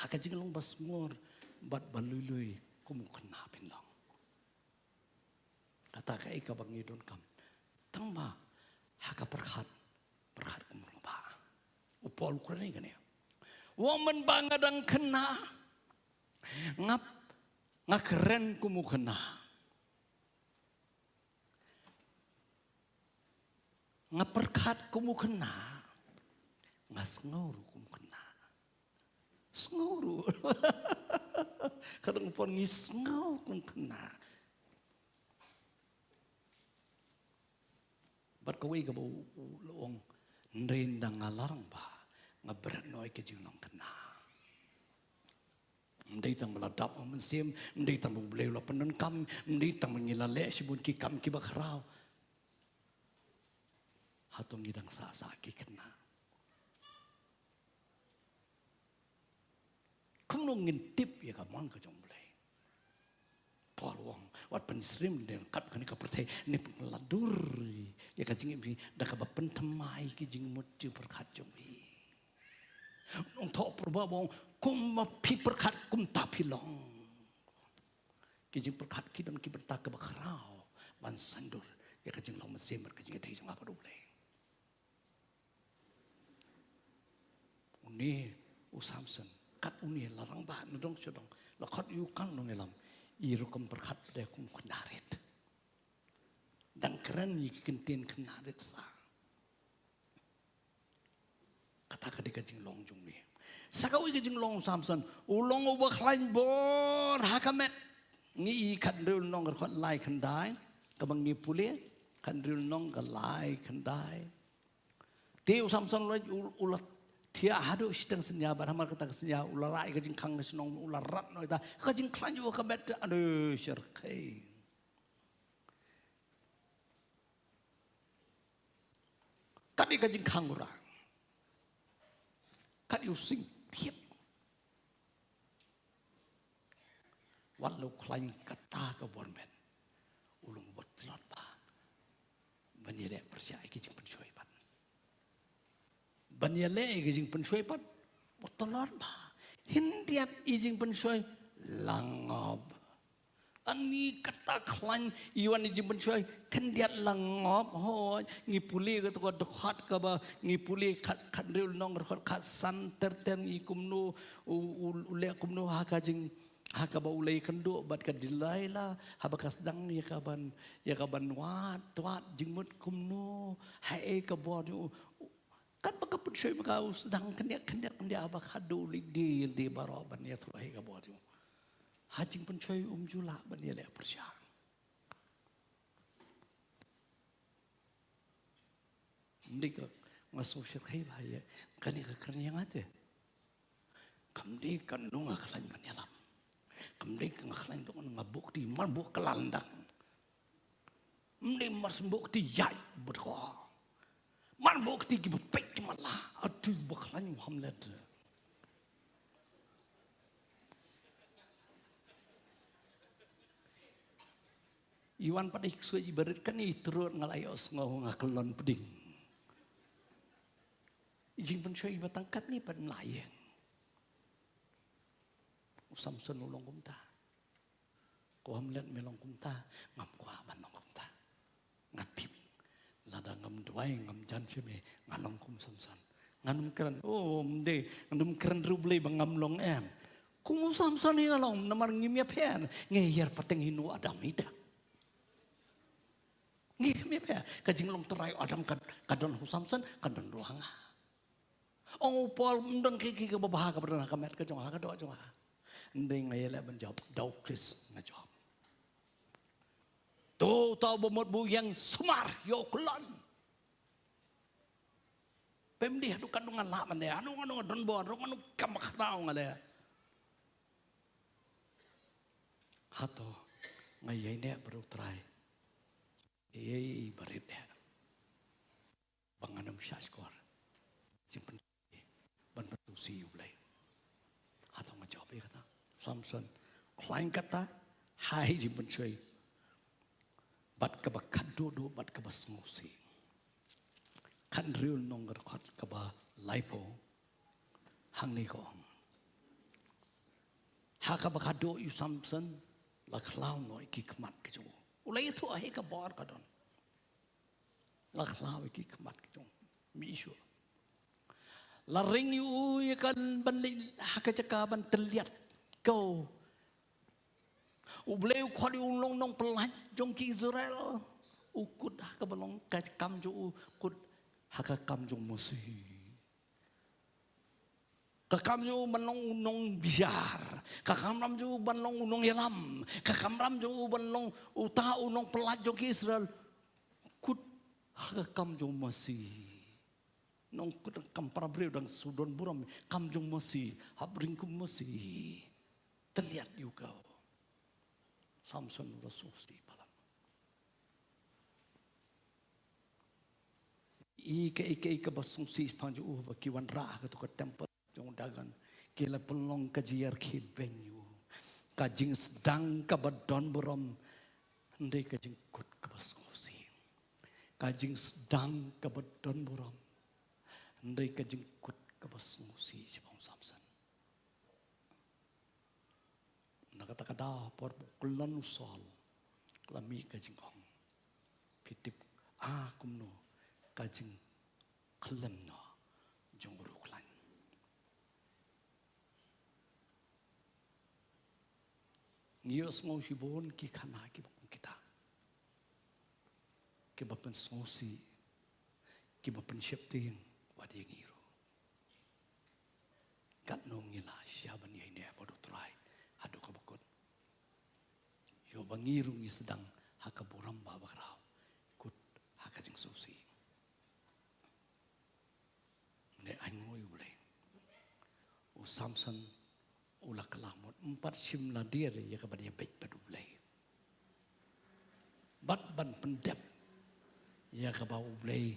Ha ka jinglong ba sngor bad ba lui lui, kum u khynnah phin long. Kata kaei kaba ngi donkam. Tang ba ha ka pyrkhat, pyrkhat kum u rangbah. U Paul u kren ïa kane. U ong mynba nga dang khynnah, nga, nga kren kum u khynnah. Nga pyrkhat kum u khynnah, nga sngew ruh kum u khynnah. Sngew ruh. Ka dang pon ngi sngew kum khynnah. Bad kawei kaba u, u la ong, hynrei ynda nga la rangbah, nga bret noh ïa ka jinglong khynnah. Ym dei tang ba la dap ha mynsiem, ym dei tang ba U Blei u la pyndonkam, ym dei tang ba ngi la leh shibun ki kam kiba khraw. Hato ngi dang sah sah ki khynnah? Kumno ngin tip ïa ka mon ka jong U Blei? Paul u ong, wat pynsyriem ne ryngkat kane ka pyrthei, ne pynkylla dur ïa ka jingim phi da kaba pynthymmai ki jingmut jingpyrkhat jong phi. Nongthoh Proverb u ong, kumba phi pyrkhat kumta phi long. Ki jingpyrkhat ki don ki bynta kaba khraw ban saiñdur ïa ka jinglong mynsiem bad ka jingïadei jong nga bad U Blei. Une u Samson, kat une la rangbah na dong sha dong, la khot ïa u kan nongïalam, i rukom pyrkhat de kum khynnah rit. Dang kren ïa ki kyntien khynnah rit sa. Kata ka dei ka jinglong jong me. Sa kawei ka jinglong u Samson, u long uba khlaiñ bor ha ka met. Ngi i Khathynriew Lynnong ka dkhot lai khyndai, kaba ngi pule, Khathynriew Lynnong ka lai khyndai. Te u Samson u la, u la thiah haduh shiteng synñia, bad hamar kata ka synñia u la rah ïa ka jingkhang ka shnong, u la rat noh ïa ka jingkhlaiñ jong u ha ka met, aduh shyrkhei. Kat ïa ka jingkhang u rah. Kat ïa u sing phiat. Wat la u khlaiñ kata ka bor met, u long ba tlot bha ban ïaleh pyrshah ïa ki jingpynshoi pat. Ban ïaleh ïa ki jingpynshoi pat, ba tlot bha. Khyndiat ïa ki jingpynshoi, la ngop. Ani kata khlaiñ, ïa wan ïa ki jingpynshoi, khyndiat la ngop, hooid, ngi pule kato ka dkhot kaba, ngi pule khat, khathynriew lynnong dkhot khatsan ter ter ngi kumno, u, u, u leh kumno ha ka jing, ha kaba u la ïakynduh bad ka Delilah, haba ka sdang ïa ka ban, ïa ka ban wad, wad jingmut kumno, haei ka bor jong u, u, katba ka pynshoi ma ka u sdang khyndiat, khyndiat, khyndiat, haba khadduh u leit die, die baroh ban ïathuh haei ka bor jong u. Ha jingpynshoi um ju lah ban ïaleh pyrshah. Ym dei ka, nga sngew shyrkhei bha ïa kane ka kren ïa nga te. Kam dei kano nga khlaiñ ban ïalam. Kam dei ka nga khlaiñ ban nga buh kti, mar buh kylla lyndang. Ym dei mar shu buh kti ïaid bad ko. Mar buh kti kiba peit ki matlah. Aduh ba khlaiñ u Hamlet. Ïa wan pat i ksuid iba rit kane i trud nga la ïohsngew nga kyllon pdeng. I jingpynshoi iba tang katne pat ym lah ïeng. U Samson u long kumta. Ko Hamlet me long kumta, ngam kwah ban long kumta. Nga tip. Lada ngam duwai, ngam jan sha me, nga long kum Samson. Ngan ym kren, oh, ym dei, ngan ym kren ruh Blei ba ngam long em. Kum u Samson hi nga long, namar ngim ïapher, ngi ïar pateng hi na u Adam hi te. Ngi khlem ïapher, ka jinglong trai u Adam ka, ka don ha u Samson, ka don ruh ha nga. Ong u Paul, ym don kiei kiei kiba bha kaba don ha ka met ka jong nga, ha ka doh jong nga. Ym dei nga ïaleh ban jop, da u Khrist nga jop. To, to ba mut ba u ïeng sumar ïa u kyllon. Phi ym dei haduh katno nga lah ban leh, haduh katno nga don bor, haduh katno kam ba khraw nga leh. Hato nga ïaineh bad u Trai. Ei, ei, ei, barit eh. Ba ngan ym shah shkor. Jingpyn-, ban pynsngewsih ïa U Blei. Hato nga jop ïa kata? Samson khlaiñ kata ha i jingpynshoi bad kaba khadduh duh bad kaba sngewsih. Khathynriew lynnong ka dkhot kaba laiphew. Hangne ka ong. Ha kaba khadduh ïa u Samson la khlaw noh ïa ki khmat ki jong u. U la ïathuh ha ka bor ka don. La khlaw ïa ki khmat ki jong u. Mih shuh. La ring ïa u ïa ka ban leit ha ka jaka ban tylliat ko. U Blei u khot ïa u long nongpyllait jong ki Israel. U kut ha kaba long ka kam jong u, kut ha ka kam jong u Mosi. Ka kam jong u ban long u nongbishar. Ka kamram jong u ban long u nongïalam. Ka kamram jong u ban long uta u nongpyllait jong ki Israel. Kut ha ka kam jong u Mosi. Nongkut kam para briew dang shu don burom. Kam jong u Mosi. Hap ring kum u Mosi. Tylliat ïa u ko. Samson u la sngewsih palat. Ïa kaei kaei kaba sngewsih shaphang jong u ba ki wanrah ha kato ka temple jong u Dagon. Ki la pynlong ka jingïarkhie beiñ ïa u. Ka jingsdang kaba don burom. Hynrei ka jingkut kaba sngewsih. Ka jingsdang kaba don burom. Hynrei ka jingkut kaba sngewsih shaphang u Samson. Na kata ka daw por ba u kyllon u Saul, ka la mih ka jingong. Phi tip, ah, kumno ka jingkhlem noh jong u riewkhlaiñ. Ngi ïohsngew shibun ki khana kiba kum kita. Kiba pynsngewsih, kiba pynsheptieng, wat ïa ngi ruh. Katno ngi la sha ban ïaineh bad u Trai haduh kaba kut. Ïoh ba ngi ruh ngi sdang ha ka burom ba bakhraw. Kut ha ka jingsngewsih. U Samson u la kylla mut, ym pat shym la dier ïa ka ban ïabeit bad U Blei bad ban pyndep ïa kaba U Blei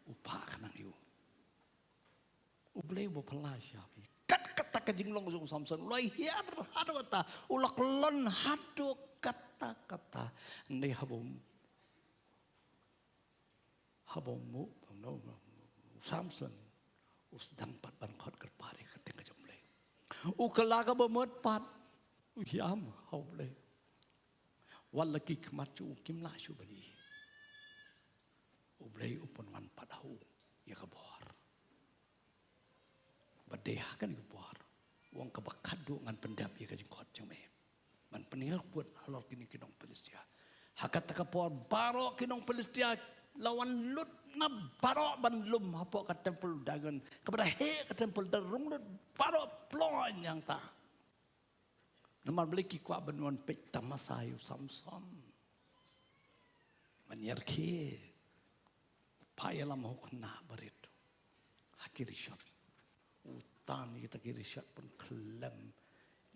u phah khnang ïa u. U Blei uba phylla sha phi. Kat kata ka jinglong jong u Samson, u la hiar haduh katta, u la kyllon haduh katta katta. Hynrei haba u, haba u mut, no, no, u Samson u sdang pat ban khot kyrpad ïa ka kyrteng ka jong U Blei. U kylla kaba mut pat, u ïam ha U Blei. Wat la ki khmat jong u kim lah shuh ban i, U Blei u pynwan pat ha u ïa ka bor. Bad dei ha kane ka bor u ong, kaba khadduh ngan pyndep ïa ka jingkhot jong me ban pynïakut halor kine ki nong Philistia. Ha kata ka por baroh ki nong Philistia la wan lut na baroh ban lum hapoh ka templ Dagon, kaba da heh ka templ, da rung lut baroh ploh ïa nangta. Namar balei? Ki kwah ban wan peit tamasa ïa u Samson ban ïarkhie. Phah ïalam ha u khynnah barit ha ki rishot. U tan ïa kita ki rishot, pynkhlem,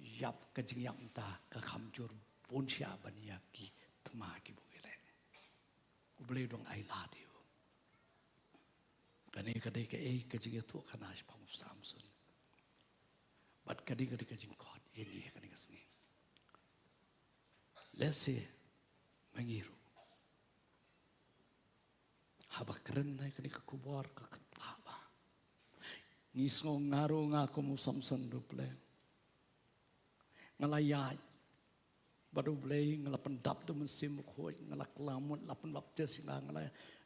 ïap, ka jingïap mynta ka kham jur bun sha ban ïa ki thma kiba u ïaleh. U Blei u dang ailad ïa u. Kane ka dei kaei ka jingïathuhkhana shaphang u Samson. Bad kane ka dei ka jingkhot ïa ngi ha kane ka sngi. Lehse ma ngi ruh haba kren ïa kane ka khubor ka kynthah ba ngi sngew nga ruh nga kum u Samson ruh pyrshah. Nga la ïaid bad U Blei, nga la pyndap da u Mynsiem Bakhuid, nga la kylla mut, la pynbaptis ïa nga, nga la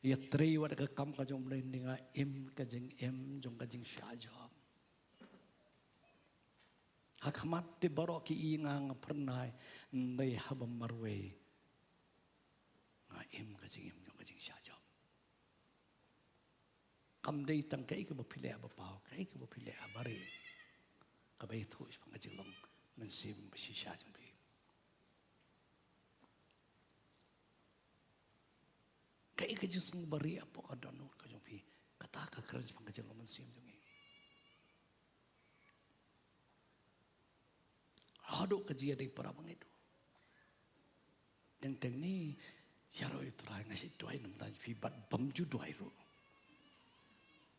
ïatrei wat ka kam ka jong U Blei, hynrei nga im ka jingim jong ka jingshah jop. Ha khmat te baroh ki i nga, nga phyrnai, hynrei haba marwei nga im ka jingim jong ka jingshah jop. Kam dei tang kaei kaba phi leh ba paw, kaei kaba phi leh ba rieh kaba ïathuh shaphang ka jinglong mynsiem ba shisha jong phi. Kaei ka jingsngew ba rieh hapoh ka dohnud ka jong phi, kata ka kren shaphang ka jinglong mynsiem jong ngi. Haduh ka jingïadei para bangeit. Teng teng ngi ïaroh ïa U Trai, nga shu duwai na bynta jong phi bad bym ju duwai ruh.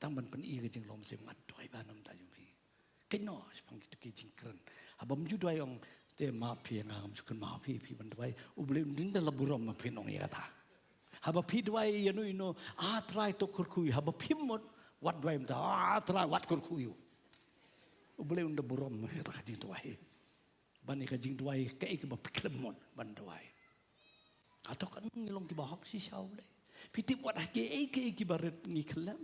Tang ban pyni ka jinglong mynsiem, nga duwai bha na bynta jong phi. Kynnoh shaphang kito ki jingkren. Haba bym ju duwai, ong te map phi, nga ngam shu kynmaw phi, phi ban duwai. U Blei un dei da la burom ma phi nong ïa kata. Haba phi duwai ïano ïano, A Trai to kyrkhu ïa u, haba phi mut wat duwai mynta, A Trai wat kyrkhu ïa u. U Blei un da burom ïa kata ka jingduwai. Ban ïa ka jingduwai kaei kaba phi khlem mut ban duwai. Hato kan ngi long kiba hok shisha U Blei? Phi tip wat ha kiei kiei kiba rit ngi khlem?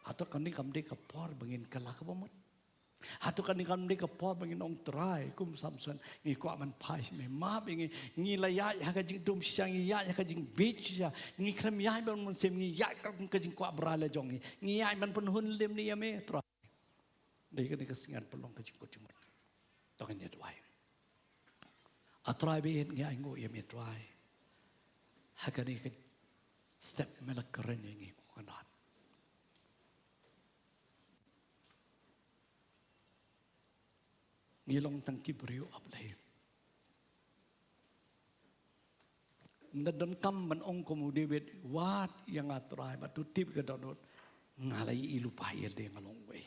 Hato kane kam dei ka por ba ngin kylla kaba mut? Hato kane kam dei ka por ba ngin ong, Trai, kum Samson, ngi kwah ban phai sha me, map ïa ngi, ngi la ïaid ha ka jingdum shisha, ngi ïaid ha ka jingbieit shisha, ngi khlem ïaid bad u Mynsiem, ngi ïaid katkum ka jingkwah brai la jong ngi, ngi ïaid ban pynhun lem ne ïa me, Trai. Dei kane ka sngi ngan pynlong ka jingkut jingmut. To ngin ïa duwai. A Trai baieit, ngi ainguh ïa me Trai ha kane ka step me la kren ïa ngi, ko Kynrad. Ngi long tang ki briew, A Blei. Ym da donkam ban ong kum u David, wad ïa nga Trai, bad to tip ka dohnud, nga la ïohi lypa ïalade nga long uwei.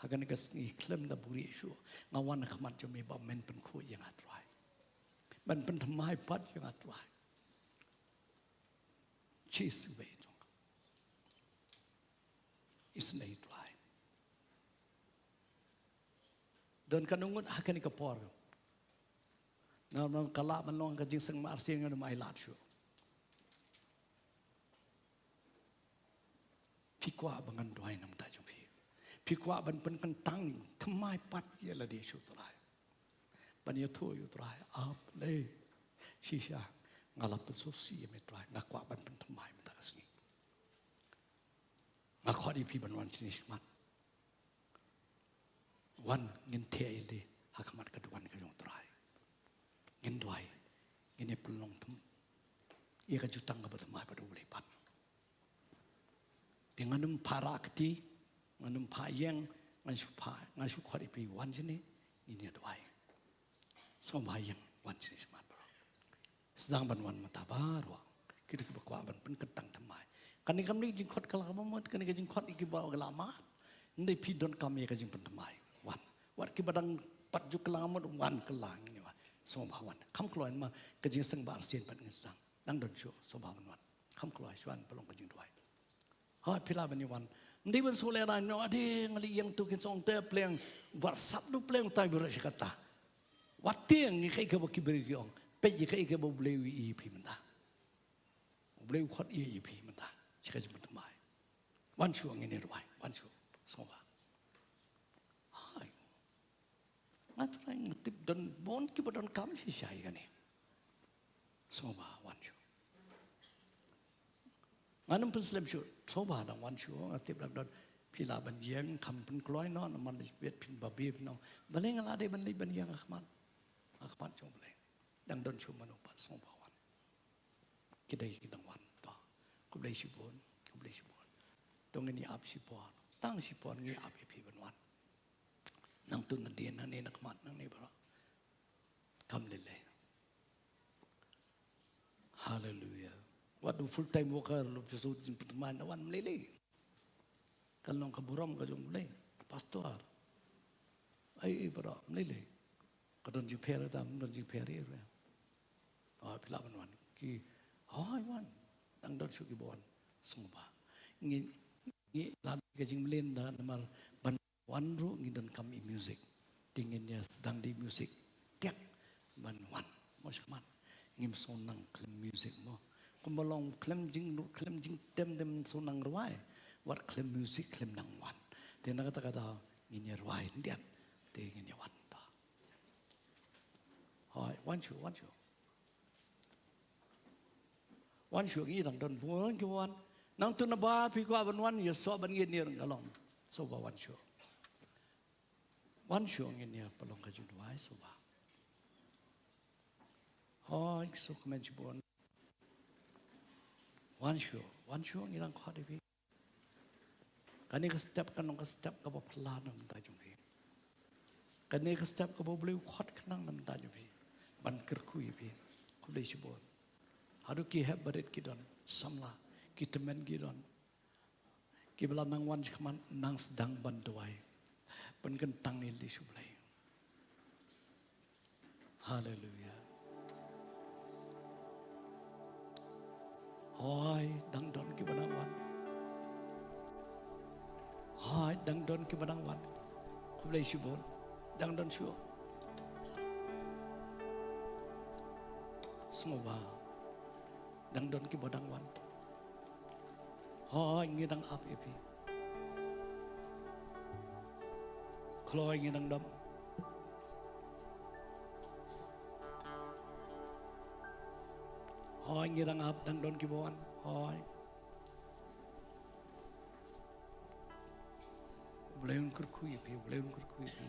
Ha kane ka sngi khlem da buhrieh shuh, nga wan ha khmat jong me ba men pynkhuid ïa nga Trai, ban pynthymmai pat ïa nga Trai. Chief Singh ba i jong ka. Isynei Trai. Don katno ngut ha kane ka por. Nga ong ka lah ban long ka jingseng ma arsien, ngan ym ailad shuh. Phi kwah ba ngan duwai na bynta jong phi. Phi kwah ban pynkyntang, thymmai pat ïa lade sha u Trai. Ban ïathuh ïa u Trai, A Blei, shisha nga la pynsngewsih ïa me Trai, nga kwah ban pynthymmai mynta ka sngi. Nga khot ïa phi ban wan shane shakhmat. Wan ngin thiah ïalade ha khmat ka duwan ka jong u Trai. Ngin duwai, ngin ïa pynlong thymmai ïa ka jutang kaba thymmai bad U Blei pat. Te ngan ym para kti, Ngan ym phah ïeng, ngan shu phah, ngan shu khot ïa phi wan shane, ngin ïa duwai. Sngewbha ïeng wan shane shakhmat baroh. Sdang ban wan mynta baroh. Kito kiba kwah ban pynkyntang thymmai. Kane kam dei ka jingkhot ka la ka mut, kane ka jingkhot ïa kiba la mad. Ym dei phi donkam ïa ka jingpynthymmai. Wan. Wat kiba dang pat ju kylla mut wan kylla ngin ïa wan. Sngewbha wan. Kham kloi ma ka jingseng ba arsien pat ngin sdang. Dang don shuh, sngewbha ban wan. Kham kloi shuwa ban long ka jingduwai. Hooid, phi lah ban ïa wan. Ym dei ban shu lehrain noh, ade nga la ïeng tu kin song te pleng. Wat sat du pleng tai byrot shi katta. Wat tieng ïa kaei kaba ki briew ki ong. Peit ïa kaei kaba U Blei u ïohi ïa phi mynta. U Blei u khot ïa ïa phi mynta. Shi ka jingpynthymmai. Wan shuwa ngin ïa duwai. Wan shuwa. Sngewbha. Hai. Nga trai nga tip don bun kiba donkam shisha ïa kane. Sngewbha wan shuwa. Ngan ym pynslem shuh, sngewbha dang wan shuwa, nga tip dang don phi lah ban ïeng, kham pynkloi noh, namar leit peit phin babe phin ong. Balei nga la dei ban leit ban ïeng ha khmat. Ha khmat jong U Blei. Dang don shuh mano pat sngewbha wan. Ki dei ki dang wan to. Khublei shibun, khublei shibun. To ngin ïa ap shipor. Tang shipor ngin ïa ap ïa phi ban wan. Nangtu nadien nangne na khmat nangne baroh. Kam lei lei. Haleluia. Wat u full time worker, lo phi shu jingpynthymmai na wan, ym lei lei. Kan long ka burom ka jong U Blei. Pastor. Ai, ai, baroh, ym lei lei. Ka don jingpher tam, don jingpher ïa. Oh, phi lah ban wan. Ki, oh, wan. Dang don shuh kiba wan. Sngewbha. Ngi, ngi la ka jingmlien da namar ban wan ruh ngi donkam ïa music. Te ngin ïa sdang da ïa music. Tiak ban wan. Mo shakhmat. Ngim sngewtynnat khlem music mo. Kumba long khlem jing, khlem jingtem dem sngewtynnat rwai. Wat khlem music khlem nang wan. Te na kata ka daw ngin ïa rwai khyndiat. Te ngin ïa wan to. Hooid, wan shuh, wan shuh. Wan shuh ngi dang don bun ki wan. Nangtu naba phi kwah ban wan ïa soh ban ngin ïa rung ka long. Sngewbha wan shuh. Wan shuh ngin ïa pynlong ka jingduwai sngewbha. Hooid, sngewkmen shibun. Wan shuh, wan shuh ngi dang khot ïa phi. Kane ka step kan long ka step kaba phylla na bynta jong phi. Kane ka step kaba U Blei u khot khnang na bynta jong phi. Ban kyrkhu ïa phi. Khublei shibun. Haduh ki hep barit ki don, samla, ki tymmen ki don. Kiba la nang wan shakhmat nang sdang ban duwai. Pynkyntang ïa lade sha U Blei. Haleluia. Hooid, dang don kiba dang wan. Hooid, dang don kiba dang wan. Khublei shibun. Dang don shuh. Sngewbha. Dang don kiba dang wan. Hooid, ngi dang ap ïa phi. Kloi ngi dang dom. Hooid, ngi dang ap, dang don kiba wan. Hooid. U Blei un kyrkhu ïa phi, U Blei un kyrkhu ïa phi.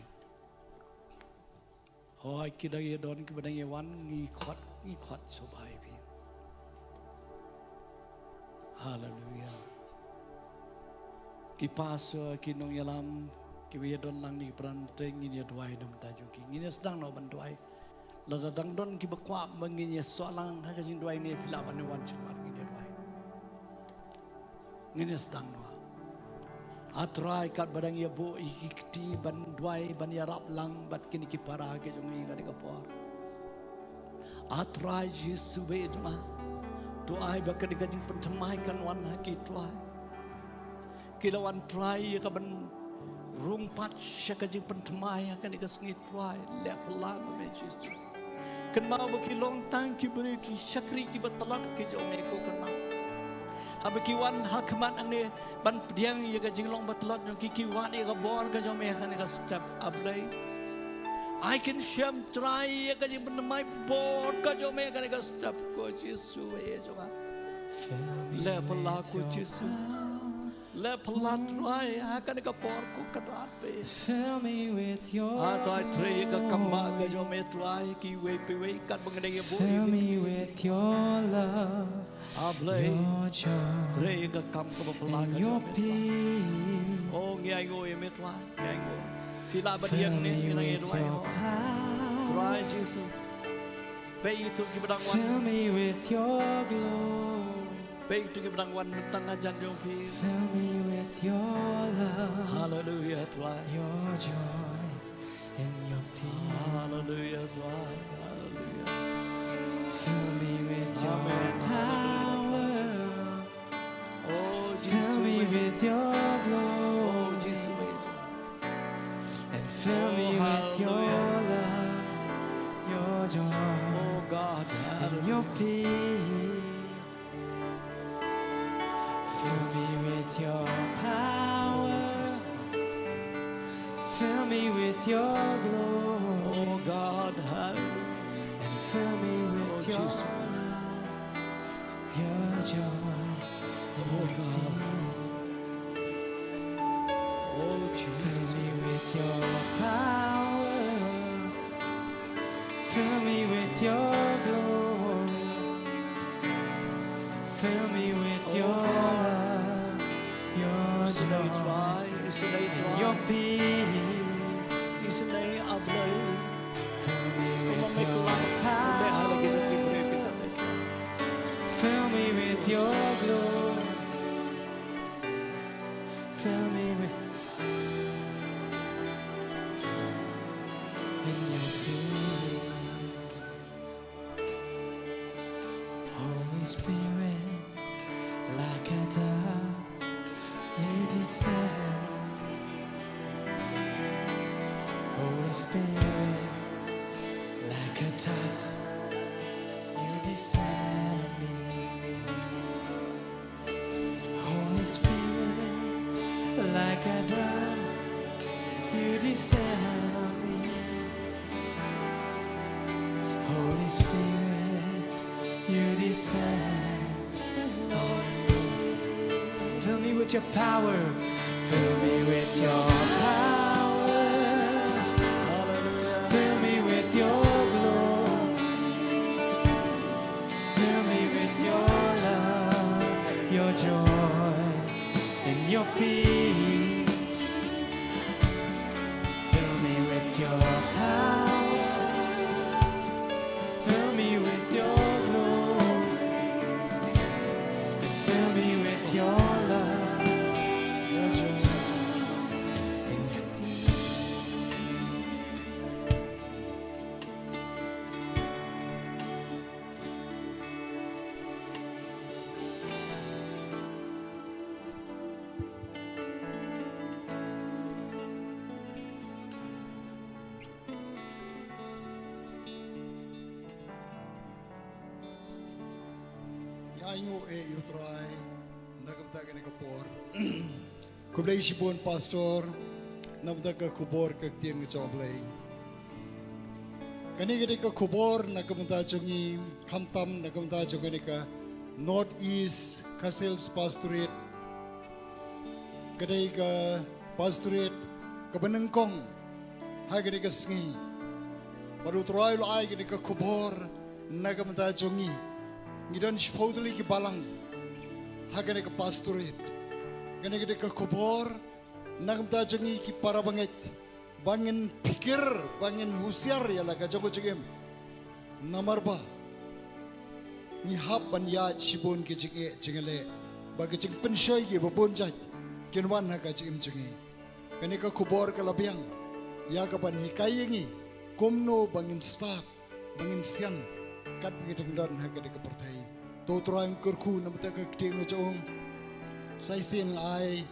Hooid, ki dang ïa don, kiba dang ïa wan, ngi khot, ngi khot sngewbha ïa phi. Haleluia. Ki pastor, ki nongïalam, kiba ïa don lang na ki pran, te ngin ïa duwai na bynta jong ki. Ngin ïa sdang noh ban duwai. Lada dang don kiba kwah ba ngin ïa soh lang ha ka jingduwai ne, phi lah ban ïa wan shakhmat ngin ïa duwai. Ngin ïa sdang noh. A Trai, katba dang ïa buh ïa ki kti ban duwai, ban ïarap lang bad kine ki para ki jong ngi kane ka por. A Trai Jisu ba ïeit jong nga. To ai ba kane ka jingpynthymmai kan wan ha ki Trai. Ki la wan Trai ïa ka ban rung pat sha ka jingpynthymmai ha kane ka sngi Trai. Leh phylla ma me Jisu. Kynmaw ba ki long tang ki briew ki shakri kiba tlot ki jong me ko kynmaw. Haba ki wan ha khmat hangne ban pdiang ïa ka jinglong ba tlot jong ki, ki wad ïa ka bor ka jong me ha kane ka step A Blei. Ai kin shem Trai ïa ka jingpynthymmai bor ka jong me ha kane ka step ko Jisu ïa jong nga. Leh phylla ko Jisu. Leh phylla Trai ha kane ka por ko Kynrad ba ïeit. Fill me with your A Trai, trei ïa ka kam ba ka jong me Trai kiwei pa iwei katba ngi dang ïa buh ïa me. Fill me with your love, A Blei, your joy, trei ïa ka kam kaba phylla ka jong me Trai. Oh, ngi ainguh ïa me Trai, ngi ainguh. Phi lah ban ïeng ne, ngi nang ïa duwai. Trai Jisu. Peit ïa kito kiba dang wan. Fill me with your glory. Peit ïa kito kiba dang wan mynta na jan jong phi. Fill me with your love. Hallelujah, Trai. Your joy and your peace. Hallelujah, Trai. Hallelujah. Fill me with your power. Oh, Jisu. Fill me with your glory. Oh, Jisu. And fill me with your love, your joy, oh God, and your peace. Fill me with your power. Fill me with your glory. Oh God, hallelujah. And fill me with your love, your joy, and your peace. Oh, Jesus. Fill me with your power. Fill me with your glory. Fill me with your love, your joy, your peace. Fill me with your power. Fill me with your glory. Fill me with, in your peace. Holy Spirit, like a dove, you descend on me. Holy Spirit, like a dove, you descend on me. Holy Spirit, like a dove, you descend on me. Holy Spirit, you descend on me. Fill me with your power. Fill me with your power. Fill me with your glory. Fill me with your love, your joy, and your peace. Fill me with your power. Fill me with your glory. And fill me with your love, your joy, and your peace. Ngi ainguh ïa u Trai na ka bynta kane ka por. Khublei shibun Pastor na ka bynta ka khubor ka ktien ka jong U Blei. Kane ka dei ka khubor na ka bynta jong ngi, khamtam na ka bynta jong kane ka North East Khasi Hills Pastorate. Ka dei ka pastorate kaba nyngkong ha kane ka sngi. Bad u Trai u la ai kane ka khubor na ka bynta jong ngi. Ngi don shiphew tylli ki balang ha kane ka pastorate. Kane ka dei ka khubor na ka bynta jong ngi ki para bangeit, ba ngin pyrkhat, ba ngin husiar ïa la ka jong ka jingim. Namar ba ngi hap ban ïaid shibun ki jingeh jingeh, ba ki jingpynshoi kiba bun jait kin wan ha ka jingim jong ngi. Kane ka khubor ka la biang ïa ka ban hikai ïa ngi kumno ba ngin stad, ba ngin sian katba ngi dang don ha kane ka pyrthei. To u Trai un kyrkhu na ka bynta ka ktien ka jong u. Sa shisien nga ai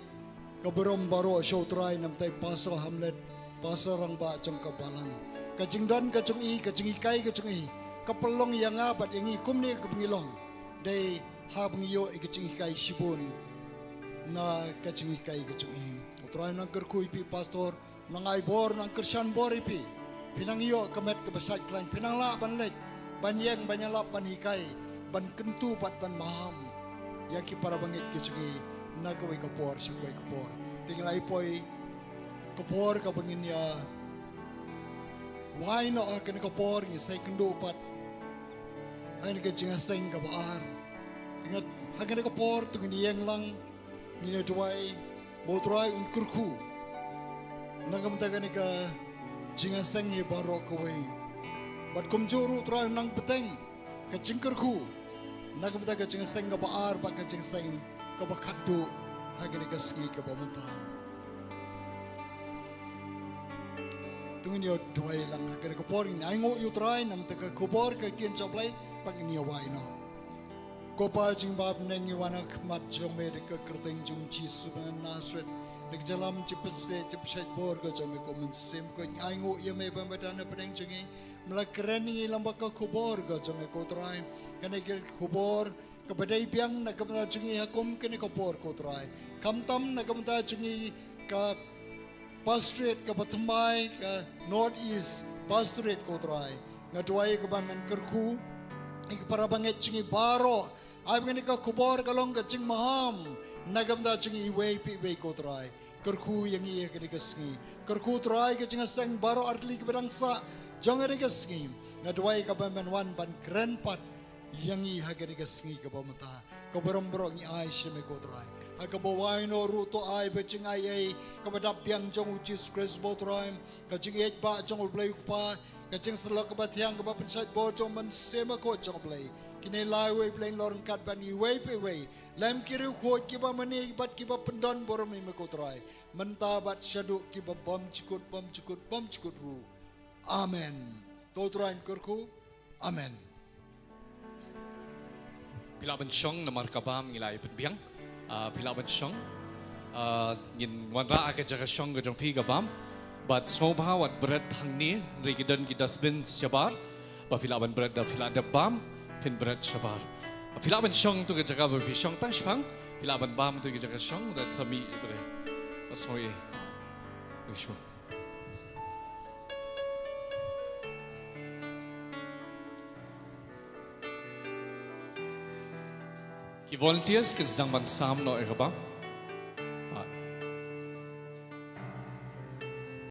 ka burom baroh sha u Trai na ka bynta i Pastor Hamlet, Pastor Rangbah jong ka balang. Ka jingdon ka jong i, ka jinghikai ka jong i, ka pynlong ïa nga bad ïa ngi kumne kaba ngi long. Dei haba ngi ïoh ïa ka jinghikai shibun na ka jinghikai ka jong i. U Trai un nang kyrkhu ïa phi Pastor, nang ai bor, nang kyrshan bor ïa phi. Phi nang ïoh ka met kaba shait khlaiñ, phi nang lah ban leit, ban ïeng, ban ïalap, ban hikai, ban kyntu bad ban maham ïa ki para bangeit ki jong ngi na kawei ka por sha kawei ka por. Te ngi la ïa poi ka por kaba ngin ïa wai noh ha kane ka por, ngi sa ïakynduh pat ha kane ka jingïaseng kaba ar. Te ngi ha kane ka por to ngin ïeng lang, ngin ïa duwai. Ba u Trai un kyrkhu na ka bynta kane ka jingïaseng ïa baroh kawei. Bad kumjuh ruh u Trai un nang bteng ka jingkyrkhu na ka bynta ka jingïaseng kaba ar bad ka jingïaseng kaba khatduh ha kane ka sngi kaba mynta. To ngin ïa duwai lang ha kane ka por, ngin ainguh ïa u Trai na ka bynta ka khubor ka ktien jong U Blei bad ngin ïa wai noh. Ko Pa jingbha bneng, ngi wan ha khmat jong me da ka kyrteng jong U Jisu ba na Nasareth, da ka jingïalam jingpynshlur jingpynshait bor ka jong me ko Mynsiem, ko ngi ainguh ïa me ba me dang na pdeng jong ngi. Me la kren ïa ngi lyngba ka khubor ka jong me ko Trai. Kane ka khubor kaba dei biang na ka bynta jong ngi ha kum kane ka por ko Trai. Khamtam na ka bynta jong ngi ka Pastorate kaba thymmai, ka North East Pastorate ko Trai. Nga duwai ïa ka ban men kyrkhu ïa ki para bangeit jong ngi baroh. Ai ba kane ka khubor ka long ka jingmaham na ka bynta jong ngi iwei pa iwei ko Trai. Kyrkhu ïa ngi ha kane ka sngi. Kyrkhu Trai ka jingïaseng baroh artylli kaba dang sah jong kane ka sngi. Nga duwai ïa ka ban men wan ban kren pat ïa ngi ha kane ka sngi kaba mynta. Ka burom baroh ngi ai sha me ko Trai. Ha kaba wai noh ruh to ai ba ka jingaiei kaba dap biang jong U Jisu Khrist ba u Trai, ka jingïeit ba jong U Blei u Kpa, ka jingsyllok kaba thiang kaba pynshait bor jong U Mynsiem Bakhuid jong U Blei, kine lai wei Blei lor ryngkat bad ngi iwei pa iwei, lem ki riewkhuid kiba mane bad kiba pyndon burom ïa me ko Trai, mynta bad shaduh kiba bymjukut, bymjukut, bymjukut ruh. Amen. To u Trai un kyrkhu. Amen. Phi lah ban shong namar ka bam ngi la ïa pynbiang. Ah, phi lah ban shong. Ah, ngin wanrah ha ka jaka shong ka jong phi ka bam. Bad sngewbha wat bret hangne, hynrei ki don ki dustbin shabar. Ba phi lah ban bret, da phi lah dep bam phin bret shabar. Ah, phi lah ban shong tu ka jaka ba phi shong tang shipang. Phi lah ban bam tu ka jaka shong, da sa mih bret. Ba sngew ïa. Shong. Ki volunteers kin sdang ban sam noh ïa ka bam.